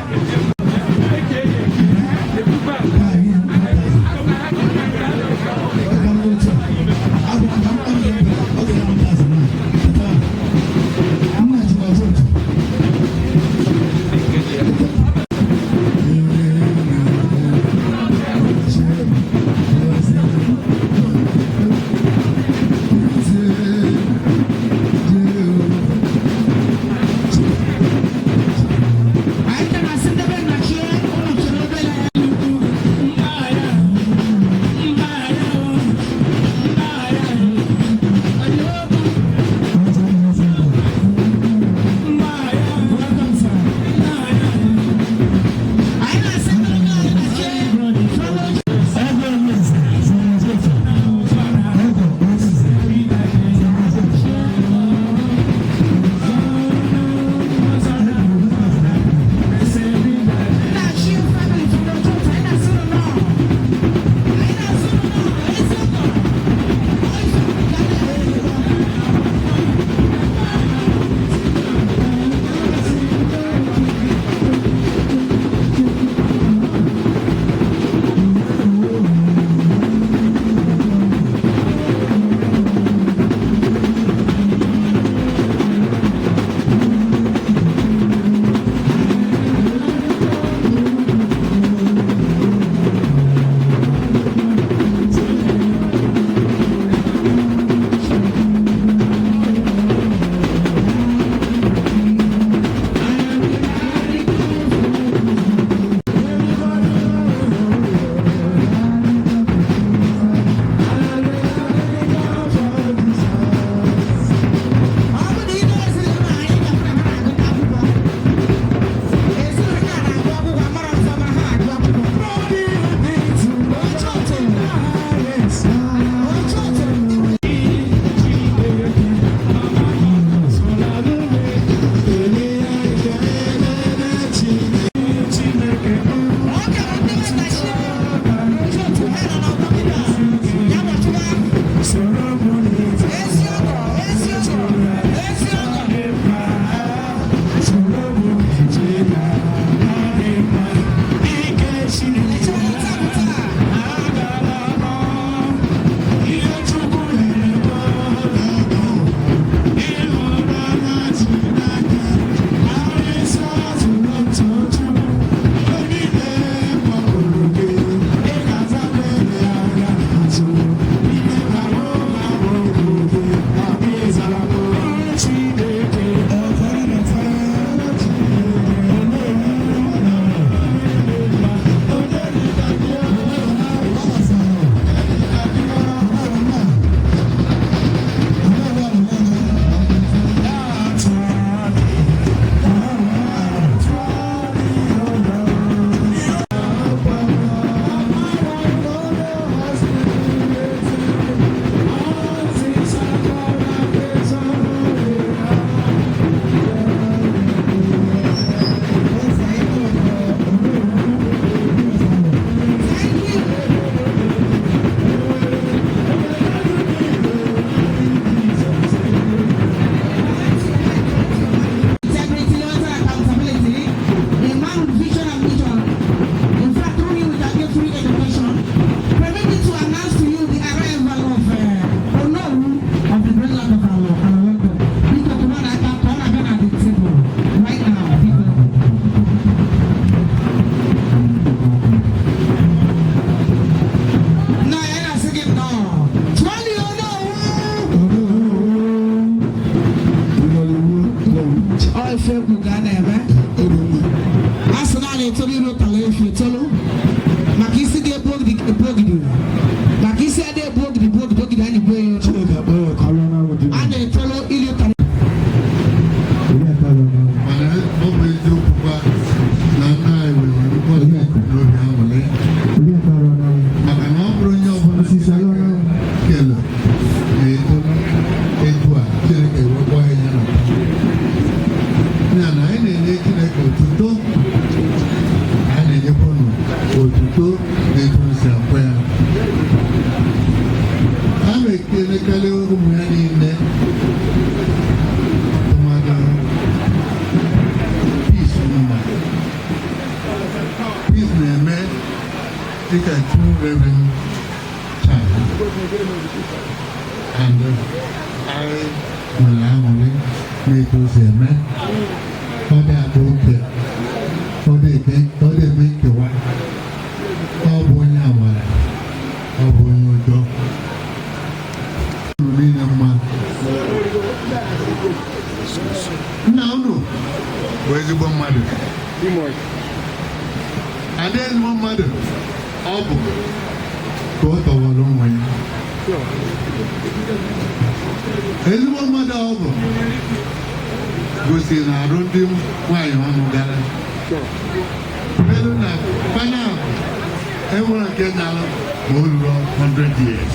Ife egwu ga na-eme. A sị na a na-etolu iru ụtara efi etolu maka isi ga-ebu ogidi, ebu ogidi, maka isi adị ebu ogidi bụ ogidi, ogidi anyị buo ya. A na-etolu ili ụtara. Mana ọ bụ eziokwu kwa na nna anyị nwere nnukwu n'obi aṅụrị, maka na ọ bụrụ onye ọbụla kele na-eto etu a, Chineke wekwa ya na ya na anyị na-enye Chineke otuto, anyị na-enyekwa unu otuto na etu o si akwa ya. A na-ekelekarị ụmụ ya niile, tụmadụ Peace. Mma Peace na-eme dịka true reverend child, and anyị nwere aṅụrị na-etu o si eme. Ọ dị akpa oke, ọ dị eme nkewa. Ọ bụ onye amara, ọ bụ onye ụjọ unu niile mma. Nna unu bụ ezigbo mmadụ, adị ezigbo mmadụ. Ọ bụ ka ọ tọwara onwe ya ezigbo mmadụ. Ọ bụ gosiri na arụ ndị nwaanyị ọnụ gara elu na pana enwere nke nyalụ ma o ruru 100 years,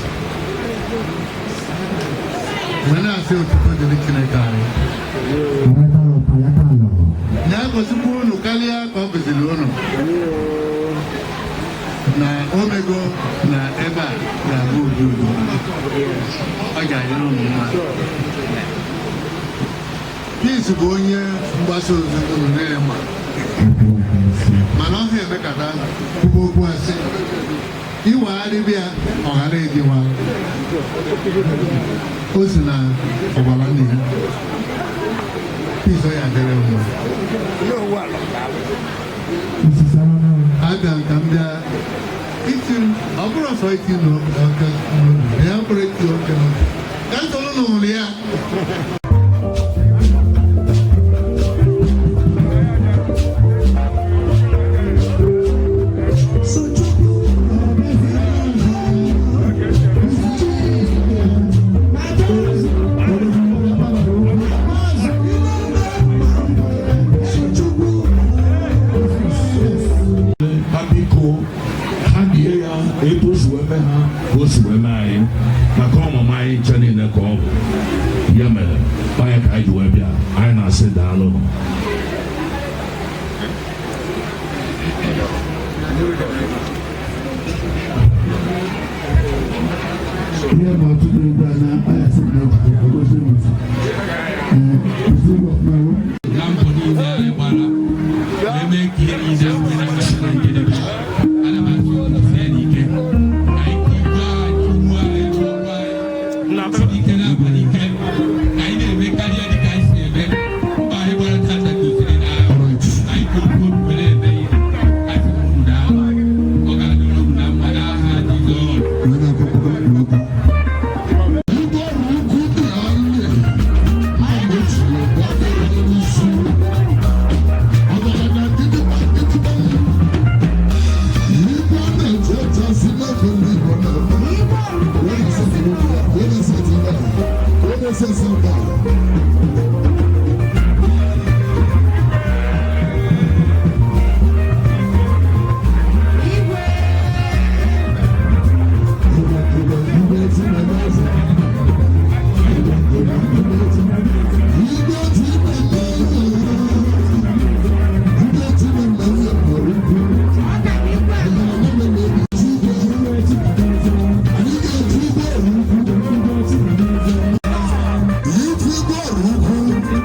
wee na-asị otuto dịrị Chineke anyị na-agọzikwa unu karịa ka ọ gọziri unu na omego na ebe a ga-abụ udo udo. Ọ ga-adịrị unu mma. Peace bụ onye mgbasa ozi unu niile ma, mana ọ ha emekata kwuba okwu asị iwegharị bịa, ọ ghara ịdịwa. O si na ọgbara nne ya. Peace, ọ ya adịrị mma. Abịa ka m bịa iti m, ọ bụrụ ọsọ iti n'oke n'obi ya, bụrụ iti oke n'obi ka m soro n'ụlọ ya. Ha biko, ha bie ya etu o si wee mee ha ka o si wee mee anyị, maka ọmụmụ anyị nche niile ka ọ bụ ya mere onye ka anyị ji wee bịa. Anyị na-asị daalụ. Ihe ma ọtụtụ ebe a na ayasị na ogosi mụsị ee ọfụma. Na mbọ niile anyị gbara wee mee ka ihe niile wee na-agasị na njedebe, ana m asị unu sie n'ike ka anyị igwe anyị, ugwu anyị, ọrụ anyị siri ike na-abalị ike, ka anyị na-eme karịa dịka anyị si eme. Mbọ anyị gbara tata gosiri na anyị ji okwu obi were eme ihe. Anyị sị unu daalụ. Ọ ga-adịrị unu na mma n'aha Jizọs. If you go,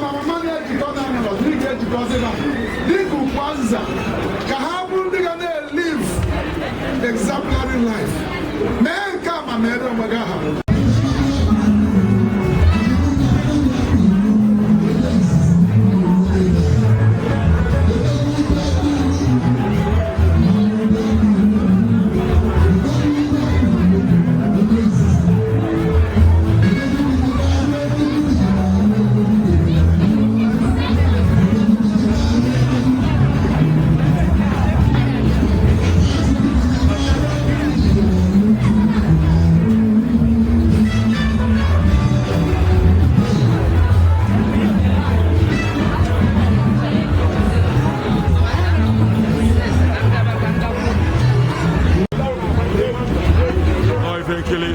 Ma mama na-ejikọ na nọrọ dị ga-ejikọzi ha dịka ukwu azịza ka ha bụrụ ndị ga na-elive exemplary life. Mee nke a ma mere onwe gị aha. Ọ ife nkili.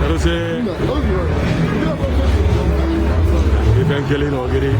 Keduzi ife nkili na Ogidi?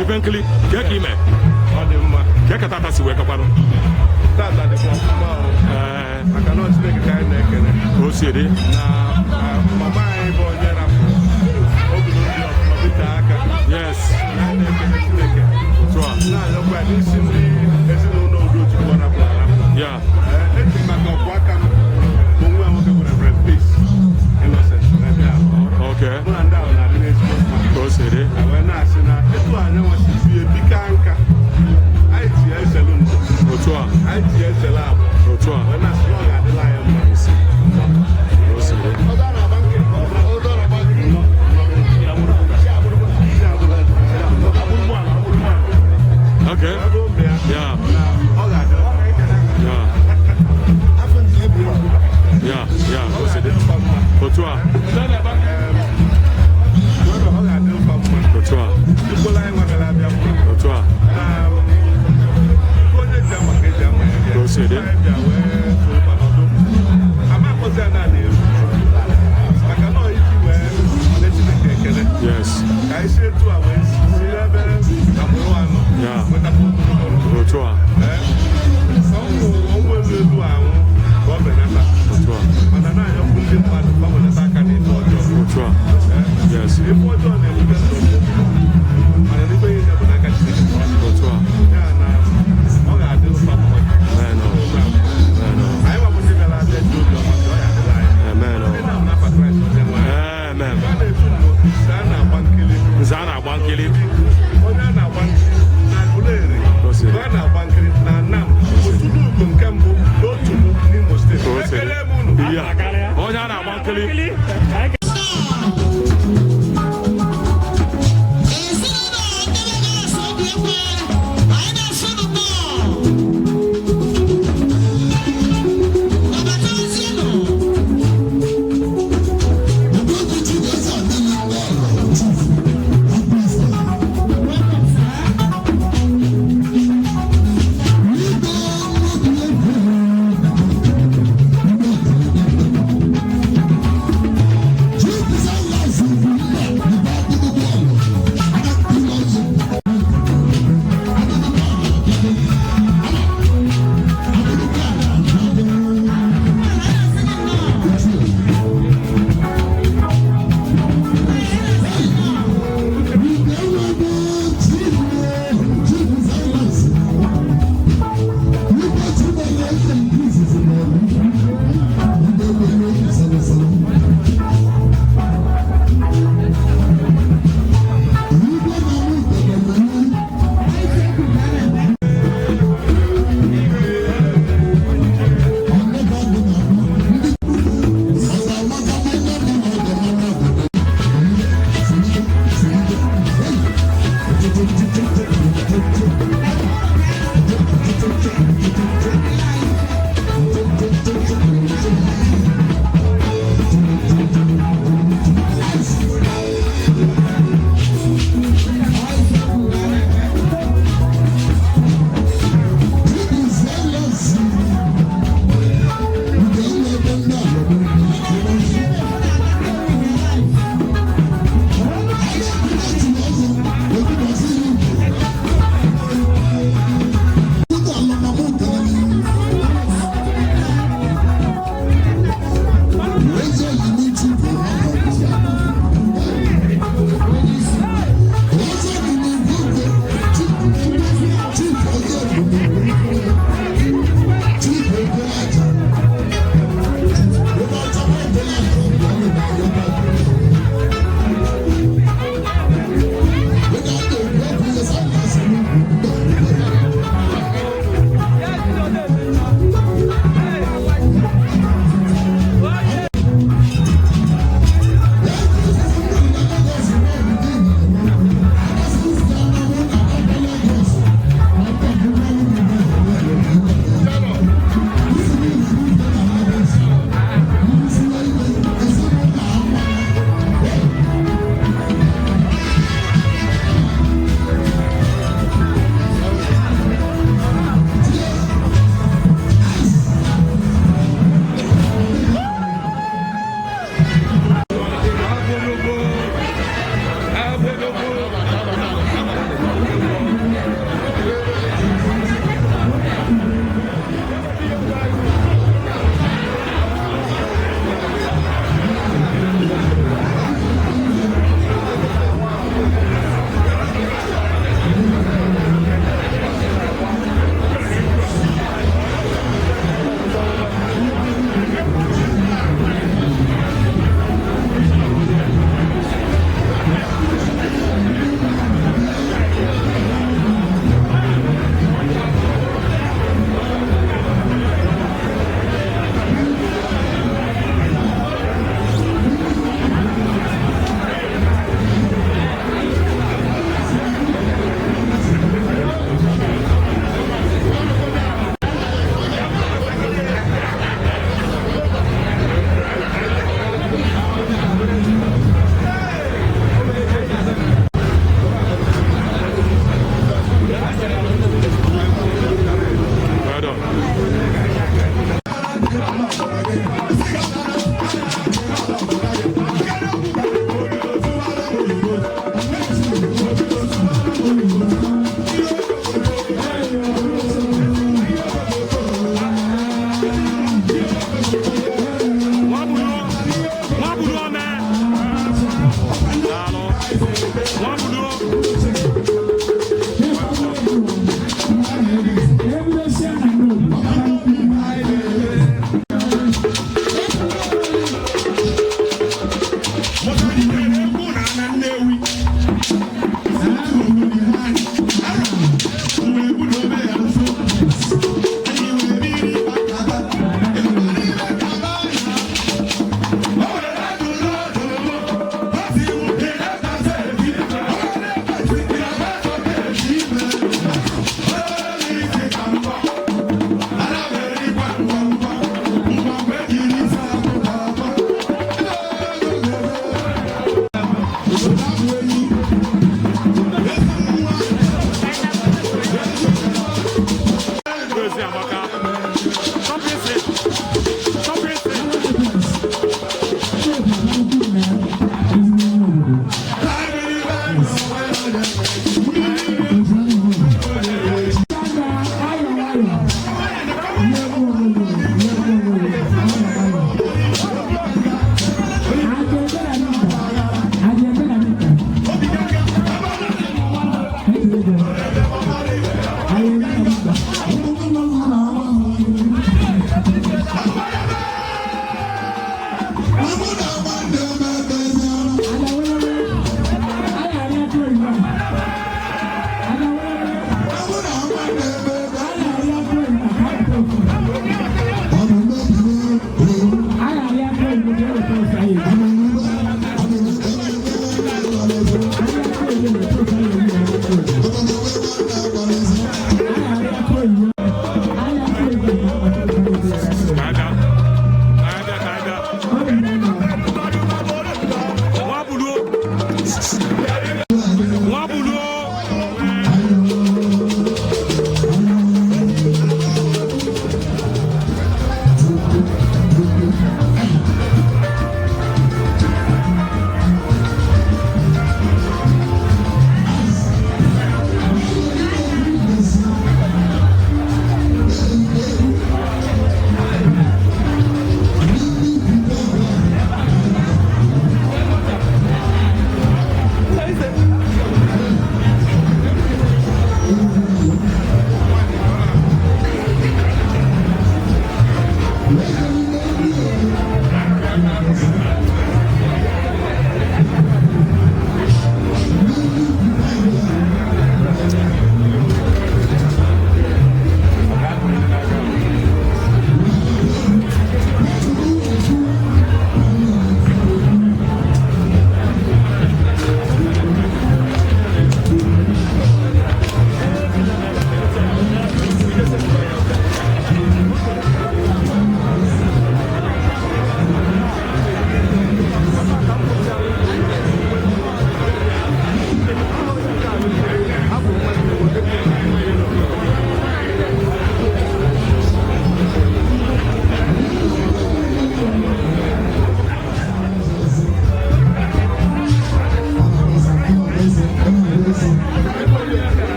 Ife nkili kee ka ime? Ọ dị mma. Kee ka tata si wee gakwanụ? Tata dịkwa ọfụma o, maka na ọ Chineke ka anyị na-ekele Ka o si dị. Na mama anyị bụ onye rapụrụ obi n'obi ọfụma bite aka. Na anyị na-ekele Chineke. Otu a. Na-arịọkwa ya n'isi ndị ezinụlọ Udochukwu ọ rapụrụ arapụ. Ee, eji m maka ọkwụ aka m bụ nwa ya nwoke bụ Reverend Peace Innocent wee bịa. Mụ na ndị ahụ na-adị n'ezigbo mma. Ka o si dị. Na wee na-asị na etu anyị nwa si bie bika nka, anyị ji ya ezelu ndụ. Otu a. Anyị ji ya ezelu abụọ. Otu a. Wee na-asị na ọ ga-adịla anyị mma. Ka o si dị. Okay. Yeah. Yeah. Yeah. Ka o si dị. Otu a. Otu a. Otu a. Ka o si dị. Yes. Ka anyị si etu a wee si ebe agbụrụ anọ nwetakwa ogologo. Otu a. Ọnwụ ọnwụ elu elu anwụ ka ọ benata. Otu a. Mana na-anyọkwu ndị mmadụ gbanwenata aka n'ife ọjọọ. Otu a. Yes. Ife ọjọọ na-ebute nsogbu, mana n'ife niile bụ n'aka Chineke ka ọ dị. Otu a. Ya na ọ ga-adị ụfa mma. Amen. Amen. Anyị nwabụ ndị bịara abịa ji obi ọma ka ọ ga-adịla anyị. Amen. Ndị na-abụ n'afa Kraịst onye nwe anyị. Amen. A na-etu ndụ nze a na-agba nkili. Nze a na-agba nkili. Onye a na-agba nkili na Aguleri. Mgbe a na-agba nkili na Nam, Otulu Ugo nke mbụ n'otu mụ n'Imo Steeti. Ka o si dị. Ekele m unu. Yeah. Onye a na-agba nkili. Thank you.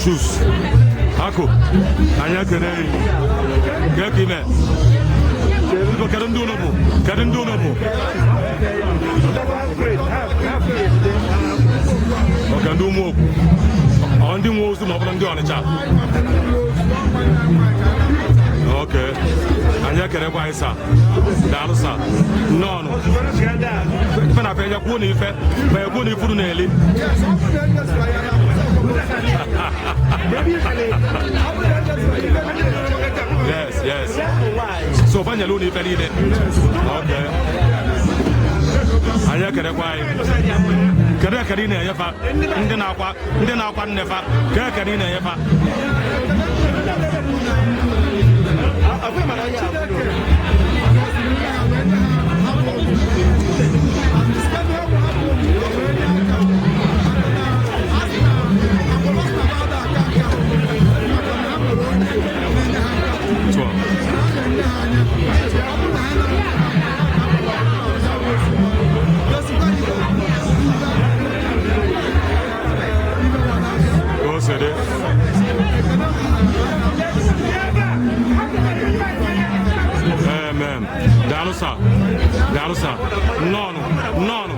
Shoes. Akụ, anyị ekene gị. Kee ka ime? Biko, kedu ndị unu bụ? Kedu ndị unu bụ? Ọka ndị ụmụ okwu, ọ ndị nwe ozu, ma ọ bụrụ ndị Ọnịcha. Ok, anyị ekelekwa anyị, sir. Daalụ, sir. Nnọọnụ. Ife na afọ kwuo na ife ma ekwu na ifuru na-eli. Yes, so banyere ụlọ ife niile. Ok, anyị ekelekwa anyị. Kedu ekele ị na-enyefa ndị na-akwa, ndị na-akwa nnefa? Ka ekele ị na-enyefa? Tụọ. Ka o si dị. Amen. Daalụ, sir. Daalụ, sir. Nnọọnụ, nnọọnụ.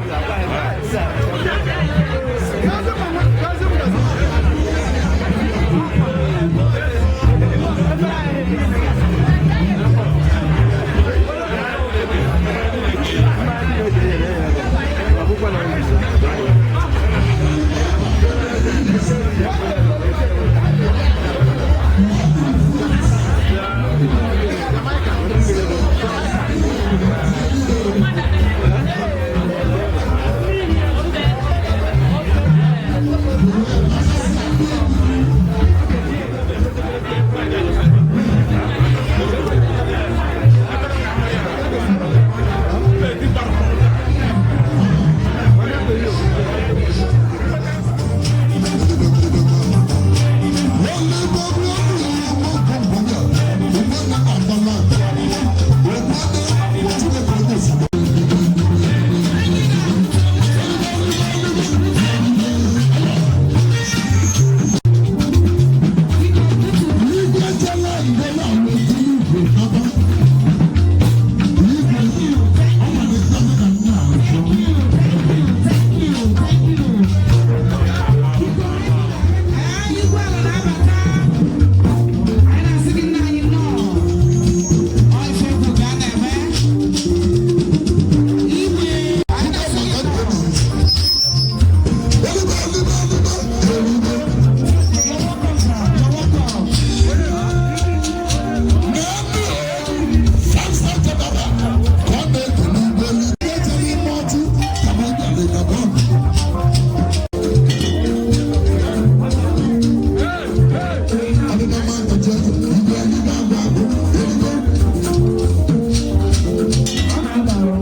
Igwe ala na-abata. Anyị na-asị gị, nna anyị, nnọọ. Ọ ife egwu ka a na-eme. Igwe, anyị na-asị gị nnọọ. You're welcome, sir. You're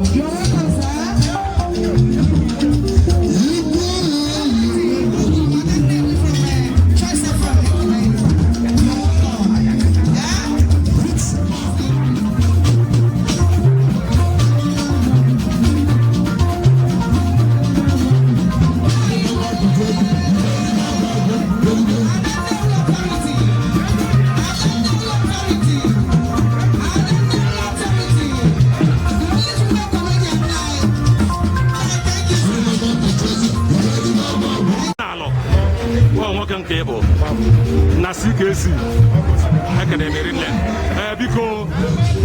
welcome. You're welcome, sir. Choice FM. You're welcome. Yeah? N'alọ ọ nwoke nke ị bụ na CKC, ekene emeri nne. Ee, biko,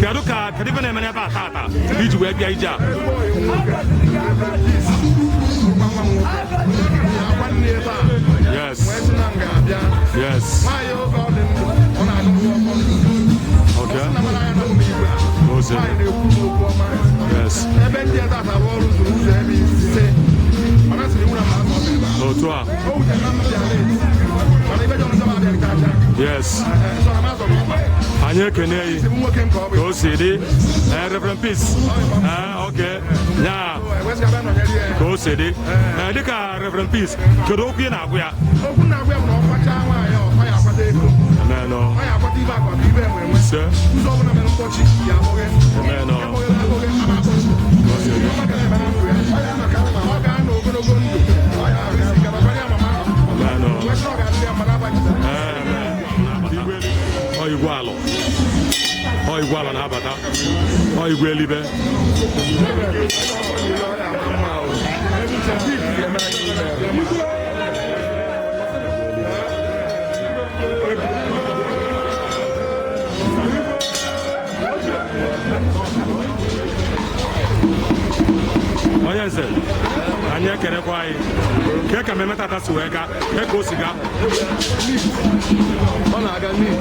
kedu ka, kedu ife na-eme n'ebe a tata iji wee bịa ije a? Yes, okay. Ose. Yes. Ebe ndị ebe arụ ọrụ zuru ụzọ ebe 5, mana sịrị nwere ma afọ ebe a. Otu a. O wutere na mmadụ ala eti, mana ibe jọrọ njọ abịa kacha. Sọ na mazọ n'ọkpa. Anyị ekene yi. Isi m nwoke nke ọ bụ. Ka o si dị. Ee, Reverend Peace. Ee, okay, ya. Ewesịga bịa nọnyere ya. Ka o si dị. Ee, dịka Reverend Peace, kedu okwu ị na-agụ ya? Okwu na-agwa ya bụ na ọ kwachaa nwaanyị, ọ ya akwata ego. Amen. Ọ ya akwata ibe akwa ibe enwe enwe. Ise. Ụzọ ọbụla mere mkpọchi ya abụghị. Amen. Abụghị abụghị ama akpọchi. Ka o si dị. Ọ ga-eme na ndụ ya. Ọ ga-anọ ogologo ndụ. Ọ ya ahụ isi gaba kwanye mama. Amen. Wesị ọ ga-adị ya mma n'abalị. Igwe ala na-abata. Ọ igwe elibe. Onye nze, anyị ekenekwa anyị kee ka mmemme tata si wee gaa, kee ka o si gaa? Ọ na-aga neat.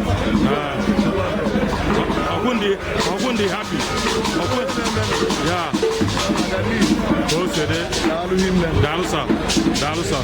Ọkwụ ndị happy ọkwụ ya ka o si dị. Daalụ sir, daalụ sir.